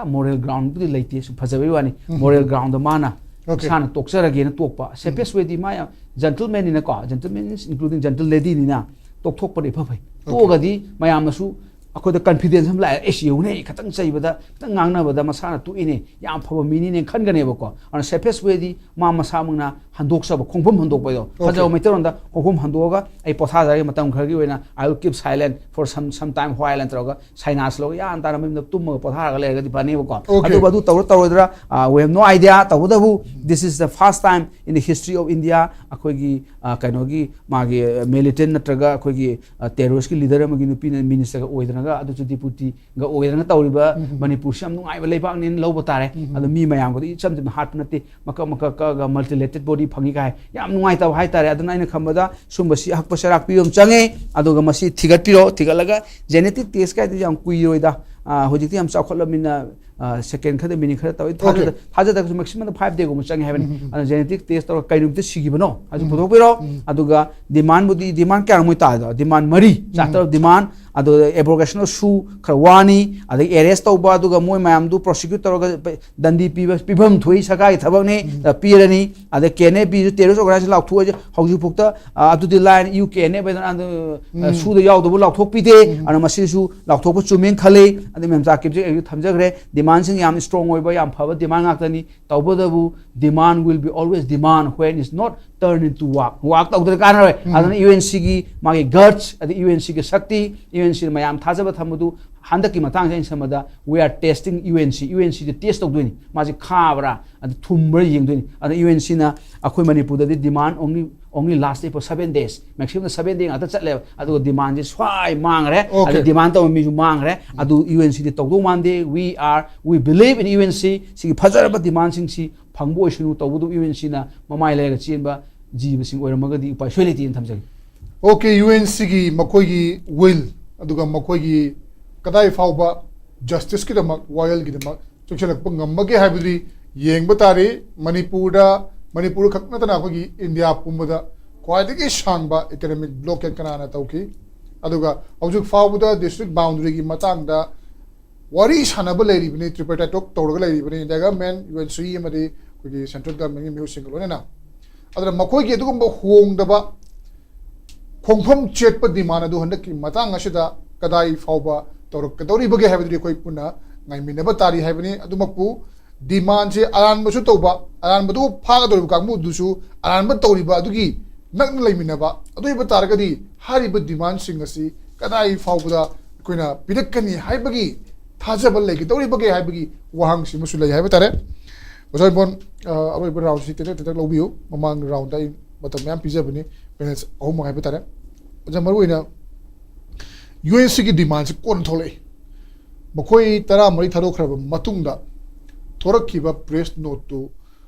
ꯃꯣꯔꯦꯜ ꯒ꯭ꯔꯥꯎꯟꯕꯨꯗꯤ ꯂꯩꯇꯦ, ꯁꯨꯝ ꯐꯖꯕꯩ ꯋꯥꯅꯤ꯫ ꯃꯣꯔꯦꯜ ꯒ꯭ꯔꯥꯎꯟꯗ ꯃꯥꯅ ꯃꯁꯥꯅ ꯇꯣꯛꯆꯔꯒꯦꯅ ꯇꯣꯛꯄ꯫ ꯁꯦꯐꯦꯁ ꯋꯦꯗꯤ ꯃꯥ ꯌꯥꯝ ꯖꯦꯟꯇꯜꯃꯦꯟꯅꯤꯅꯀꯣ, gentleman is including gentle ladyꯅꯤꯅ ꯇꯣꯛꯊꯣꯛꯄꯅ ꯏꯐ ꯐꯩ꯫ ꯇꯣꯛꯑꯒꯗꯤ ꯃꯌꯥꯝꯅꯁꯨ ꯑꯩꯈꯣꯏꯗ ꯀꯟꯐꯤꯗꯦꯟꯁ ꯑꯃ ꯂꯥꯛꯑꯦ, "ꯑꯦ, ꯁꯤ ꯌꯦꯡꯉꯨꯅꯦ, ꯈꯤꯇꯪ ꯆꯩꯕꯗ, ꯈꯤꯇꯪ ꯉꯥꯡꯅꯕꯗ ꯃꯁꯥꯅ ꯇꯣꯛꯏꯅꯦ, ꯌꯥꯝ ꯐꯕ ꯃꯤꯅꯤꯅꯦ" ꯈꯟꯒꯅꯦꯕꯀꯣ꯫ ꯑꯗꯨꯅ ꯁꯦꯐꯦꯁ ꯋꯦꯗꯤ ꯃꯥ ꯃꯁꯥꯃꯛꯅ ꯍꯟꯗꯣꯛꯆꯕ, ꯈꯣꯡꯐꯝ ꯍꯟꯗꯣꯛꯄꯗꯣ꯫ Okay. ꯐꯖꯕ ꯃꯩꯇꯩꯂꯣꯟꯗ ꯈꯣꯡꯐꯝ ꯍꯟꯗꯣꯛꯑꯒ ꯑꯩ ꯄꯣꯊꯥꯖꯔꯒꯦ, ꯃꯇꯝ ꯈꯔꯒꯤ ꯑꯣꯏꯅ I will keep silent for some, some time while ꯅꯠꯇ꯭ꯔꯒ ꯁꯥꯏꯅꯥꯁ ꯂꯧꯔꯒ ꯌꯥꯝ ꯇꯥꯅ ꯃꯌꯨꯝꯗ ꯇꯨꯝꯃꯒ ꯄꯣꯊꯥꯔꯒ ꯂꯩꯔꯒꯗꯤ ꯐꯅꯦꯕꯀꯣ꯫ Okay. ꯑꯗꯨꯕꯨ ꯑꯗꯨ ꯇꯧꯔ ꯇꯧꯔꯣꯏꯗ꯭ꯔꯥ, we have no idea꯫ ꯇꯧꯕꯇꯕꯨ this is the first time in the history of India ꯑꯩꯈꯣꯏꯒꯤ, ꯑ, ꯀꯩꯅꯣꯒꯤ ꯃꯥꯒꯤ militant ꯅꯠꯇ꯭ꯔꯒ ꯑꯩꯈꯣꯏꯒꯤ, ꯑ, terrorist ꯀꯤ leader ꯑꯃꯒꯤ ꯅꯨꯄꯤꯅ minister ꯒ ꯑꯣꯏꯗꯅꯒ ꯑꯗꯨꯁꯨ deputy ꯒ ꯑꯣꯏꯗꯅ ꯇꯧꯔꯤꯕ ꯃꯅꯤꯄꯨꯔꯁꯤ ꯌꯥꯝ ꯅꯨꯡꯉꯥꯏꯕ ꯂꯩꯕꯥꯛꯅꯦꯅ ꯂꯧꯕ ꯇꯥꯔꯦ꯫ ꯑꯗꯣ ꯃꯤ ꯃꯌꯥꯝꯒꯗꯤ ꯏꯆꯝ ꯆꯝꯅ ꯍꯥꯠꯄ ꯅꯠꯇꯦ, ꯃꯀꯛ ꯃꯀꯛ ꯀꯛꯑꯒ multilateral body ꯐꯪꯉꯤ ꯀꯥꯏ, ꯌꯥꯝ ꯅꯨꯡꯉꯥꯏꯇꯕ ꯍꯥꯏꯇꯥꯔꯦ꯫ ꯑꯗꯨꯅ ꯑꯩꯅ ꯈꯟꯕꯗ ꯁꯨꯝꯕꯁꯤ ꯑꯍꯛꯄ ꯆꯩꯔꯥꯛ ꯄꯤꯕ ꯑꯃ ꯆꯪꯉꯦ꯫ ꯑꯗꯨꯒ ꯃꯁꯤ ꯊꯤꯒꯠꯄꯤꯔꯣ, ꯊꯤꯒꯠꯂꯒ genetic test ꯀꯥꯏꯗꯨ ꯌꯥꯝ ꯀꯨꯏꯔꯣꯏꯗ꯫ ꯑ, ꯍꯧꯖꯤꯛꯇꯤ ꯌꯥꯝ ꯆꯥꯎꯈꯠꯂꯕꯅꯤꯅ, ꯑ, second ꯈꯔꯗ, minute ꯈꯔ ꯇꯧꯏ꯫ Okay. ꯊꯥꯖꯗ-, ꯊꯥꯖꯗ꯭ꯔꯒꯁꯨ maximum ꯗ five day ꯒꯨꯝꯕ ꯆꯪꯉꯦ ꯍꯥꯏꯕꯅꯤ꯫ ꯑꯗꯨꯅ genetic test ꯇꯧꯔꯒ ꯀꯩ ꯅꯨꯃꯤꯠꯇ ꯁꯤꯈꯤꯕꯅꯣ ꯍꯥꯏꯁꯨ ꯄꯨꯊꯣꯛꯄꯤꯔꯣ꯫ ꯑꯗꯨꯒ demand ꯕꯨꯗꯤ, demand ꯀꯌꯥꯅꯣ ꯃꯣꯏ ꯇꯥꯗꯣ? Demand ꯃꯔꯤ, charter of demand, ꯑꯗꯨꯒ abrogation of ꯁꯨ ꯈꯔ ꯋꯥꯅꯤ, ꯑꯗꯒꯤ arrest ꯇꯧꯕ, ꯑꯗꯨꯒ ꯃꯣꯏ ꯃꯌꯥꯝꯗꯨ prosecute ꯇꯧꯔꯒ ꯗꯟꯗꯤ ꯄꯤꯕ, ꯄꯤꯐꯝ ꯊꯣꯛꯏ, ꯁꯔꯀꯥꯔꯒꯤ ꯊꯕꯛꯅꯤ, ꯑꯗ ꯄꯤꯔꯅꯤ꯫ ꯑꯗ K N A ꯕꯤꯁꯨ terrorist organization ꯂꯥꯎꯊꯣꯛꯑꯁꯦ ꯍꯧꯖꯤꯛꯐꯥꯎꯗ, ꯑ, ꯑꯗꯨꯗꯤ ꯂꯥꯏꯅ U K N F ꯍꯥꯏꯗꯅ ꯑꯗꯨ, ꯑ, ꯁꯨꯗ ꯌꯥꯎꯗꯕ ꯂꯥꯎꯊꯣꯛꯄꯤꯗꯦ꯫ ꯑꯗꯨꯅ ꯃꯁꯤꯁꯨ ꯂꯥꯎꯊꯣꯛꯄ ꯆꯨꯝꯃꯦꯅ ꯈꯜꯂꯤ꯫ ꯑꯗꯩ ꯃꯦꯝꯆꯥ ꯀꯤꯞꯁꯦ ꯑꯩꯁꯨ ꯊꯝꯖꯈ꯭ꯔꯦ꯫ Demand ꯁꯤꯡ ꯌꯥꯝ strong ꯑꯣꯏꯕ, ꯌꯥꯝ ꯐꯕ demand ꯉꯥꯛꯇꯅꯤ꯫ ꯇꯧꯕꯇꯕꯨ demand will be always demand when it's not turn into work꯫ Work ꯇꯧꯗ꯭ꯔꯗꯤ ꯀꯥꯟꯅꯔꯣꯏ꯫ ꯑꯗꯨꯅ U N C ꯒꯤ ꯃꯥꯒꯤ guts, ꯑꯗꯩ U N C ꯒꯤ ꯁꯛꯇꯤ, U N C ꯅ ꯃꯌꯥꯝ ꯊꯥꯖꯕ ꯊꯝꯕꯗꯨ ꯍꯟꯗꯛꯀꯤ ꯃꯇꯥꯡꯁꯦ ꯑꯩꯅ ꯁꯝꯕꯗ we are testing U N C꯫ U N C say test ꯇꯧꯗꯣꯏꯅꯤ꯫ ꯃꯥꯁꯦ ꯈꯥꯕ꯭ꯔꯥ, ꯑꯗ ꯊꯨꯝꯕ꯭ꯔꯥ ꯌꯦꯡꯗꯣꯏꯅꯤ꯫ ꯑꯗ U N C ꯅ ꯑꯩꯈꯣꯏ ꯃꯅꯤꯄꯨꯔꯗꯗꯤ demand only, only last day for seven days, maximum the seven day ꯉꯥꯛꯇ ꯆꯠꯂꯦꯕ꯫ ꯑꯗꯨꯒ demand ꯁꯦ ꯁ꯭ꯋꯥꯏ ꯃꯥꯡꯈ꯭ꯔꯦ꯫ Okay. ꯑꯗ demand ꯇꯧꯕ ꯃꯤꯁꯨ ꯃꯥꯡꯈ꯭ꯔꯦ꯫ ꯑꯗꯨ U N C ꯗꯤ ꯇꯧꯗꯧ ꯃꯥꯟꯗꯦ꯫ We are, we believe in U N C꯫ ꯁꯤꯒꯤ ꯐꯖꯔꯕ demand ꯁꯤꯡꯁꯤ ꯐꯪꯕ ꯑꯣꯏꯁꯅꯨ꯫ ꯇꯧꯕꯗꯨ U N C ꯅ ꯃꯃꯥꯏ ꯂꯩꯔꯒ ꯆꯦꯟꯕ ꯖꯤꯕꯁꯤꯡ ꯑꯣꯏꯔꯝꯃꯒꯗꯤ ꯎꯄꯥꯏ ꯁꯣꯏ ꯂꯩꯇꯦꯅ ꯊꯝꯖꯒꯦ꯫ Okay, U N C ꯒꯤ ꯃꯈꯣꯏꯒꯤ will, ꯑꯗꯨꯒ ꯃꯈꯣꯏꯒꯤ ꯀꯗꯥꯏ ꯐꯥꯎꯕ justice ꯀꯤꯗꯃꯛ, ꯋꯥꯌꯦꯜꯒꯤꯗꯃꯛ ꯆꯦꯟꯁꯤꯜꯂꯛꯄ ꯉꯝꯕꯒꯦ ꯍꯥꯏꯕꯗꯨꯗꯤ ꯌꯦꯡꯕ ꯇꯥꯔꯤ꯫ ꯃꯅꯤꯄꯨꯔꯗ, ꯃꯅꯤꯄꯨꯔ ꯈꯛ ꯅꯠꯇꯅ ꯑꯩꯈꯣꯏꯒꯤ ꯏꯟꯗꯤꯌꯥ ꯄꯨꯝꯕꯗ ꯈ꯭ꯋꯥꯏꯗꯒꯤ ꯁꯥꯡꯕ economic blockade ꯀꯅꯥꯅ ꯇꯧꯈꯤ? ꯑꯗꯨꯒ ꯍꯧꯖꯤꯛ ꯐꯥꯎꯕꯗ district boundary ꯒꯤ ꯃꯇꯥꯡꯗ ꯋꯥꯔꯤ ꯁꯥꯟꯅꯕ ꯂꯩꯔꯤꯕꯅꯤ, tripartite talk ꯇꯧꯔꯒ ꯂꯩꯔꯤꯕꯅꯤ, India government, U N C ꯑꯃꯗꯤ ꯑꯩꯈꯣꯏꯒꯤ central government ꯀꯤ ꯃꯤꯑꯣꯏꯁꯤꯡꯒ ꯂꯣꯏꯅꯅ꯫ ꯑꯗꯨꯅ ꯃꯈꯣꯏꯒꯤ ꯑꯗꯨꯒꯨꯝꯕ ꯍꯣꯡꯗꯕ ꯈꯣꯡꯐꯝ ꯆꯦꯠꯄ demand ꯑꯗꯨ ꯍꯟꯗꯛꯀꯤ ꯃꯇꯥꯡ ꯑꯁꯤꯗ ꯀꯗꯥꯏ ꯐꯥꯎꯕ ꯇꯧꯔꯛꯀꯗꯧꯔꯤꯕꯒꯦ ꯍꯥꯏꯕꯗꯨꯗꯤ ꯑꯩꯈꯣꯏ ꯄꯨꯟꯅ ꯉꯥꯏꯃꯤꯟꯅꯕ ꯇꯥꯔꯤ ꯍꯥꯏꯕꯅꯤ꯫ ꯑꯗꯨꯃꯛꯄꯨ ꯗꯤꯃꯥꯟꯁꯦ ꯑꯔꯥꯟꯕꯁꯨ ꯇꯧꯕ, ꯑꯔꯥꯟꯕꯗꯨ ꯐꯥꯒꯗꯧꯔꯤꯕ ꯀꯥꯡꯕꯨꯗꯨꯁꯨ ꯑꯔꯥꯟꯕ ꯇꯧꯔꯤꯕ ꯑꯗꯨꯒꯤ ꯅꯛꯅ ꯂꯩꯃꯤꯟꯅꯕ꯫ ꯑꯗꯨ ꯑꯣꯏꯕ ꯇꯥꯔꯒꯗꯤ ꯍꯥꯏꯔꯤꯕ ꯗꯤꯃꯥꯟꯁꯤꯡ ꯑꯁꯤ ꯀꯗꯥꯏ ꯐꯥꯎꯕꯗ ꯑꯩꯈꯣꯏꯅ ꯄꯤꯔꯛꯀꯅꯤ ꯍꯥꯏꯕꯒꯤ ꯊꯥꯖꯕ ꯂꯩꯒꯗꯧꯔꯤꯕꯒꯦ ꯍꯥꯏꯕꯒꯤ ꯋꯥꯍꯪꯁꯤꯃꯁꯨ ꯂꯩ ꯍꯥꯏꯕ ꯇꯥꯔꯦ꯫ ꯑꯣꯖꯥ ꯏꯕꯣꯟ, ꯑ, ꯑꯔꯣꯏꯕ ꯔꯥꯎꯟꯁꯤ ꯇꯦꯟꯇꯛ ꯇꯦꯟꯇꯛ ꯂꯧꯕꯤꯌꯨ꯫ ꯃꯃꯥꯡ ꯔꯥꯎꯟꯗ ꯑꯩ ꯃꯇꯝ ꯃꯌꯥꯝ ꯄꯤꯖꯕꯅꯤ, ꯃꯤꯅꯠ ꯑꯍꯨꯝꯃꯛ ꯍꯥꯏꯕ ꯇꯥꯔꯦ꯫ ꯑꯣꯖꯥ, ꯃꯔꯨꯑꯣꯏꯅ ꯌꯨ ꯑꯦꯟ ꯁꯤꯒꯤ ꯗꯤꯃꯥꯟꯁꯤ ꯀꯣꯟꯅ ꯊꯣꯛꯂꯛꯏ꯫ ꯃꯈꯣꯏ ꯇꯔꯥꯃꯔꯤ ꯊꯥꯗꯣꯛꯈ꯭ꯔꯕ ꯃꯇꯨꯡꯗ ꯊꯣꯔꯛꯈꯤꯕ ꯄ꯭ꯔꯦꯁ ꯅꯣꯠꯇꯨ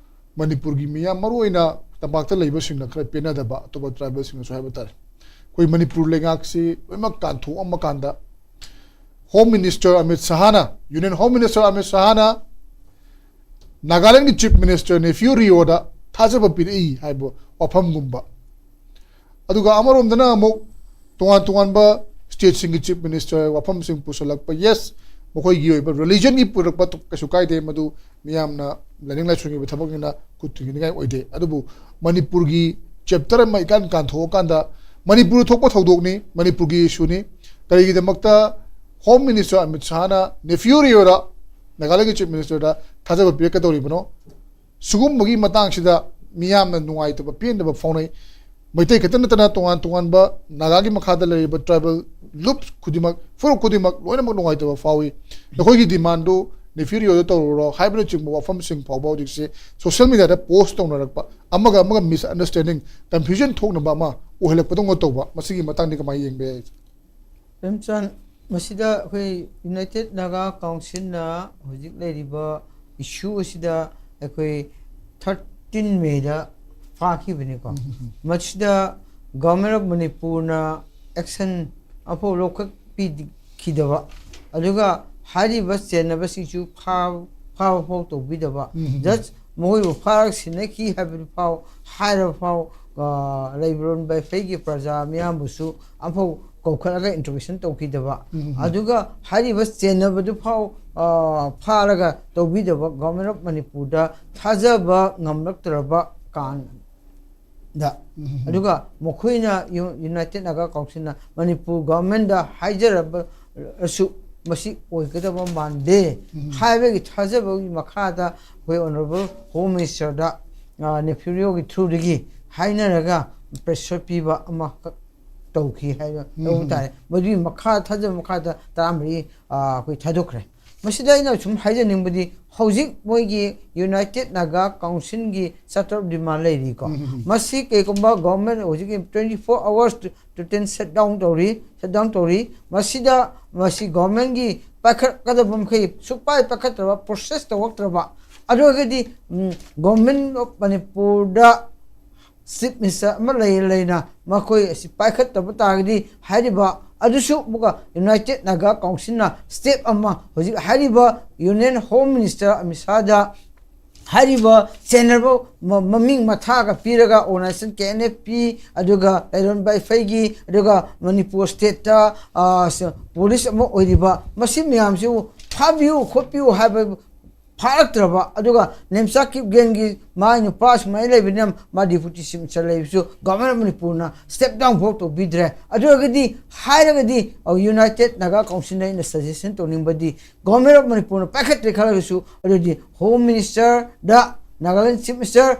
ꯃꯅꯤꯄꯨꯔꯒꯤ ꯃꯤꯌꯥꯝ, ꯃꯔꯨꯑꯣꯏꯅ ꯇꯝꯄꯥꯛꯇ ꯂꯩꯕꯁꯤꯡꯅ ꯈꯔ ꯄꯦꯟꯅꯗꯕ, ꯑꯇꯣꯞꯄ ꯇ꯭ꯔꯥꯏꯕꯦꯜꯁꯤꯡꯅꯁꯨ ꯍꯥꯏꯕ ꯇꯥꯔꯦ, ꯑꯩꯈꯣꯏ ꯃꯅꯤꯄꯨꯔ ꯂꯩꯉꯥꯛꯁꯤ ꯂꯣꯏꯅꯃꯛ ꯀꯥꯟꯊꯣꯛꯑꯝꯃ ꯀꯥꯟꯗ ꯍꯣꯝ ꯃꯤꯅꯤꯁꯇꯔ ꯑꯃꯤꯠ ꯁꯍꯥꯅ, ꯌꯨꯅꯤꯌꯟ ꯍꯣꯝ ꯃꯤꯅꯤꯁꯇꯔ ꯑꯃꯤꯠ ꯁꯍꯥꯅ ꯅꯥꯒꯥꯂꯦꯟꯒꯤ ꯆꯤꯐ ꯃꯤꯅꯤꯁꯇꯔ ꯅꯦꯐꯤꯌꯨ ꯔꯤꯑꯣꯗ ꯊꯥꯖꯕ ꯄꯤꯔꯛꯏ ꯍꯥꯏꯕ ꯋꯥꯐꯝꯒꯨꯝꯕ꯫ ꯑꯗꯨꯒ ꯑꯃꯔꯣꯝꯗꯅ ꯑꯃꯨꯛ ꯇꯣꯉꯥꯟ ꯇꯣꯉꯥꯟꯕ ꯁ꯭ꯇꯦꯠꯁꯤꯡꯒꯤ ꯆꯤꯐ ꯃꯤꯅꯤꯁꯇꯔ ꯋꯥꯐꯝꯁꯤꯡ ꯄꯨꯁꯜꯂꯛꯄ, ꯌꯦꯁ, ꯃꯈꯣꯏꯒꯤ ꯑꯣꯏꯕ ꯔꯤꯂꯤꯖꯟꯒꯤ ꯄꯨꯔꯛꯄ ꯀꯩꯁꯨ ꯀꯥꯏꯗꯦ, ꯃꯗꯨ ꯃꯤꯌꯥꯝꯅ ꯂꯥꯏꯅꯤꯡ ꯂꯥꯏꯁꯣꯟꯒꯤ ꯑꯣꯏꯕ ꯊꯕꯛꯅꯤꯅ ꯈꯨꯠ ꯊꯤꯡꯖꯤꯟꯅꯤꯡꯉꯥꯏ ꯑꯣꯏꯗꯦ꯫ ꯑꯗꯨꯕꯨ ꯃꯅꯤꯄꯨꯔꯒꯤ ꯆꯦꯞꯇꯔ ꯑꯃ ꯏꯀꯥꯟ ꯀꯥꯟꯊꯣꯛꯑꯀꯥꯟꯗ ꯃꯅꯤꯄꯨꯔꯗ ꯊꯣꯛꯄ ꯊꯧꯗꯣꯛꯅꯤ, ꯃꯅꯤꯄꯨꯔꯒꯤ ꯏꯁꯨꯅꯤ꯫ ꯀꯔꯤꯒꯤꯗꯃꯛꯇ ꯍꯣꯝ ꯃꯤꯅꯤꯁꯇꯔ ꯑꯃꯤꯠ ꯁꯍꯥꯅ ꯅꯦꯐꯤꯌꯨ ꯔꯤꯑꯣꯗ, ꯅꯥꯒꯥꯂꯦꯟꯒꯤ ꯆꯤꯐ ꯃꯤꯅꯤꯁꯇꯔꯗ ꯊꯥꯖꯕ ꯄꯤꯔꯛꯀꯗꯧꯔꯤꯕꯅꯣ? ꯁꯤꯒꯨꯝꯕꯒꯤ ꯃꯇꯥꯡꯁꯤꯗ ꯃꯤꯌꯥꯝꯅ ꯅꯨꯡꯉꯥꯏꯇꯕ, ꯄꯦꯟꯗꯕ ꯐꯥꯎꯅꯩ꯫ ꯃꯩꯇꯩ ꯈꯛꯇ ꯅꯠꯇꯅ ꯇꯣꯉꯥꯟ ꯇꯣꯉꯥꯟꯕ ꯅꯥꯒꯥꯒꯤ ꯃꯈꯥꯗ ꯂꯩꯔꯤꯕ ꯇ꯭ꯔꯥꯏꯕꯦꯜ ꯂꯨꯞ ꯈꯨꯗꯤꯡꯃꯛ, ꯐꯨꯔꯨꯞ ꯈꯨꯗꯤꯡꯃꯛ ꯂꯣꯏꯅꯃꯛ ꯅꯨꯡꯉꯥꯏꯇꯕ ꯐꯥꯎꯏ꯫ ꯅꯈꯣꯏꯒꯤ ꯗꯤꯃꯥꯟꯗꯨ ꯅꯦꯐꯤꯌꯨ ꯔꯤꯑꯣꯗ ꯇꯧꯔꯨꯔꯣ ꯍꯥꯏꯕꯅꯆꯤꯡꯕ ꯋꯥꯐꯝꯁꯤꯡ ꯐꯥꯎꯕ ꯍꯧꯖꯤꯛꯁꯦ ꯁꯣꯁꯤꯌꯦꯜ ꯃꯤꯗꯤꯌꯥꯗ ꯄꯣꯁ ꯇꯧꯅꯔꯛꯄ, ꯑꯃꯒ ꯑꯃꯒ ꯃꯤꯁꯑꯟꯗꯔꯁꯇꯦꯟꯗꯤꯡ, ꯀꯟꯐ꯭ꯌꯨꯖꯟ ꯊꯣꯛꯅꯕ ꯑꯃ ꯑꯣꯏꯍꯜꯂꯛꯄꯗꯧꯅ ꯇꯧꯕ, ꯃꯁꯤꯒꯤ ꯃꯇꯥꯡꯗ ꯀꯃꯥꯏꯅ ꯌꯦꯡꯕ ꯌꯥꯏ? ꯄ꯭ꯔꯦꯝꯆꯥꯟ, ꯃꯁꯤꯗ ꯑꯩꯈꯣꯏ ꯌꯨꯅꯥꯏꯇꯦꯠ ꯅꯥꯒꯥ ꯀꯥꯎꯟꯁꯤꯜꯅ ꯍꯧꯖꯤꯛ ꯂꯩꯔꯤꯕ ꯏꯁꯨ ꯑꯁꯤꯗ ꯑꯩꯈꯣꯏ ꯊꯥꯔꯇꯤꯟ ꯃꯦꯗ ꯐꯥꯈꯤꯕꯅꯤꯀꯣ꯫ ꯃꯁꯤꯗ ꯒꯚꯔꯟꯃꯦꯟ ꯑꯣꯐ ꯃꯅꯤꯄꯨꯔꯅ ꯑꯦꯛꯁꯟ ꯑꯃꯐꯥꯎ ꯂꯧꯈꯠꯄꯤꯈꯤꯗꯕ, ꯑꯗꯨꯒ ꯍꯥꯏꯔꯤꯕ ꯆꯦꯟꯅꯕꯁꯤꯡꯁꯨ ꯐꯥ-, ꯐꯥꯕ ꯐꯥꯎ ꯇꯧꯕꯤꯗꯕ, ꯎꯝ꯫ ꯖꯁ ꯃꯈꯣꯏꯕꯨ ꯐꯥꯔꯒ ꯁꯤꯟꯅꯈꯤ ꯍꯥꯏꯕꯗꯨ ꯐꯥꯎ ꯍꯥꯏꯔꯕ ꯐꯥꯎ, ꯑ, ꯂꯩꯕꯔꯣꯟꯕ ꯑꯩꯈꯣꯏꯒꯤ ꯄ꯭ꯔꯖꯥ ꯃꯤꯌꯥꯝꯕꯨꯁꯨ ꯑꯃꯐꯥꯎ ꯀꯧꯈꯠꯂꯒ ꯏꯟꯇ꯭ꯔꯣꯒꯦꯁꯟ ꯇꯧꯈꯤꯗꯕ, ꯎꯝ꯫ ꯑꯗꯨꯒ ꯍꯥꯏꯔꯤꯕ ꯆꯦꯟꯅꯕꯗꯨ ꯐꯥꯎ, ꯑ, ꯐꯥꯔꯒ ꯇꯧꯕꯤꯗꯕ ꯒꯚꯔꯟꯃꯦꯟ ꯑꯣꯐ ꯃꯅꯤꯄꯨꯔꯗ ꯊꯥꯖꯕ ꯉꯝꯂꯛꯇ꯭ꯔꯕ ꯀꯥꯟ ꯗ꯫ ꯎꯝ꯫ ꯑꯗꯨꯒ ꯃꯈꯣꯏꯅ ꯌꯨ-, ꯌꯨꯅꯥꯏꯇꯦꯠ ꯅꯥꯒꯥ ꯀꯥꯎꯟꯁꯤꯜꯅ ꯃꯅꯤꯄꯨꯔ ꯒꯚꯔꯟꯃꯦꯟꯗ ꯍꯥꯏꯖꯔꯕꯁꯨ, ꯃꯁꯤ ꯑꯣꯏꯒꯗꯕ ꯃꯥꯟꯗꯦ ꯍꯥꯏꯕꯒꯤ ꯊꯥꯖꯕꯒꯤ ꯃꯈꯥꯗ ꯑꯩꯈꯣꯏ Honourable Home Minister ꯗ, ꯑ, ꯅꯦꯐꯤꯎ ꯔꯤꯑꯣꯒꯤ through ꯗꯒꯤ ꯍꯥꯏꯅꯔꯒ pressure ꯄꯤꯕ ꯑꯃꯈꯛ ꯇꯧꯈꯤ ꯍꯥꯏꯕ ꯂꯧꯕ ꯇꯥꯔꯦ꯫ ꯃꯗꯨꯒꯤ ꯃꯈꯥ ꯊꯥꯖꯕ ꯃꯈꯥꯗ ꯇꯔꯥꯃꯔꯤ, ꯑ, ꯑꯩꯈꯣꯏ ꯊꯥꯗꯣꯛꯈ꯭ꯔꯦ꯫ ꯃꯁꯤꯗ ꯑꯩꯅ ꯁꯨꯝ ꯍꯥꯏꯖꯅꯤꯡꯕꯗꯤ, ꯍꯧꯖꯤꯛ ꯃꯣꯏꯒꯤ United Naga Council ꯒꯤ charter of demand ꯂꯩꯔꯤꯀꯣ꯫ ꯃꯁꯤ ꯀꯩꯒꯨꯝꯕ government ꯍꯧꯖꯤꯛꯀꯤ twenty four hours to, to ten shutdown ꯇꯧꯔꯤ, shutdown ꯇꯧꯔꯤ꯫ ꯃꯁꯤꯗ ꯃꯁꯤ government ꯀꯤ ꯄꯥꯏꯈꯠꯀꯗꯕ ꯃꯈꯩ ꯁꯨꯛꯄꯥꯏ ꯄꯥꯏꯈꯠꯇ꯭ꯔꯕ, process ꯇꯧꯔꯛꯇ꯭ꯔꯕ, ꯑꯗꯨ ꯑꯣꯏꯔꯒꯗꯤ, ꯎꯝ, Government of ꯃꯅꯤꯄꯨꯔꯗ Chief Minister ꯑꯃ ꯂꯩ ꯂꯩꯅ ꯃꯈꯣꯏ ꯑꯁꯤ ꯄꯥꯏꯈꯠꯇꯕ ꯇꯥꯔꯒꯗꯤ, ꯍꯥꯏꯔꯤꯕ ꯑꯗꯨꯁꯨ ꯑꯃꯨꯛꯀ United Naga Council ꯅ step ꯑꯃ ꯍꯧꯖꯤꯛ ꯍꯥꯏꯔꯤꯕ Union Home Minister ꯑꯃꯤꯠ ꯁꯥꯍꯗ ꯍꯥꯏꯔꯤꯕ ꯆꯦꯟꯅꯕ ꯃ-, ꯃꯃꯤꯡ ꯃꯊꯥꯒ ꯄꯤꯔꯒ organization K N F P, ꯑꯗꯨꯒ ꯂꯩꯔꯣꯟ ꯕꯥꯏꯐꯩꯒꯤ, ꯑꯗꯨꯒ ꯃꯅꯤꯄꯨꯔ state ꯇ, ꯑ, ꯁ-, police ꯑꯃ ꯑꯣꯏꯔꯤꯕ, ꯃꯁꯤ ꯃꯌꯥꯝꯁꯤꯕꯨ ꯐꯥꯕꯤꯌꯨ ꯈꯣꯠꯄꯤꯌꯨ ꯍꯥꯏꯕ ꯐꯥꯔꯛꯇ꯭ꯔꯕ, ꯑꯗꯨꯒ ꯅꯦꯝꯆꯥ ꯀꯤꯞꯒꯦꯟꯒꯤ ꯃꯥꯏ ꯅꯨꯄꯥ ꯁꯨꯃꯥꯏꯅ ꯂꯩꯕꯅꯤꯅ ꯃꯥ Deputy Chief Minister ꯂꯩꯕꯁꯨ Government of ꯃꯅꯤꯄꯨꯔꯅ step down ꯐꯥꯎ ꯇꯧꯕꯤꯗ꯭ꯔꯦ꯫ ꯑꯗꯨ ꯑꯣꯏꯔꯒꯗꯤ, ꯍꯥꯏꯔꯒꯗꯤ, ꯑ, United Naga Council ꯗ ꯑꯩꯅ suggestion ꯇꯧꯅꯤꯡꯕꯗꯤ, Government of ꯃꯅꯤꯄꯨꯔꯅ ꯄꯥꯏꯈꯠꯇ꯭ꯔꯦ ꯈꯜꯂꯒꯁꯨ, ꯑꯗꯨꯗꯤ Home Minister ꯗ, Nagaland Chief Minister,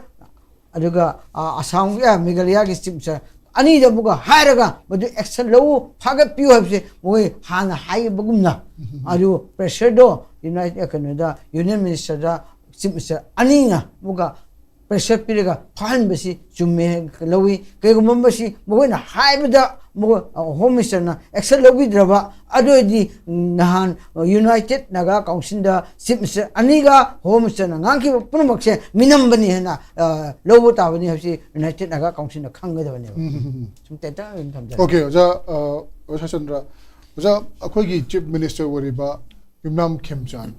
ꯑꯗꯨꯒ, ꯑ, ꯑꯁꯥꯝꯒꯤ, ꯑ, ꯃꯦꯘꯥꯂꯌꯥꯒꯤ Chief Minister ꯑꯅꯤꯗ ꯑꯃꯨꯛꯀ ꯍꯥꯏꯔꯒ ꯃꯗꯨ action ꯂꯧꯎ, ꯐꯥꯒꯠꯄꯤꯌꯨ ꯍꯥꯏꯕꯁꯦ ꯃꯣꯏ ꯍꯥꯟꯅ ꯍꯥꯏꯕꯒꯨꯝꯅ, ꯑꯗꯨ pressure ꯗꯣ United, ꯀꯩꯅꯣꯗ, Union Minister ꯗ, Chief Minister ꯑꯅꯤꯅ ꯑꯃꯨꯛꯀ pressure ꯄꯤꯔꯒ ꯐꯥꯍꯟꯕꯁꯤ ꯆꯨꯝꯃꯦ ꯍꯥꯏꯅ ꯂꯧꯏ꯫ ꯀꯩꯒꯨꯝꯕ ꯃꯁꯤ ꯃꯈꯣꯏꯅ ꯍꯥꯏꯕꯗ ꯃꯈꯣꯏ, ꯑ, Home Minister ꯅ action ꯂꯧꯕꯤꯗ꯭ꯔꯕ, ꯑꯗꯨ ꯑꯣꯏꯔꯗꯤ ꯅꯍꯥꯟ United Naga Council ꯗ Chief Minister ꯑꯅꯤꯒ Home Minister ꯅ ꯉꯥꯡꯈꯤꯕ ꯄꯨꯝꯅꯃꯛꯁꯦ ꯃꯤꯅꯝꯕꯅꯤ ꯍꯥꯏꯅ, ꯑ, ꯂꯧꯕ ꯇꯥꯕꯅꯤ ꯍꯥꯏꯕꯁꯤ United Naga Council ꯅ ꯈꯪꯒꯗꯕꯅꯦꯕ꯫ ꯁꯨꯝ ꯇꯦꯟꯇꯛꯅ ꯑꯗꯨꯝ ꯊꯝꯖꯔꯒꯦ꯫ OK, ꯑꯣꯖꯥ, ꯑ, ꯑꯣꯖꯥ ꯆꯟꯗ꯭ꯔ, ꯑꯣꯖꯥ, ꯑꯩꯈꯣꯏꯒꯤ Chief Minister ꯑꯣꯏꯔꯤꯕ ꯌꯨꯝꯅꯥꯝ ꯈꯦꯝꯆꯥꯟ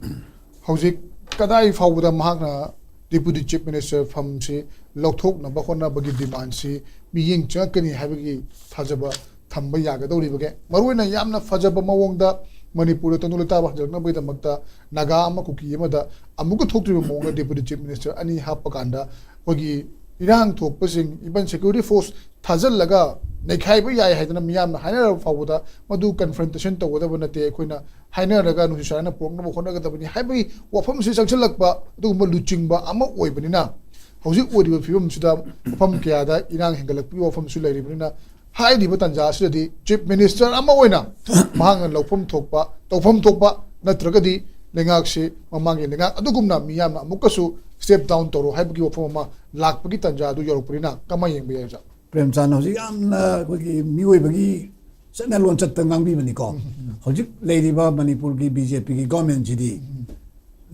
ꯍꯧꯖꯤꯛ ꯀꯗꯥꯏ ꯐꯥꯎꯕꯗ ꯃꯍꯥꯛꯅ Deputy Chief Minister ꯐꯝꯁꯤ ꯂꯧꯊꯣꯛꯅꯕ ꯍꯣꯠꯅꯕꯒꯤ demand ꯁꯤ ꯃꯤꯠꯌꯦꯡ ꯆꯪꯉꯛꯀꯅꯤ ꯍꯥꯏꯕꯒꯤ ꯊꯥꯖꯕ ꯊꯝꯕ ꯌꯥꯒꯗꯧꯔꯤꯕꯒꯦ? ꯃꯔꯨꯑꯣꯏꯅ ꯌꯥꯝꯅ ꯐꯖꯕ ꯃꯑꯣꯡꯗ ꯃꯅꯤꯄꯨꯔꯗ ꯇꯪꯗꯨ ꯂꯩꯇꯥꯕ ꯍꯟꯖꯤꯜꯂꯛꯅꯕꯒꯤꯗꯃꯛꯇ ꯅꯥꯒꯥ ꯑꯃ ꯀꯨꯀꯤ ꯑꯃꯗ ꯑꯃꯨꯛꯀ ꯊꯣꯛꯇ꯭ꯔꯤꯕ ꯃꯑꯣꯡꯗ Deputy Chief Minister ꯑꯅꯤ ꯍꯥꯞꯄ ꯀꯥꯟꯗ ꯑꯩꯈꯣꯏꯒꯤ ꯏꯔꯥꯡ ꯊꯣꯛꯄꯁꯤꯡ, even security force ꯊꯥꯖꯤꯜꯂꯒ ꯅꯩꯈꯥꯏꯕ ꯌꯥꯏ ꯍꯥꯏꯗꯅ ꯃꯤꯌꯥꯝꯅ ꯍꯥꯏꯅꯔꯕ ꯐꯥꯎꯕꯗ ꯃꯗꯨ confrontation ꯇꯧꯒꯗꯕ ꯅꯠꯇꯦ꯫ ꯑꯩꯈꯣꯏꯅ ꯍꯥꯏꯅꯔꯒ ꯅꯨꯡꯁꯤ ꯆꯥꯟꯅꯅ ꯄꯨꯔꯛꯅꯕ ꯍꯣꯠꯅꯒꯗꯕꯅꯤ ꯍꯥꯏꯕꯒꯤ ꯋꯥꯐꯝꯁꯤ ꯆꯪꯁꯤꯜꯂꯛꯄ ꯑꯗꯨꯒꯨꯝꯕ ꯂꯨꯆꯤꯡꯕ ꯑꯃ ꯑꯣꯏꯕꯅꯤꯅ, ꯍꯧꯖꯤꯛ ꯑꯣꯏꯔꯤꯕ ꯐꯤꯕꯝꯁꯤꯗ ꯃꯐꯝ ꯀꯌꯥꯗ ꯏꯔꯥꯡ ꯍꯦꯟꯒꯠꯂꯛꯄꯒꯤ ꯋꯥꯐꯝꯁꯨ ꯂꯩꯔꯤꯕꯅꯤꯅ, ꯍꯥꯏꯔꯤꯕ ꯇꯥꯟꯖꯥ ꯑꯁꯤꯗꯗꯤ Chief Minister ꯑꯃ ꯑꯣꯏꯅ ꯃꯍꯥꯛꯅ ꯂꯧꯐꯝ ꯊꯣꯛꯄ, ꯇꯧꯐꯝ ꯊꯣꯛꯄ, ꯅꯠꯇ꯭ꯔꯒꯗꯤ ꯂꯩꯉꯥꯛꯁꯤ ꯃꯃꯥꯡꯒꯤ ꯂꯩꯉꯥꯛ ꯑꯗꯨꯒꯨꯝꯅ ꯃꯤꯌꯥꯝꯅ ꯑꯃꯨꯛꯀꯁꯨ step down ꯇꯧꯔꯣ ꯍꯥꯏꯕꯒꯤ ꯋꯥꯐꯝ ꯑꯃ ꯂꯥꯛꯄꯒꯤ ꯇꯥꯟꯖꯥ ꯑꯗꯨ ꯌꯧꯔꯛꯄꯅꯤꯅ ꯀꯃꯥꯏꯅ ꯌꯦꯡꯕ ꯌꯥꯏ, ꯑꯣꯖꯥ? ꯄ꯭ꯔꯦꯝꯆꯥꯟ, ꯍꯧꯖꯤꯛ ꯌꯥꯝꯅ ꯑꯩꯈꯣꯏꯒꯤ ꯃꯤꯑꯣꯏꯕꯒꯤ ꯆꯠꯅ ꯂꯣꯟꯆꯠꯇ ꯉꯥꯡꯕꯤꯕꯅꯤꯀꯣ꯫ ꯍꯧꯖꯤꯛ ꯂꯩꯔꯤꯕ ꯃꯅꯤꯄꯨꯔꯒꯤ ꯕꯤ ꯖꯦ ꯄꯤꯒꯤ ꯒꯣꯔꯃꯦꯟꯁꯤꯗꯤ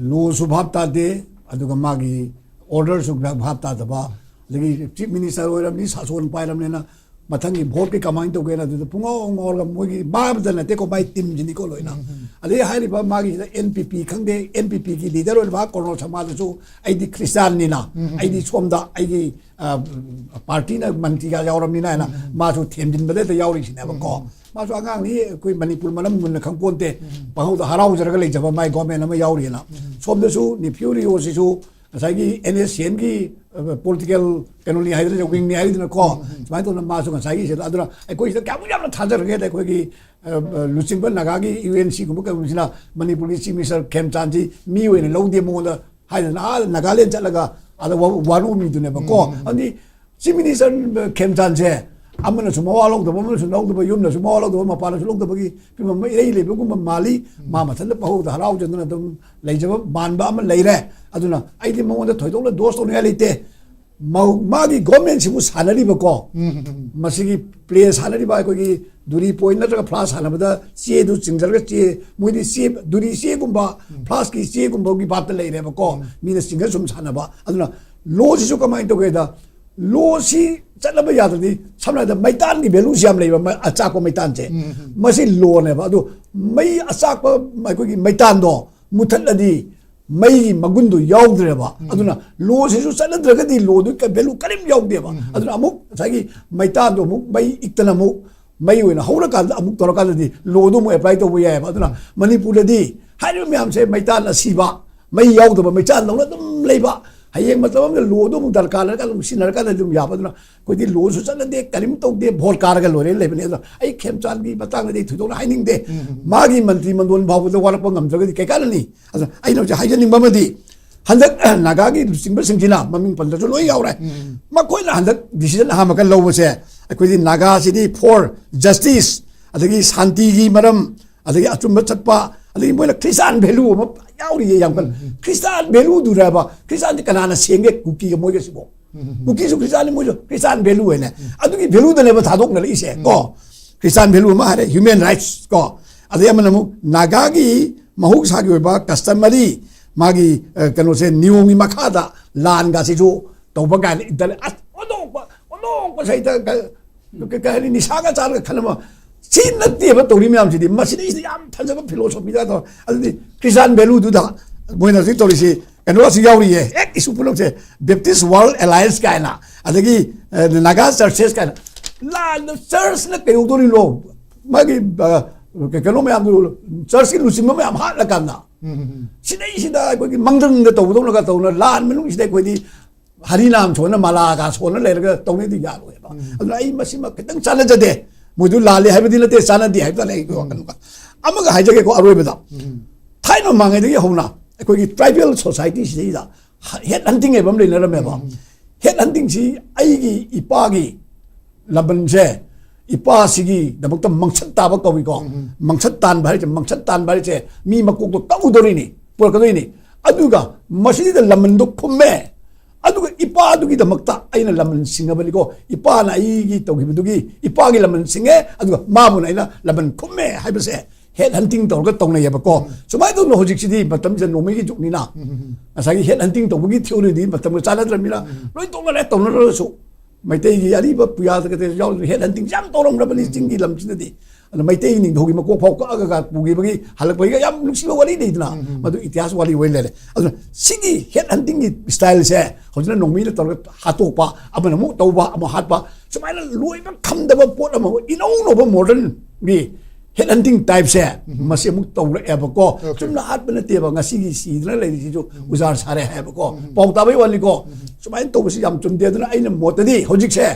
ꯂꯣꯁꯨ ꯚꯥꯞ ꯇꯥꯗꯦ, ꯑꯗꯨꯒ ꯃꯥꯒꯤ ꯑꯣꯔꯗꯔꯁꯨ ꯚꯥꯞ ꯇꯥꯗꯕ, ꯑꯗꯒꯤ ꯆꯤꯐ ꯃꯤꯅꯤꯁꯇꯔ ꯑꯣꯏꯔꯕꯅꯤ, ꯁꯥꯁꯣꯟ ꯄꯥꯏꯔꯕꯅꯤꯅ ꯃꯊꯪꯒꯤ ꯚꯣꯠꯀꯤ ꯀꯃꯥꯏꯅ ꯇꯧꯒꯦꯅ ꯑꯗꯨꯗ ꯄꯨꯡꯉꯥꯎ ꯉꯥꯎꯔꯒ ꯃꯣꯏꯒꯤ ꯃꯥꯕꯗ ꯅꯠꯇꯦꯀꯣ, ꯃꯥꯏ ꯇꯤꯝꯁꯤꯅꯤꯀꯣ ꯂꯣꯏꯅ꯫ ꯑꯗꯩ ꯍꯥꯏꯔꯤꯕ ꯃꯥꯒꯤꯁꯤꯗ ꯑꯦꯟ ꯄꯤ ꯄꯤ ꯈꯪꯗꯦ, ꯑꯦꯟ ꯄꯤ ꯄꯤꯒꯤ ꯂꯤꯗꯔ ꯑꯣꯏꯔꯤꯕ ꯀꯣꯔꯅꯣ ꯁꯃꯥꯗꯁꯨ ꯑꯩꯗꯤ ꯈ꯭ꯔꯤꯁꯇꯥꯟꯅꯤꯅ, ꯑꯩꯗꯤ ꯁꯣꯝꯗ ꯑꯩꯒꯤ ꯄꯥꯔꯇꯤꯅ ꯃꯟꯇ꯭ꯔꯤꯒ ꯌꯥꯎꯔꯕꯅꯤꯅ ꯍꯥꯏꯅ ꯃꯥꯁꯨ ꯊꯦꯝꯖꯤꯟꯕꯗ ꯍꯦꯛꯇ ꯌꯥꯎꯔꯤꯁꯤꯅꯦꯕꯀꯣ꯫ ꯃꯥꯁꯨ ꯑꯉꯥꯡꯅꯤ, ꯑꯩꯈꯣꯏ ꯃꯅꯤꯄꯨꯔ ꯃꯔꯝ ꯃꯨꯟꯅ ꯈꯪꯄꯣꯟꯇꯦ, ꯄꯪꯍꯧꯗ ꯍꯔꯥꯎꯖꯔꯒ ꯂꯩꯖꯕ ꯃꯥꯏ ꯒꯣꯔꯃꯦꯟ ꯑꯃ ꯌꯥꯎꯔꯤꯑꯅ꯫ ꯁꯣꯝꯗꯁꯨ ꯅꯤꯐ꯭ꯌꯨ ꯔꯤꯑꯣꯁꯤꯁꯨ ꯉꯁꯥꯏꯒꯤ ꯑꯦꯟ ꯑꯦꯁ ꯁꯤ ꯑꯦꯟꯒꯤ ꯄꯣꯂꯤꯇꯤꯀꯦꯜ ꯀꯩꯅꯣꯅꯤ ꯍꯥꯏꯗꯅ, ꯋꯤꯡꯅꯤ ꯍꯥꯏꯗꯅꯀꯣ꯫ ꯁꯨꯃꯥꯏꯅ ꯇꯧꯗꯅ ꯃꯥꯁꯨ ꯉꯁꯥꯏꯒꯤ ꯁꯤꯗ, ꯑꯗꯨꯅ ꯑꯩꯈꯣꯏ ꯁꯤꯗ ꯀꯌꯥꯃꯨꯛ ꯌꯥꯝꯅ ꯊꯥꯖꯔꯒꯦꯗ, ꯑꯩꯈꯣꯏꯒꯤ ꯂꯨꯆꯤꯡꯕ ꯅꯥꯒꯥꯒꯤ ꯌꯨ ꯑꯦꯟ ꯁꯤꯒꯨꯝꯕ ꯀꯩꯒꯨꯝꯕꯁꯤꯅ ꯃꯅꯤꯄꯨꯔꯒꯤ ꯆꯤꯐ ꯃꯤꯅꯤꯁꯇꯔ ꯈꯦꯝꯆꯥꯟꯁꯤ ꯃꯤ ꯑꯣꯏꯅ ꯂꯧꯗꯦ, ꯃꯉꯣꯟꯗ ꯍꯥꯏꯗꯅ ꯑꯥ ꯅꯥꯒꯥꯂꯦꯟ ꯆꯠꯂꯒ ꯑꯥꯗ ꯋꯥ-, ꯋꯥꯔꯨꯃꯤꯗꯨꯅꯦꯕꯀꯣ꯫ ꯑꯗꯨꯗꯤ ꯆꯤꯐ ꯃꯤꯅꯤꯁꯇꯔ ꯈꯦꯝꯆꯥꯟꯁꯦ ꯑꯃꯅꯁꯨ ꯃꯋꯥ ꯂꯧꯗꯕ, ꯑꯃꯅꯁꯨ ꯂꯧꯗꯕ, ꯌꯨꯝꯅꯁꯨ ꯃꯋꯥ ꯂꯧꯗꯕ, ꯃꯄꯥꯟꯅꯁꯨ ꯂꯧꯗꯕꯒꯤ ꯐꯤꯕꯝ ꯑꯃ ꯏꯔꯩ ꯂꯩꯕꯒꯨꯝꯕ ꯃꯥꯜꯂꯤ꯫ ꯃꯥ ꯃꯊꯟꯇ ꯄꯪꯍꯧꯗ ꯍꯔꯥꯎꯖꯗꯅ ꯑꯗꯨꯝ ꯂꯩꯖꯕ ꯃꯥꯟꯕ ꯑꯃ ꯂꯩꯔꯦ꯫ ꯑꯗꯨꯅ ꯑꯩꯗꯤ ꯃꯉꯣꯟꯗ ꯊꯣꯏꯗꯣꯛꯅ ꯗꯣꯁ ꯇꯧꯅꯤꯡꯉꯥꯏ ꯂꯩꯇꯦ꯫ ꯃꯧ-, ꯃꯥꯒꯤ ꯒꯣꯔꯃꯦꯟꯁꯤꯕꯨ ꯁꯥꯟꯅꯔꯤꯕꯀꯣ, ꯃꯁꯤꯒꯤ ꯄ꯭ꯂꯦ ꯁꯥꯟꯅꯔꯤꯕ ꯑꯩꯈꯣꯏꯒꯤ ꯗꯨꯔꯤ ꯄꯣꯏꯟ ꯅꯠꯇ꯭ꯔꯒ ꯐ꯭ꯂꯥꯁ ꯁꯥꯟꯅꯕꯗ ꯆꯦꯗꯨ ꯆꯤꯡꯖꯔꯒ ꯆꯦ, ꯃꯣꯏꯗꯤ ꯆꯦ, ꯗꯨꯔꯤ ꯆꯦꯒꯨꯝꯕ, ꯐ꯭ꯂꯥꯁꯀꯤ ꯆꯦꯒꯨꯝꯕꯒꯤ ꯚꯥꯞꯇ ꯂꯩꯔꯦꯕꯀꯣ, ꯃꯤꯅ ꯆꯤꯡꯖ ꯁꯨꯝ ꯁꯥꯟꯅꯕ꯫ ꯑꯗꯨꯅ ꯂꯣꯁꯤꯁꯨ ꯀꯃꯥꯏꯅ ꯇꯧꯒꯦꯗ, ꯂꯣꯁꯤ ꯆꯠꯅꯕ ꯌꯥꯗ꯭ꯔꯗꯤ, ꯁꯝꯅ ꯍꯥꯏꯔꯕꯗ ꯃꯩꯇꯥꯟꯒꯤ ꯚꯦꯂꯨꯁꯤ ꯌꯥꯝ ꯂꯩꯕ, ꯃ-, ꯑꯆꯥꯛꯄ ꯃꯩꯇꯥꯟꯁꯦ, ꯃꯁꯤ ꯂꯣꯅꯦꯕ꯫ ꯑꯗꯣ ꯃꯩ ꯑꯆꯥꯛꯄ ꯑꯩꯈꯣꯏꯒꯤ ꯃꯩꯇꯥꯟꯗꯣ ꯃꯨꯊꯠꯂꯗꯤ ꯃꯩꯒꯤ ꯃꯒꯨꯟꯗꯣ ꯌꯥꯎꯗ꯭ꯔꯦꯕ꯫ ꯑꯗꯨꯅ ꯂꯣꯁꯤꯁꯨ ꯆꯠꯅꯗ꯭ꯔꯒꯗꯤ ꯂꯣꯗꯨ ꯀ-, ꯚꯦꯂꯨ ꯀꯔꯤꯝ ꯌꯥꯎꯗꯦꯕ꯫ ꯑꯗꯨꯅ ꯑꯃꯨꯛ ꯉꯁꯥꯏꯒꯤ ꯃꯩꯇꯥꯟꯗꯣ ꯑꯃꯨꯛ ꯃꯩ ꯏꯛꯇꯅ ꯑꯃꯨꯛ ꯃꯩ ꯑꯣꯏꯅ ꯍꯧꯔꯀꯥꯟꯗ ꯑꯃꯨꯛ ꯇꯧꯔꯀꯥꯟꯗꯗꯤ ꯂꯣꯗꯨ ꯑꯃꯨꯛ ꯑꯦꯄ꯭ꯂꯥꯏ ꯇꯧꯕ ꯌꯥꯏꯑꯕ꯫ ꯑꯗꯨꯅ ꯃꯅꯤꯄꯨꯔꯗꯗꯤ ꯍꯥꯏꯔꯤꯕ ꯃꯌꯥꯝꯁꯦ ꯃꯩꯇꯥꯟ ꯑꯁꯤꯕ, ꯃꯩ ꯌꯥꯎꯗꯕ ꯃꯩꯆꯥꯟꯗꯧꯅ ꯑꯗꯨꯝ ꯂꯩꯕ, ꯍꯌꯦꯡ ꯃꯇꯝ ꯑꯃꯗ ꯂꯣꯗꯣ ꯑꯃꯨꯛ ꯗꯔꯀꯥꯔ ꯂꯩꯔꯀꯥꯟꯗ ꯑꯃꯨꯛ ꯁꯤꯖꯤꯟꯅꯔꯀꯥꯟꯗ ꯑꯗꯨꯝ ꯌꯥꯕ꯫ ꯑꯗꯨꯅ ꯑꯩꯈꯣꯏꯗꯤ ꯂꯣꯁꯨ ꯆꯠꯅꯗꯦ, ꯀꯔꯤꯝ ꯇꯧꯗꯦ, ꯚꯣꯠ ꯀꯥꯔꯒ ꯂꯣꯏꯔꯦ ꯂꯩꯕꯅꯦ꯫ ꯑꯗꯣ ꯑꯩ ꯈꯦꯝꯆꯥꯟꯒꯤ ꯃꯇꯥꯡꯗꯗꯤ ꯑꯩ ꯊꯣꯏꯗꯣꯛꯅ ꯍꯥꯏꯅꯤꯡꯗꯦ꯫ ꯃꯥꯒꯤ ꯃꯟꯇ꯭ꯔꯤ ꯃꯟꯗꯣꯟ ꯐꯥꯎꯕꯗ ꯋꯥꯔꯛꯄ ꯉꯝꯗ꯭ꯔꯒꯗꯤ ꯀꯩ ꯀꯥꯟꯅꯅꯤ? ꯑꯗꯣ ꯑꯩꯅ ꯍꯧꯖꯤꯛ ꯍꯥꯏꯖꯅꯤꯡꯕ ꯑꯃꯗꯤ, ꯍꯟꯗꯛ ꯅꯥꯒꯥꯒꯤ ꯂꯨꯆꯤꯡꯕꯁꯤꯡꯁꯤꯅ, ꯃꯃꯤꯡ ꯄꯟꯗ꯭ꯔꯁꯨ ꯂꯣꯏ ꯌꯥꯎꯔꯦ, ꯃꯈꯣꯏꯅ ꯍꯟꯗꯛ ꯗꯤꯁꯤꯖꯟ ꯑꯍꯥꯟꯕ ꯀꯟ ꯂꯧꯕꯁꯦ, ꯑꯩꯈꯣꯏꯗꯤ ꯅꯥꯒꯥꯁꯤꯗꯤ ꯐꯣꯔ ꯖꯁꯇꯤꯁ, ꯑꯗꯒꯤ ꯁꯥꯟꯇꯤꯒꯤ ꯃꯔꯝ, ꯑꯗꯒꯤ ꯑꯆꯨꯝꯕ ꯆꯠꯄ, ꯑꯗꯒꯤ ꯃꯣꯏꯅ ꯈ꯭ꯔꯤꯁꯇꯥꯟ ꯚꯦꯂꯨ ꯑꯃ ꯌꯥꯎꯔꯤꯌꯦ ꯌꯥꯝ ꯀꯟꯅ꯫ ꯈ꯭ꯔꯤꯁꯇꯥꯟ ꯚꯦꯂꯨꯗꯨꯔꯕ? ꯈ꯭ꯔꯤꯁꯇꯥꯟꯗꯤ ꯀꯅꯥꯅ ꯁꯦꯝꯒꯦ ꯀꯨꯀꯤꯒ ꯃꯣꯏꯒꯁꯤꯕꯣ? ꯀꯨꯀꯤꯁꯨ ꯈ꯭ꯔꯤꯁꯇꯥꯟꯅꯤ, ꯃꯣꯏꯁꯨ ꯈ꯭ꯔꯤꯁꯇꯥꯟ ꯚꯦꯂꯨ ꯍꯥꯏꯅ꯫ ꯑꯗꯨꯒꯤ ꯚꯦꯂꯨꯗꯅꯦꯕ ꯊꯥꯗꯣꯛꯅꯔꯛꯏꯁꯦ ꯀꯣ꯫ ꯈ꯭ꯔꯤꯁꯇꯥꯟ ꯚꯦꯂꯨ ꯑꯃ ꯍꯥꯏꯔꯦ, ꯍ꯭ꯌꯨꯃꯦꯟ ꯔꯥꯏꯠꯁ ꯀꯣ꯫ ꯑꯗꯩ ꯑꯃꯅ ꯑꯃꯨꯛ ꯅꯥꯒꯥꯒꯤ ꯃꯍꯧꯁꯥꯒꯤ ꯑꯣꯏꯕ ꯀꯁꯇꯃꯔꯤ, ꯃꯥꯒꯤ, ꯑ, ꯀꯩꯅꯣꯁꯦ, ꯅꯤꯌꯣꯝꯒꯤ ꯃꯈꯥꯗ ꯂꯥꯟꯒꯁꯤꯁꯨ ꯇꯧꯕ ꯀꯥꯏꯅ ꯏꯟꯇꯔꯅꯦꯠ, ꯑꯁ, ꯑꯣꯟꯊꯣꯛꯄ, ꯑꯣꯟꯊꯣꯛꯄ ꯁꯩꯇ ꯀ-, ꯀ-, ꯀꯩ ꯍꯥꯏꯅꯤ, ꯅꯤꯁꯥꯒ ꯆꯥꯔꯒ ꯈꯜꯂꯝꯕ꯫ ꯁꯤ ꯅꯠꯇꯦꯕ ꯇꯧꯔꯤ ꯃꯌꯥꯝꯁꯤꯗꯤ꯫ ꯃꯁꯤꯗꯩꯁꯤꯗ ꯌꯥꯝ ꯐꯖꯕ ꯐꯤꯂꯣꯁꯣꯐꯤꯗ ꯇꯧ-, ꯑꯗꯨꯗꯤ ꯈ꯭ꯔꯤꯁꯇꯥꯟ ꯚꯦꯂꯨꯗꯨꯗ ꯃꯣꯏꯅ ꯍꯧꯖꯤꯛ ꯇꯧꯔꯤꯁꯤ ꯀꯩꯅꯣꯁꯨ ꯌꯥꯎꯔꯤꯌꯦ, ꯍꯦꯛ ꯏꯁꯨ ꯄꯨꯝꯅꯃꯛꯁꯦ꯫ ꯕꯦꯞꯇꯤꯁ ꯋꯥꯔꯜ ꯑꯦꯂꯥꯌꯟꯁ ꯀꯥꯏꯅ, ꯑꯗꯒꯤ, ꯑ, ꯅꯥꯒꯥ ꯆꯔꯆꯦꯁ ꯀꯥꯏꯅ꯫ ꯂꯥꯟꯗ ꯆꯔꯆꯅ ꯀꯩꯗꯧꯗꯣꯔꯤꯅꯣ? ꯃꯥꯒꯤ, ꯑ, ꯀꯩꯅꯣ ꯃꯌꯥꯝꯗꯨ, ꯆꯔꯆꯀꯤ ꯂꯨꯆꯤꯡꯕ ꯃꯌꯥꯝ ꯍꯥꯠꯂꯀꯥꯟꯗ, ꯁꯤꯗꯩꯁꯤꯗ ꯑꯩꯈꯣꯏꯒꯤ ꯃꯪꯗꯪꯗ ꯇꯧꯕꯗꯧꯅꯒ ꯇꯧꯅ, ꯂꯥꯟ ꯃꯅꯨꯡꯁꯤꯗ ꯑꯩꯈꯣꯏꯗꯤ ꯍꯔꯤꯅꯥꯝ ꯁꯣꯟꯅ, ꯃꯂꯥꯒ ꯁꯣꯟꯅ ꯂꯩꯔꯒ ꯇꯧꯅꯤꯗꯤ ꯌꯥꯔꯣꯏꯕ꯫ ꯑꯗꯨꯅ ꯑꯩ ꯃꯁꯤꯃ ꯈꯤꯇꯪ ꯆꯥꯟꯅꯖꯗꯦ꯫ ꯃꯣꯏꯗꯨ ꯂꯥꯜꯂꯦ ꯍꯥꯏꯕꯗꯤ ꯅꯠꯇꯦ, ꯆꯥꯟꯅꯗꯦ ꯍꯥꯏꯕ ꯇꯥꯔꯦ ꯑꯩꯒꯤ ꯋꯥꯈꯜꯗ꯫ ꯑꯃꯒ ꯍꯥꯏꯖꯒꯦꯀꯣ, ꯑꯔꯣꯏꯕꯗ꯫ ꯊꯥꯏꯅ ꯃꯃꯥꯡꯉꯩꯗꯒꯤ ꯍꯧꯅ ꯑꯩꯈꯣꯏꯒꯤ ꯇ꯭ꯔꯥꯏꯕꯦꯜ ꯁꯣꯁꯥꯏꯇꯤꯁꯤꯗꯩꯗ ꯍꯦꯠ ꯍꯟꯇꯤꯡ ꯍꯥꯏꯕ ꯑꯃ ꯂꯩꯅꯔꯝꯃꯦꯕ꯫ ꯍꯦꯠ ꯍꯟꯇꯤꯡꯁꯤ ꯑꯩꯒꯤ ꯏꯄꯥꯒꯤ ꯂꯃꯟꯁꯦ, ꯏꯄꯥꯁꯤꯒꯤꯗꯃꯛꯇ ꯃꯪꯁꯠ ꯇꯥꯕ ꯀꯧꯏꯀꯣ꯫ ꯃꯪꯁꯠ ꯇꯥꯟꯕ ꯍꯥꯏꯁꯦ, ꯃꯪꯁꯠ ꯇꯥꯟꯕ ꯍꯥꯏꯁꯦ ꯃꯤ ꯃꯀꯣꯛꯇꯣ ꯀꯛꯎꯗꯣꯔꯤꯅꯤ, ꯄꯨꯔꯛꯀꯗꯣꯏꯅꯤ꯫ ꯑꯗꯨꯒ ꯃꯁꯤꯗ ꯂꯃꯟꯗꯣ ꯈꯨꯝꯃꯦ꯫ ꯑꯗꯨꯒ ꯏꯄꯥꯗꯨꯒꯤꯗꯃꯛꯇ ꯑꯩꯅ ꯂꯃꯟ ꯁꯤꯡꯉꯕꯅꯤꯀꯣ, ꯏꯄꯥꯅ ꯑꯩꯒꯤ ꯇꯧꯈꯤꯕꯗꯨꯒꯤ ꯏꯄꯥꯒꯤ ꯂꯃꯟ ꯁꯤꯡꯉꯦ, ꯑꯗꯨꯒ ꯃꯥꯕꯨꯅ ꯑꯩꯅ ꯂꯃꯟ ꯈꯨꯝꯃꯦ ꯍꯥꯏꯕꯁꯦ ꯍꯦꯠ ꯍꯟꯇꯤꯡ ꯇꯧꯔꯒ ꯇꯧꯅꯩꯌꯦꯕꯀꯣ꯫ ꯁꯨꯃꯥꯏꯅ ꯇꯧꯗꯅ ꯍꯧꯖꯤꯛꯁꯤꯗꯤ ꯃꯇꯝꯁꯤꯗ ꯅꯣꯡꯃꯩꯒꯤ ꯖꯨꯛꯅꯤꯅ, ꯉꯁꯥꯏꯒꯤ ꯍꯦꯠ ꯍꯟꯇꯤꯡ ꯇꯧꯕꯒꯤ ꯊꯤꯑꯣꯔꯤꯗꯤ ꯃꯇꯝꯒ ꯆꯥꯟꯅꯗ꯭ꯔꯕꯅꯤꯅ ꯂꯣꯏ ꯇꯣꯛꯅꯔꯦ꯫ ꯇꯧꯅꯔꯁꯨ ꯃꯩꯇꯩꯒꯤ ꯑꯔꯤꯕ ꯄꯨꯌꯥꯗ ꯀꯩꯗ ꯌꯥꯎꯔꯤꯕ ꯍꯦꯠ ꯍꯟꯇꯤꯡꯁꯦ ꯌꯥꯝ ꯇꯧꯔꯝꯂꯕꯅꯤ ꯆꯤꯡꯒꯤ ꯂꯝꯁꯤꯗꯗꯤ꯫ ꯑꯗꯨꯅ ꯃꯩꯇꯩ ꯅꯤꯡꯊꯧꯒꯤ ꯃꯀꯣꯛ ꯐꯥꯎ ꯀꯛꯑꯒ ꯄꯨꯈꯤꯕꯒꯤ, ꯍꯜꯂꯛꯄꯒꯤꯒ ꯌꯥꯝ ꯅꯨꯡꯁꯤꯕ ꯋꯥꯔꯤ ꯂꯩꯗꯅ, ꯃꯗꯨ ꯏꯇꯤꯍꯥꯁ ꯋꯥꯔꯤ ꯑꯣꯏꯅ ꯂꯩꯔꯦ꯫ ꯑꯗꯨꯅ ꯁꯤꯒꯤ ꯍꯦꯠ ꯍꯟꯇꯤꯡꯒꯤ ꯁ꯭ꯇꯥꯏꯜꯁꯦ ꯍꯧꯖꯤꯛꯅ ꯅꯣꯡꯃꯩꯅ ꯇꯧꯔꯒ ꯍꯥꯠꯇꯣꯛꯄ, ꯑꯃꯅ ꯑꯃꯨꯛ ꯇꯧꯕ, ꯑꯃ ꯍꯥꯠꯄ, ꯁꯨꯃꯥꯏꯅ ꯂꯣꯏꯕ ꯈꯝꯗꯕ ꯄꯣꯠ ꯑꯃ, ꯏꯅꯧ ꯅꯧꯕ ꯃꯣꯗꯔꯟꯒꯤ ꯍꯦꯠ ꯍꯟꯇꯤꯡ ꯇꯥꯏꯞꯁꯦ ꯃꯁꯤ ꯑꯃꯨꯛ ꯇꯧꯔꯛꯑꯦꯕꯀꯣ꯫ ꯆꯨꯝꯅ ꯍꯥꯠꯄ ꯅꯠꯇꯦꯕ, ꯉꯁꯤꯒꯤ ꯁꯤꯗꯅ ꯂꯩꯔꯤꯁꯤꯁꯨ ꯎꯖꯥꯔ ꯁꯥꯔꯦ ꯍꯥꯏꯕꯀꯣ꯫ ꯄꯥꯎ ꯇꯥꯕꯩ ꯋꯥꯅꯤꯀꯣ꯫ ꯁꯨꯃꯥꯏꯅ ꯇꯧꯕꯁꯤ ꯌꯥꯝ ꯆꯨꯝꯗꯦ꯫ ꯑꯗꯨꯅ ꯑꯩꯅ ꯃꯣꯠꯇꯗꯤ ꯍꯧꯖꯤꯛꯁꯦ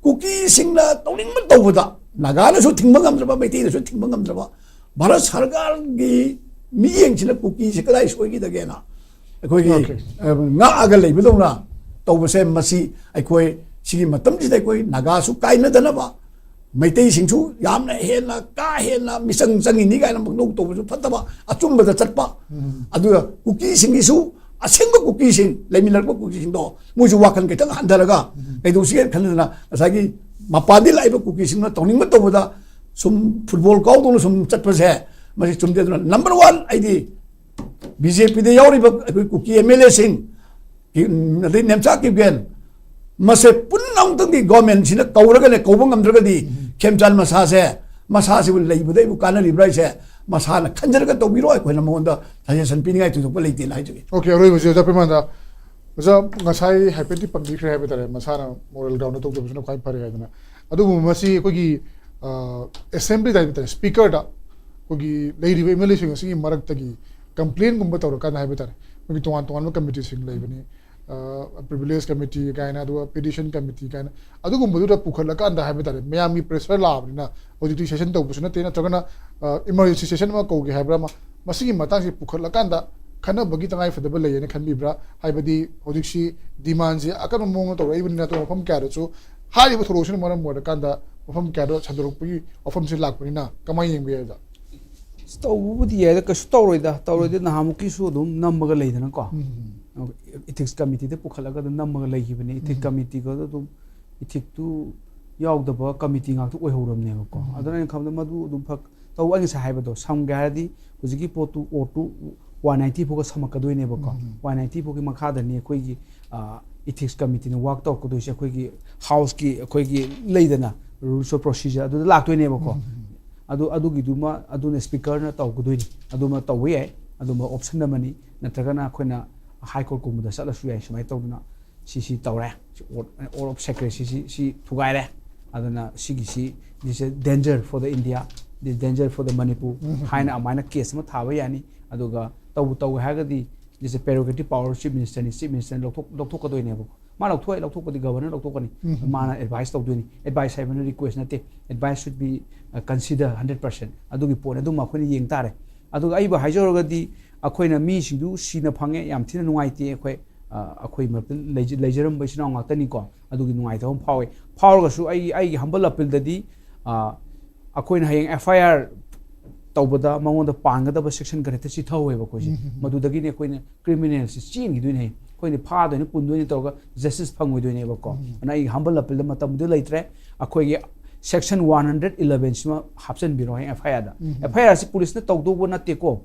ꯀꯨꯀꯤꯁꯤꯡꯅ ꯇꯧꯅꯤꯡꯕ ꯇꯧꯕꯗ ꯅꯥꯒꯥꯅꯁꯨ ꯊꯤꯡꯕ ꯉꯝꯗ꯭ꯔꯕ, ꯃꯩꯇꯩꯅꯁꯨ ꯊꯤꯡꯕ ꯉꯝꯗ꯭ꯔꯕ, ꯚꯥꯔꯠ ꯁꯔꯀꯥꯔꯒꯤ ꯃꯤꯠꯌꯦꯡꯁꯤꯅ ꯀꯨꯀꯤꯁꯦ ꯀꯗꯥꯏ ꯁꯣꯏꯈꯤꯗꯒꯦꯅ ꯑꯩꯈꯣꯏꯒꯤ, ꯑ, ꯉꯥꯛꯑꯒ ꯂꯩꯕꯗꯧꯅ ꯇꯧꯕꯁꯦ, ꯃꯁꯤ ꯑꯩꯈꯣꯏ ꯁꯤꯒꯤ ꯃꯇꯝꯁꯤꯗ ꯑꯩꯈꯣꯏ ꯅꯥꯒꯥꯁꯨ ꯀꯥꯏꯅꯗꯅꯕ, ꯃꯩꯇꯩꯁꯤꯡꯁꯨ ꯌꯥꯝꯅ ꯍꯦꯟꯅ, ꯀꯥ ꯍꯦꯟꯅ ꯃꯤꯆꯪ ꯆꯪꯉꯤꯅꯤ ꯀꯥꯏꯅ ꯄꯪꯇꯧ ꯇꯧꯕꯁꯨ ꯐꯠꯇꯕ, ꯑꯆꯨꯝꯕꯗ ꯆꯠꯄ꯫ ꯑꯗꯨꯒ ꯀꯨꯀꯤꯁꯤꯡꯒꯤꯁꯨ, ꯑꯁꯦꯡꯕ ꯀꯨꯀꯤꯁꯤꯡ, ꯂꯩꯃꯤꯟꯅꯔꯛꯄ ꯀꯨꯀꯤꯁꯤꯡꯗꯣ ꯃꯣꯏꯁꯨ ꯋꯥꯈꯜ ꯈꯤꯇꯪ ꯍꯟꯊꯔꯒ ꯀꯩꯗꯧꯁꯤꯒꯦꯅ ꯈꯟꯗꯅ ꯉꯁꯥꯏꯒꯤ ꯃꯄꯥꯟꯗꯒꯤ ꯂꯥꯛꯏꯕ ꯀꯨꯀꯤꯁꯤꯡꯅ ꯇꯧꯅꯤꯡꯕ ꯇꯧꯕꯗ ꯁꯨꯝ ꯐꯨꯠꯕꯣꯜ ꯀꯥꯎꯗꯧꯅ ꯁꯨꯝ ꯆꯠꯄꯁꯦ ꯃꯁꯤ ꯆꯨꯝꯗꯦ꯫ ꯑꯗꯨꯅ ꯅꯝꯕꯔ ꯋꯥꯟ ꯑꯩꯗꯤ ꯕꯤ ꯖꯦ ꯄꯤꯗ ꯌꯥꯎꯔꯤꯕ ꯑꯩꯈꯣꯏ ꯀꯨꯀꯤ ꯑꯦꯝ ꯑꯦꯜ ꯑꯦꯁꯤꯡ, ꯑꯗꯩ ꯅꯦꯝꯆꯥ ꯀꯤꯞꯒꯦꯟ, ꯃꯁꯦ ꯄꯨꯟꯅ ꯑꯃꯨꯛꯇꯪꯗꯤ ꯒꯣꯔꯃꯦꯟꯁꯤꯅ ꯀꯧꯔꯒꯅꯦ, ꯀꯧꯕ ꯉꯝꯗ꯭ꯔꯒꯗꯤ ꯈꯦꯝꯆꯥꯟ ꯃꯁꯥꯁꯦ, ꯃꯁꯥꯁꯤꯕꯨ ꯂꯩꯕꯗ ꯑꯩꯕꯨ ꯀꯥꯟꯅꯔꯤꯕ꯭ꯔꯥ ꯍꯥꯏꯁꯦ ꯃꯁꯥꯅ ꯈꯟꯖꯔꯒ ꯇꯧꯕꯤꯔꯣ꯫ ꯑꯩꯈꯣꯏꯅ ꯃꯉꯣꯟꯗ ꯁꯖꯦꯁꯟ ꯄꯤꯅꯤꯡꯉꯥꯏ ꯊꯣꯏꯗꯣꯛꯄ ꯂꯩꯇꯦꯅ ꯍꯥꯏꯖꯒꯦ꯫ ꯑꯣꯀꯦ, ꯑꯔꯣꯏꯕꯁꯤ ꯑꯣꯖꯥ ꯄ꯭ꯔꯦꯃꯥꯅꯟꯗ, ꯑꯣꯖꯥ ꯉꯁꯥꯏ ꯍꯥꯏꯐꯦꯠꯇꯤ ꯄꯟꯕꯤꯈ꯭ꯔꯦ ꯍꯥꯏꯕ ꯇꯥꯔꯦ, ꯃꯁꯥꯅ ꯃꯣꯔꯦꯜ ꯒ꯭ꯔꯥꯎꯟꯗ ꯇꯧꯗꯕꯁꯤꯅ ꯈ꯭ꯋꯥꯏ ꯐꯔꯦ ꯍꯥꯏꯗꯅ꯫ ꯑꯗꯨꯕꯨ ꯃꯁꯤ ꯑꯩꯈꯣꯏꯒꯤ ꯑꯦꯁꯦꯝꯕ꯭ꯂꯤꯗ ꯍꯥꯏꯕ ꯇꯥꯔꯦ, ꯁ꯭ꯄꯤꯀꯔꯗ ꯑꯩꯈꯣꯏꯒꯤ ꯂꯩꯔꯤꯕ ꯑꯦꯝ ꯑꯦꯜ ꯑꯦꯁꯤꯡ ꯑꯁꯤꯒꯤ ꯃꯔꯛꯇꯒꯤ ꯀꯝꯄ꯭ꯂꯦꯟꯒꯨꯝꯕ ꯇꯧꯔꯀꯥꯟꯗ ꯍꯥꯏꯕ ꯇꯥꯔꯦ, ꯑꯩꯈꯣꯏꯒꯤ ꯇꯣꯉꯥꯟ ꯇꯣꯉꯥꯟꯕ ꯀꯃꯤꯇꯤꯁꯤꯡ ꯂꯩꯕꯅꯤ, ꯄ꯭ꯔꯤꯚꯤꯂꯦꯖ ꯀꯃꯤꯇꯤ ꯀꯥꯏꯅ, ꯑꯗꯨꯒ ꯄꯤꯇꯤꯁꯟ ꯀꯃꯤꯇꯤ ꯀꯥꯏꯅ, ꯑꯗꯨꯒꯨꯝꯕꯗꯨꯗ ꯄꯨꯈꯠꯂꯀꯥꯟꯗ ꯍꯥꯏꯕ ꯇꯥꯔꯦ, ꯃꯌꯥꯝꯒꯤ ꯄ꯭ꯔꯦꯁꯔ ꯂꯥꯛꯑꯕꯅꯤꯅ ꯍꯧꯖꯤꯛꯇꯤ ꯁꯦꯁꯟ ꯇꯧꯕꯁꯨ ꯅꯠꯇꯦ, ꯅꯠꯇ꯭ꯔꯒꯅ ꯏꯃꯥꯔꯖꯦꯟꯁꯤ ꯁꯦꯁꯟ ꯑꯃ ꯀꯧꯒꯦ ꯍꯥꯏꯕ꯭ꯔꯥ ꯑꯃ, ꯃꯁꯤꯒꯤ ꯃꯇꯥꯡꯁꯤ ꯄꯨꯈꯠꯂꯀꯥꯟꯗ ꯈꯟꯅꯕꯒꯤ ꯇꯉꯥꯏꯐꯗꯕ ꯂꯩꯌꯦꯅ ꯈꯟꯕꯤꯕ꯭ꯔꯥ? ꯍꯥꯏꯕꯗꯤ ꯍꯧꯖꯤꯛꯁꯤ ꯗꯤꯃꯥꯟꯁꯤ ꯑꯀꯟꯕ ꯃꯑꯣꯡꯗ ꯇꯧꯔꯛꯏꯕꯅꯤꯅ, ꯑꯇꯣꯞꯄ ꯃꯐꯝ ꯀꯌꯥꯗꯁꯨ ꯍꯥꯏꯔꯤꯕ ꯊꯧꯗꯣꯛꯁꯤꯅ ꯃꯔꯝ ꯑꯣꯏꯔꯀꯥꯟꯗ ꯃꯐꯝ ꯀꯌꯥꯗ ꯁꯟꯗꯣꯔꯛꯄꯒꯤ ꯋꯥꯐꯝꯁꯤ ꯂꯥꯛꯄꯅꯤꯅ ꯀꯃꯥꯏꯅ ꯌꯦꯡꯕ ꯌꯥꯏꯗ? ꯑꯁ, ꯇꯧꯕꯕꯨꯗꯤ ꯌꯥꯏꯗ, ꯀꯩꯁꯨ ꯇꯧꯔꯣꯏꯗ꯫ ꯇꯧꯔꯣꯏꯗ, ꯅꯍꯥꯟꯃꯨꯛꯀꯤꯁꯨ ꯑꯗꯨꯝ ꯅꯝꯃꯒ ꯂꯩꯗꯅꯀꯣ꯫ ꯏꯊꯤꯛꯁ ꯀꯃꯤꯇꯤꯗ ꯄꯨꯈꯠꯂꯒ ꯑꯗꯨꯝ ꯅꯝꯃꯒ ꯂꯩꯈꯤꯕꯅꯦ꯫ ꯏꯊꯤꯛ ꯀꯃꯤꯇꯤꯒ ꯑꯗꯨꯝ ꯏꯊꯤꯛꯇꯨ ꯌꯥꯎꯗꯕ ꯀꯃꯤꯇꯤ ꯉꯥꯛꯇ ꯑꯣꯏꯍꯧꯔꯕꯅꯦꯕꯀꯣ꯫ ꯑꯗꯨꯅ ꯑꯩꯅ ꯈꯟꯕꯗ ꯃꯗꯨ ꯑꯗꯨꯝ ꯐꯛ ꯇꯧ꯫ ꯑꯩ ꯉꯁꯥꯏ ꯍꯥꯏꯕꯗꯣ ꯁꯝꯒꯦ ꯍꯥꯏꯔꯗꯤ ꯍꯧꯖꯤꯛꯀꯤ ꯄꯣꯠꯇꯨ ꯑꯣꯔ ꯇꯨ ꯋꯥꯟ ꯅꯥꯏꯟꯇꯤ ꯐꯥꯎꯒ ꯁꯝꯃꯛꯀꯗꯣꯏꯅꯦꯕꯀꯣ꯫ ꯋꯥꯟ ꯅꯥꯏꯟꯇꯤ ꯐꯥꯎꯒꯤ ꯃꯈꯥꯗꯅꯤ ꯑꯩꯈꯣꯏꯒꯤ ꯏꯊꯤꯛꯁ ꯀꯃꯤꯇꯤꯅ ꯋꯥꯛ ꯇꯧꯔꯛꯀꯗꯣꯏꯁꯦ꯫ ꯑꯩꯈꯣꯏꯒꯤ ꯍꯥꯎꯁꯀꯤ ꯑꯩꯈꯣꯏꯒꯤ ꯂꯩꯗꯅ ꯔꯨꯜꯁ ꯑꯣꯐ ꯄ꯭ꯔꯣꯁꯤꯖꯔ ꯑꯗꯨꯗ ꯂꯥꯛꯇꯣꯏꯅꯦꯕꯀꯣ꯫ ꯑꯗꯨ, ꯑꯗꯨꯒꯤꯗꯨꯃ ꯑꯗꯨꯅ ꯁ꯭ꯄꯤꯀꯔꯅ ꯇꯧꯒꯗꯣꯏꯅꯤ꯫ ꯑꯗꯨꯃ ꯇꯧꯕ ꯌꯥꯏ, ꯑꯗꯨꯝꯕ ꯑꯣꯞꯁꯟ ꯑꯃꯅꯤ꯫ ꯅꯠꯇ꯭ꯔꯒꯅ ꯑꯩꯈꯣꯏꯅ ꯍꯥꯏ ꯀꯣꯔꯠꯀꯨꯝꯕꯗ ꯆꯠꯂꯁꯨ ꯌꯥꯏ꯫ ꯁꯨꯃꯥꯏꯅ ꯇꯧꯗꯅ ꯁꯤꯁꯤ ꯇꯧꯔꯦ, ꯑꯣꯠ ꯑꯣꯐ ꯁꯦꯀ꯭ꯔꯦꯁꯤꯁꯤ ꯁꯤ ꯊꯨꯒꯥꯏꯔꯦ, ꯑꯗꯨꯅ ꯁꯤꯒꯤꯁꯤ, this is danger for the India, danger for the Manipur ꯍꯥꯏꯅ ꯑꯗꯨꯃꯥꯏꯅ case ꯑꯃ ꯊꯥꯕ ꯌꯥꯅꯤ꯫ ꯑꯗꯨꯒ ꯇꯧꯕ ꯇꯧꯒꯦ ꯍꯥꯏꯔꯒꯗꯤ, this is prerogative power of chief ministerꯅꯤ, chief ministerꯅ ꯂꯧꯊꯣꯛ ꯂꯧꯊꯣꯛꯀꯗꯣꯏꯅꯦꯕꯀꯣ꯫ ꯃꯥ ꯂꯧꯊꯣꯛꯑꯦ, ꯂꯧꯊꯣꯛꯄꯗꯤ governor ꯂꯧꯊꯣꯛꯀꯅꯤ꯫ ꯃꯥꯅ advice ꯇꯧꯗꯣꯏꯅꯤ꯫ Advice ꯍꯥꯏꯕꯅ request ꯅꯠꯇꯦ꯫ Advice should be consider hundred percent꯫ ꯑꯗꯨꯒꯤ ꯄꯣꯠ ꯑꯗꯨꯝ ꯑꯩꯈꯣꯏꯅ ꯌꯦꯡ ꯇꯥꯔꯦ꯫ ꯑꯗꯨꯒ ꯑꯩꯕꯨ ꯍꯥꯏꯖꯧꯔꯒꯗꯤ, ꯑꯩꯈꯣꯏꯅ ꯃꯤꯁꯤꯡꯗꯨ ꯁꯤꯅ ꯐꯪꯉꯦ, ꯌꯥꯝ ꯊꯤꯅ ꯅꯨꯡꯉꯥꯏꯇꯦ꯫ ꯑꯩꯈꯣꯏ ꯑ, ꯑꯩꯈꯣꯏ ꯃꯔꯛꯇ ꯂꯩꯖ- ꯂꯩꯖꯔꯝꯕ ꯏꯆꯤꯟ ꯏꯅꯥꯎ ꯉꯥꯛꯇꯅꯤꯀꯣ꯫ ꯑꯗꯨꯒꯤ ꯅꯨꯡꯉꯥꯏꯇꯕ ꯑꯃ ꯐꯥꯎꯋꯦ꯫ ꯐꯥꯎꯔꯒꯁꯨ ꯑꯩ ꯑꯩꯒꯤ humble appealꯗꯗꯤ, ꯑ, ꯑꯩꯈꯣꯏꯅ ꯍꯌꯦꯡ F I R ꯇꯧꯕꯗ ꯃꯉꯣꯟꯗ ꯄꯥꯟꯒꯗꯕ section ꯈꯔ ꯍꯦꯛꯇ ꯆꯤꯊꯍꯧꯋꯦꯕ ꯑꯩꯈꯣꯏꯁꯦ꯫ ꯃꯗꯨꯗꯒꯤꯅꯤ ꯑꯩꯈꯣꯏꯅ criminalꯁꯦ ꯆꯦꯟꯈꯤꯗꯣꯏꯅꯦ꯫ ꯑꯩꯈꯣꯏꯅ ꯐꯥꯗꯣꯏꯅꯦ, ꯄꯨꯟꯗꯣꯏꯅꯦ ꯇꯧꯔꯒ justice ꯐꯪꯉꯣꯏꯗꯣꯏꯅꯦꯕꯀꯣ꯫ ꯑꯗꯨꯅ ꯑꯩꯒꯤ humble appealꯗ ꯃꯇꯝꯗꯨ ꯂꯩꯇ꯭ꯔꯦ꯫ ꯑꯩꯈꯣꯏꯒꯤ section one hundred eleven ꯁꯤꯃ ꯍꯥꯞꯆꯤꯟꯕꯤꯔꯣ ꯍꯌꯦꯡ F I Rꯗ꯫ F I Rꯁꯤ policeꯅ ꯇꯧꯗꯧꯕ ꯅꯠꯇꯦꯀꯣ꯫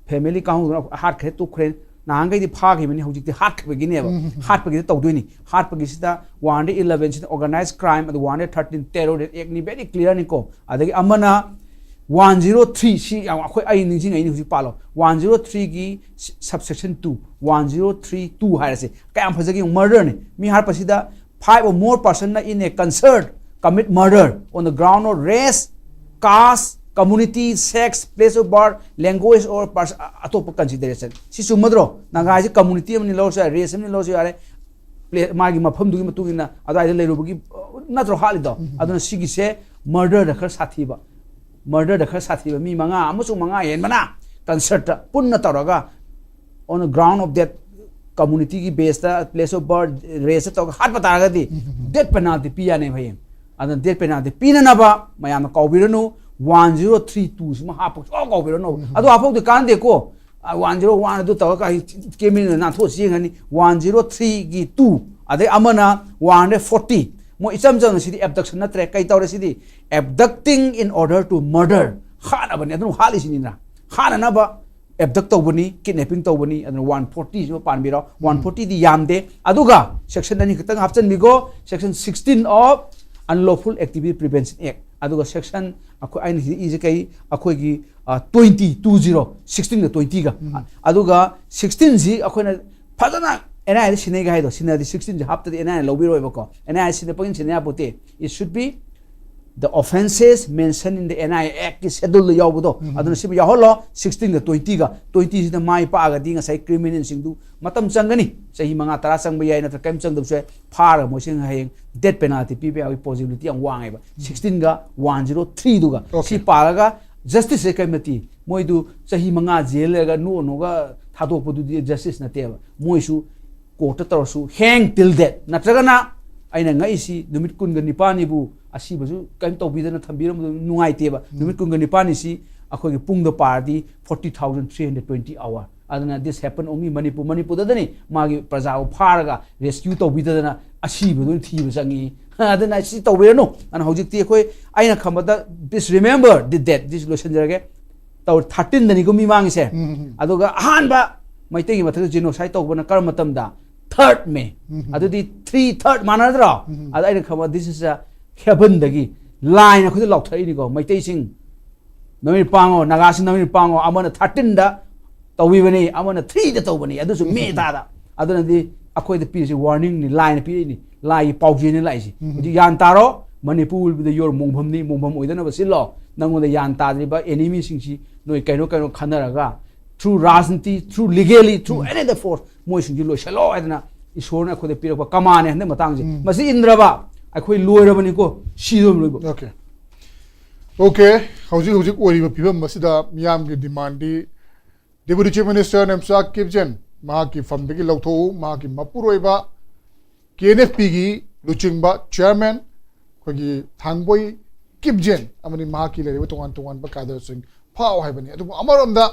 Family ꯀꯥꯡꯕꯨꯗꯨꯅ ꯍꯥꯠꯈ꯭ꯔꯦ, ꯇꯣꯛꯈ꯭ꯔꯦ꯫ ꯅꯍꯥꯟꯈꯩꯗꯤ ꯐꯥꯈꯤꯕꯅꯤ, ꯍꯧꯖꯤꯛꯇꯤ ꯍꯥꯠꯈꯤꯕꯒꯤꯅꯦꯕ꯫ ꯍꯥꯠꯄꯒꯤꯗ ꯇꯧꯗꯣꯏꯅꯤ꯫ ꯍꯥꯠꯄꯒꯤꯁꯤꯗ one eleven ꯁꯤꯗ organized crime, ꯑꯗꯨ one thirteen terror actꯅꯤ, very clearꯅꯤꯀꯣ꯫ ꯑꯗꯒꯤ ꯑꯃꯅ one zero three, ꯁꯤ ꯌꯥꯝ ꯑꯩꯈꯣꯏ, ꯑꯩ ꯅꯤꯡꯁꯤꯡꯉꯛꯏꯅꯤ ꯍꯧꯖꯤꯛ, ꯄꯥꯜꯂꯣ꯫ One zero threeꯒꯤ subsection two, one zero three two ꯍꯥꯏꯔꯁꯦ꯫ ꯀꯌꯥꯝ ꯐꯖꯒꯦ ꯌꯦꯡꯉꯨ, murderꯅꯤ꯫ ꯃꯤ ꯍꯥꯠꯄꯁꯤꯗ five or more personꯅ in a concert commit murder on the ground of race, caste, community, sex, place of birth, language or pers- ꯑꯇꯣꯞꯄ consideration꯫ ꯁꯤ ꯆꯨꯝꯃꯗ꯭ꯔꯣ? ꯅꯥꯒꯥ ꯍꯥꯏꯁꯦ community ꯑꯃꯅꯤ ꯂꯧꯔꯁꯨ ꯌꯥꯔꯦ, race ꯑꯃꯅꯤ ꯂꯧꯔꯁꯨ ꯌꯥꯔꯦ, play- ꯃꯥꯒꯤ ꯃꯐꯝꯗꯨꯒꯤ ꯃꯇꯨꯡ ꯏꯟꯅ ꯑꯗꯨꯋꯥꯏꯗ ꯂꯩꯔꯨꯕꯒꯤ, ꯑ, ꯅꯠꯇ꯭ꯔꯣ ꯍꯥꯠꯂꯤꯗꯣ? ꯑꯗꯨꯅ ꯁꯤꯒꯤꯁꯦ murderꯗ ꯈꯔ ꯁꯥꯊꯤꯕ, murderꯗ ꯈꯔ ꯁꯥꯊꯤꯕ ꯃꯤ ꯃꯉꯥ ꯑꯃꯁꯨꯡ ꯃꯉꯥ ꯍꯦꯟꯕꯅ concertꯇ ꯄꯨꯟꯅ ꯇꯧꯔꯒ on the ground of that communityꯒꯤ baseꯇ, place of birth, raceꯇ ꯇꯧꯔꯒ ꯍꯥꯠꯄ ꯇꯥꯔꯒꯗꯤ death penalty ꯄꯤ ꯌꯥꯅꯦꯕ ꯍꯌꯦꯡ꯫ ꯑꯗꯨꯅ death penalty ꯄꯤꯅꯅꯕ ꯃꯌꯥꯝꯅ ꯀꯥꯎꯕꯤꯔꯅꯨ, one zero three two ꯁꯤꯃ ꯍꯥꯞꯄ ꯁꯨꯡꯀꯥꯎ ꯀꯥꯎꯕꯤꯔꯅꯨ꯫ ꯑꯗꯨ ꯍꯥꯞꯍꯧꯗꯤ ꯀꯥꯟꯅꯗꯦꯀꯣ꯫ ꯑ, one zero one ꯑꯗꯨ ꯇꯧꯔꯒ ꯀꯔꯤ criminalꯅ ꯅꯥꯟꯊꯣꯛꯑ ꯆꯦꯟꯈ꯭ꯔꯅꯤ꯫ One zero threeꯒꯤ two, ꯑꯗꯩ ꯑꯃꯅ one forty꯫ ꯃꯣꯏ ꯏꯆꯝ ꯆꯝꯅ ꯁꯤꯗꯤ abduction ꯅꯠꯇ꯭ꯔꯦ꯫ ꯀꯩ ꯇꯧꯔꯦ ꯁꯤꯗꯤ? Abducting in order to murder꯫ ꯍꯥꯠꯅꯕꯅꯤ, ꯑꯗꯨꯅ ꯍꯥꯠꯂꯤꯁꯤꯅꯤꯅ꯫ ꯍꯥꯠꯅꯅꯕ abduct ꯇꯧꯕꯅꯤ, kidnapping ꯇꯧꯕꯅꯤ꯫ ꯑꯗꯨꯅ one forty ꯁꯤꯃ ꯄꯥꯟꯕꯤꯔꯣ꯫ One fortyꯗꯤ ꯌꯥꯝꯗꯦ꯫ ꯑꯗꯨꯒ section ꯑꯅꯤ ꯈꯛꯇꯪ ꯍꯥꯞꯆꯤꯟꯕꯤꯈꯣ, section sixteen of Unlawful Activity Prevention Act꯫ ꯑꯗꯨꯒ section, ꯑꯩꯈꯣꯏ, ꯑꯩꯅ ꯁꯤꯗ ꯏꯁꯦ ꯀꯩ, ꯑꯩꯈꯣꯏꯒꯤ, ꯑ, twenty, two zero, sixteenꯒ twentyꯒ꯫ ꯑꯗꯨꯒ sixteenꯁꯤ ꯑꯩꯈꯣꯏꯅ ꯐꯖꯅ NIAꯗ ꯁꯤꯟꯅꯩꯒ ꯍꯥꯏꯗꯣ, ꯁꯤꯟꯅꯗꯤ sixteenꯁꯤ ꯍꯥꯞꯇꯗꯤ NIAꯅ ꯂꯧꯕꯤꯔꯣꯏꯕꯀꯣ꯫ NIA ꯁꯤꯟꯅ ꯄꯪꯁꯤꯟ ꯁꯤꯟꯅ ꯌꯥꯄꯣꯠꯇꯦ꯫ It should be the offenses mentioned in the N I A Act ꯀꯤ schedule ꯗ ꯌꯥꯎꯕꯗꯣ, ꯑꯗꯨꯅ ꯁꯤꯕꯨ ꯌꯥꯎꯍꯜꯂꯣ꯫ Sixteen ꯒ twenty ꯒ, twenty ꯁꯤꯗ ꯃꯥꯏ ꯄꯥꯛꯑꯒꯗꯤ ꯉꯁꯥꯏ criminal ꯁꯤꯡꯗꯨ ꯃꯇꯝ ꯆꯪꯒꯅꯤ, ꯆꯍꯤ ꯃꯉꯥ ꯇꯔꯥ ꯆꯪꯕ ꯌꯥꯏ, ꯅꯠꯇ꯭ꯔꯒ ꯀꯔꯤꯝ ꯆꯪꯗꯕꯁꯨ ꯌꯥꯏ꯫ ꯐꯥꯔꯒ ꯃꯣꯏꯁꯤꯡ ꯍꯌꯦꯡ death penalty ꯄꯤꯕ ꯌꯥꯕꯒꯤ possibility ꯌꯥꯝ ꯋꯥꯡꯉꯦꯕ꯫ Sixteen ꯒ one zero three ꯗꯨꯒ ꯁꯤ ꯄꯥꯔꯒ justice ꯁꯦ ꯀꯔꯤ ꯃꯇꯤ ꯃꯣꯏꯗꯨ ꯆꯍꯤ ꯃꯉꯥ ꯖꯦꯜ ꯂꯩꯔꯒ ꯅꯣꯛ ꯅꯣꯛꯑꯒ ꯊꯥꯗꯣꯛꯄꯗꯨꯗꯤ justice ꯅꯠꯇꯦꯕ꯫ ꯃꯣꯏꯁꯨ court ꯇ ꯇꯧꯔꯁꯨ hang till death, ꯅꯠꯇ꯭ꯔꯒꯅ ꯑꯩꯅ ꯉꯛꯏꯁꯤ ꯅꯨꯃꯤꯠ ꯀꯨꯟꯒ ꯅꯤꯄꯥꯟꯅꯤꯕꯨ ꯑꯁꯤꯕꯁꯨ ꯀꯔꯤꯝ ꯇꯧꯕꯤꯗꯅ ꯊꯝꯕꯤꯔꯝꯕꯗꯨ ꯅꯨꯡꯉꯥꯏꯇꯦꯕ꯫ ꯅꯨꯃꯤꯠ ꯀꯨꯟꯒ ꯅꯤꯄꯥꯟꯅꯤꯁꯤ ꯑꯩꯈꯣꯏꯒꯤ ꯄꯨꯡꯗ ꯄꯥꯔꯗꯤ forty thousand three hundred twenty hour꯫ ꯑꯗꯨꯅ this happen only ꯃꯅꯤꯄꯨꯔ, ꯃꯅꯤꯄꯨꯔꯗꯗꯅꯤ ꯃꯥꯒꯤ ꯄ꯭ꯔꯖꯥꯕꯨ ꯐꯥꯔꯒ rescue ꯇꯧꯕꯤꯗꯗꯅ ꯑꯁꯤꯕꯗꯨꯅ ꯊꯤꯕ ꯆꯪꯉꯤ꯫ ꯑꯗꯨꯅ ꯁꯤ ꯇꯧꯕꯤꯔꯅꯨ꯫ ꯑꯗꯨꯅ ꯍꯧꯖꯤꯛꯇꯤ ꯑꯩꯈꯣꯏ, ꯑꯩꯅ ꯈꯟꯕꯗ, please remember the date, this ꯂꯣꯏꯁꯤꯟꯖꯔꯒꯦ꯫ ꯇꯧ-, thirteen ꯗꯅꯤꯀꯣ ꯃꯤ ꯃꯥꯡꯉꯤꯁꯦ꯫ ꯑꯗꯨꯒ ꯑꯍꯥꯟꯕ ꯃꯩꯇꯩꯒꯤ ꯃꯊꯛꯇ genocide ꯇꯧꯕꯅ ꯀꯔꯝꯕ ꯃꯇꯝꯗ? Third May꯫ ꯑꯗꯨꯗꯤ three third ꯃꯥꯟꯅꯗ꯭ꯔꯣ? ꯑꯗ ꯑꯩꯅ ꯈꯪꯕ, this is a heaven ꯗꯒꯤ line ꯑꯩꯈꯣꯏꯗ ꯂꯥꯎꯊꯔꯛꯏꯅꯤꯀꯣ꯫ ꯃꯩꯇꯩꯁꯤꯡ ꯅꯃꯤꯠ ꯄꯥꯡꯉꯣ, ꯅꯥꯒꯥꯁꯤꯡ ꯅꯃꯤꯠ ꯄꯥꯡꯉꯣ, ꯑꯃꯅ thirteen ꯗ ꯇꯧꯕꯤꯕꯅꯤ, ꯑꯃꯅ three ꯗ ꯇꯧꯕꯅꯤ, ꯑꯗꯨꯁꯨ May ꯊꯥꯗ꯫ ꯑꯗꯨꯅꯗꯤ ꯑꯩꯈꯣꯏꯗ ꯄꯤꯔꯤꯁꯤ warning ꯅꯤ, line ꯄꯤꯔꯛꯏꯅꯤ, ꯂꯥꯏꯒꯤ ꯄꯥꯎꯖꯦꯜꯅꯤ ꯂꯥꯛꯏꯁꯤ꯫ ꯍꯧꯖꯤꯛ ꯒ꯭ꯌꯥꯟ ꯇꯥꯔꯣ, Manipur will be the your ꯃꯣꯡꯐꯝꯅꯤ, ꯃꯣꯡꯐꯝ ꯑꯣꯏꯗꯅꯕ ꯁꯤꯜꯂꯣ꯫ ꯅꯪꯉꯣꯟꯗ ꯒ꯭ꯌꯥꯟ ꯇꯥꯗ꯭ꯔꯤꯕ enemy ꯁꯤꯡꯁꯤ ꯅꯣꯏ ꯀꯩꯅꯣ ꯀꯩꯅꯣ ꯈꯟꯅꯔꯒ, through ꯔꯥꯖꯅꯤꯇꯤ, through legally, through any other force, ꯃꯣꯏꯁꯤꯡꯁꯤ ꯂꯣꯏꯁꯤꯜꯂꯣ ꯍꯥꯏꯗꯅ ꯏꯁꯣꯔꯅ ꯑꯩꯈꯣꯏꯗ ꯄꯤꯔꯛꯄ command ꯅꯦ ꯍꯟꯗꯛ ꯃꯇꯥꯡꯁꯤ꯫ ꯃꯁꯤ ꯏꯟꯗ꯭ꯔꯕ ꯑꯩꯈꯣꯏ ꯂꯣꯏꯔꯕꯅꯤꯀꯣ, ꯁꯤꯗꯣꯏ ꯂꯣꯏꯕ꯫ Okay꯫ Okay, ꯍꯧꯖꯤꯛ ꯍꯧꯖꯤꯛ ꯑꯣꯏꯔꯤꯕ ꯐꯤꯕꯝ ꯑꯁꯤꯗ ꯃꯤꯌꯥꯝꯒꯤ demand ꯗꯤ Deputy Chief Minister ꯅꯦꯝꯆꯥ ꯀꯤꯞꯖꯦꯟ ꯃꯍꯥꯛꯀꯤ ꯐꯝꯗꯒꯤ ꯂꯧꯊꯣꯛꯎ, ꯃꯍꯥꯛꯀꯤ ꯃꯄꯨꯔꯣꯏꯕ K N F P ꯒꯤ ꯂꯨꯆꯤꯡꯕ chairman ꯑꯩꯈꯣꯏꯒꯤ ꯊꯥꯡꯕꯣꯏ ꯀꯤꯞꯖꯦꯟ ꯑꯃꯗꯤ ꯃꯍꯥꯛꯀꯤ ꯂꯩꯔꯤꯕ ꯇꯣꯉꯥꯟ ꯇꯣꯉꯥꯟꯕ cadre ꯁꯤꯡ ꯐꯥꯎ ꯍꯥꯏꯕꯅꯤ꯫ ꯑꯗꯨꯕꯨ ꯑꯃꯔꯣꯝꯗ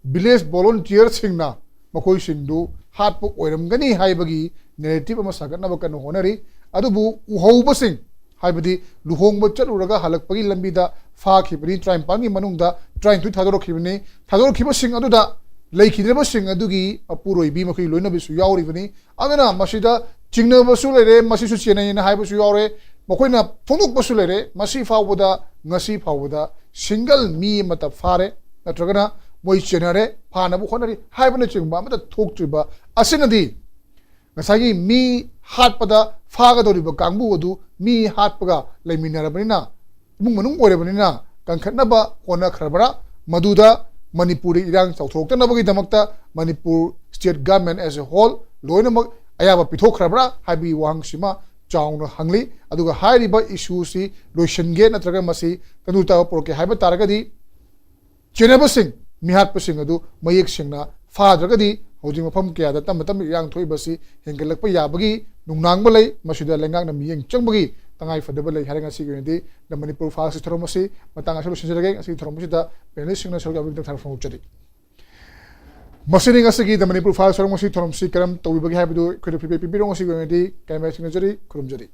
village volunteer ꯁꯤꯡꯅ ꯃꯈꯣꯏꯁꯤꯡꯗꯨ ꯍꯥꯠꯄ ꯑꯣꯏꯔꯝꯒꯅꯤ ꯍꯥꯏꯕꯒꯤ narrative ꯑꯃ ꯁꯥꯒꯠꯅꯕ ꯀꯟꯅ ꯍꯣꯠꯅꯔꯤ꯫ ꯑꯗꯨꯕꯨ ꯎꯍꯧꯕꯁꯤꯡ, ꯍꯥꯏꯕꯗꯤ ꯂꯨꯍꯣꯡꯕ ꯆꯠꯂꯨꯔꯒ ꯍꯜꯂꯛꯄꯒꯤ ꯂꯝꯕꯤꯗ ꯐꯥꯈꯤꯕꯅꯤ, ꯇꯔꯥꯅꯤꯄꯥꯟꯒꯤ ꯃꯅꯨꯡꯗ ꯇꯔꯥꯅꯤꯊꯣꯏ ꯊꯥꯗꯣꯔꯛꯈꯤꯕꯅꯤ꯫ ꯊꯥꯗꯣꯔꯛꯈꯤꯕꯁꯤꯡ ꯑꯗꯨꯗ ꯂꯩꯈꯤꯗ꯭ꯔꯕꯁꯤꯡ ꯑꯗꯨꯒꯤ ꯃꯄꯨꯔꯣꯏꯕꯤ ꯃꯈꯣꯏ ꯂꯣꯏꯅꯕꯤꯁꯨ ꯌꯥꯎꯔꯤꯕꯅꯤ꯫ ꯑꯗꯨꯅ ꯃꯁꯤꯗ ꯆꯤꯡꯅꯕꯁꯨ ꯂꯩꯔꯦ, ꯃꯁꯤꯁꯨ ꯆꯦꯟꯅꯩꯅ ꯍꯥꯏꯕꯁꯨ ꯌꯥꯎꯔꯦ, ꯃꯈꯣꯏꯅ ꯐꯣꯡꯗꯣꯛꯄꯁꯨ ꯂꯩꯔꯦ꯫ ꯃꯁꯤ ꯐꯥꯎꯕꯗ, ꯉꯁꯤ ꯐꯥꯎꯕꯗ single ꯃꯤ ꯑꯃꯠꯇ ꯐꯥꯔꯦ ꯅꯠꯇ꯭ꯔꯒꯅ ꯃꯣꯏ ꯆꯦꯟꯅꯔꯦ, ꯐꯥꯅꯕ ꯍꯣꯠꯅꯔꯤ ꯍꯥꯏꯕꯅꯆꯤꯡꯕ ꯑꯃꯠꯇ ꯊꯣꯛꯇ꯭ꯔꯤꯕ ꯑꯁꯤꯅꯗꯤ ꯉꯁꯥꯏꯒꯤ ꯃꯤ ꯍꯥꯠꯄꯗ ꯐꯥꯒꯗꯧꯔꯤꯕ ꯀꯥꯡꯕꯨ ꯑꯗꯨ ꯃꯤ ꯍꯥꯠꯄꯒ ꯂꯩꯃꯤꯟꯅꯔꯕꯅꯤꯅ, ꯏꯃꯨꯡ ꯃꯅꯨꯡ ꯑꯣꯏꯔꯕꯅꯤꯅ ꯀꯟꯈꯠꯅꯕ ꯍꯣꯠꯅꯈ꯭ꯔꯕ꯭ꯔꯥ? ꯃꯗꯨꯗ ꯃꯅꯤꯄꯨꯔꯗ ꯏꯔꯥꯡ ꯆꯥꯎꯊꯣꯔꯛꯇꯅꯕꯒꯤꯗꯃꯛꯇ Manipur state government as a whole ꯂꯣꯏꯅꯃꯛ ꯑꯌꯥꯕ ꯄꯤꯊꯣꯛꯈ꯭ꯔꯕ꯭ꯔꯥ ꯍꯥꯏꯕꯒꯤ ꯋꯥꯍꯪꯁꯤꯃ ꯆꯥꯎꯅ ꯍꯪꯂꯤ꯫ ꯑꯗꯨꯒ ꯍꯥꯏꯔꯤꯕ issue ꯁꯤ ꯂꯣꯏꯁꯤꯟꯒꯦ ꯅꯠꯇ꯭ꯔꯒ ꯃꯁꯤ ꯇꯪꯗꯨ ꯂꯩꯇꯥꯕ ꯄꯨꯔꯛꯀꯦ ꯍꯥꯏꯕ ꯇꯥꯔꯒꯗꯤ, ꯆꯦꯟꯅꯕꯁꯤꯡ, ꯃꯤꯍꯥꯠꯄꯁꯤꯡ ꯑꯗꯨ ꯃꯌꯦꯛ ꯁꯦꯡꯅ ꯐꯥꯗ꯭ꯔꯒꯗꯤ ꯍꯧꯖꯤꯛ ꯃꯐꯝ ꯀꯌꯥꯗ ꯇꯞꯅ ꯇꯞꯅ ꯏꯔꯥꯡ ꯊꯣꯛꯏꯕꯁꯤ ꯍꯦꯟꯒꯠꯂꯛꯄ ꯌꯥꯕꯒꯤ ꯅꯨꯡꯅꯥꯡꯕ ꯂꯩ꯫ ꯃꯁꯤꯗ ꯂꯩꯉꯥꯛꯅ ꯃꯤꯠꯌꯦꯡ ꯆꯪꯕꯒꯤ ꯇꯉꯥꯏ ꯐꯗꯕ ꯂꯩ ꯍꯥꯏꯔꯦ꯫ ꯉꯁꯤꯒꯤ ꯑꯣꯏꯅꯗꯤ The Manipur Files ꯊꯧꯔꯝ ꯑꯁꯤ ꯃꯇꯥꯡ ꯑꯁꯤꯗ ꯂꯣꯏꯁꯤꯟꯖꯔꯒꯦ꯫ ꯉꯁꯤꯒꯤ ꯊꯧꯔꯝ ꯑꯁꯤꯗ panelist ꯁꯤꯡꯅ ꯁꯔꯨꯛ ꯌꯥꯕꯒꯤꯗꯃꯛ ꯊꯥꯒꯠꯄ ꯐꯣꯡꯗꯣꯛꯆꯔꯤ꯫ ꯃꯁꯤꯅꯤ ꯉꯁꯤꯒꯤ The Manipur Files ꯊꯧꯔꯝ꯫ ꯉꯁꯤ ꯊꯧꯔꯝꯁꯤ ꯀꯔꯝ ꯇꯧꯕꯤꯕꯒꯦ ꯍꯥꯏꯕꯗꯨ ꯑꯩꯈꯣꯏꯗ feedback ꯄꯤꯕꯤꯔꯣ꯫ ꯉꯁꯤꯒꯤ ꯑꯣꯏꯅꯗꯤ ꯀꯥꯏꯃꯥꯏ ꯊꯦꯡꯅꯖꯔꯤ, ꯈꯨꯔꯨꯝꯖꯔꯤ꯫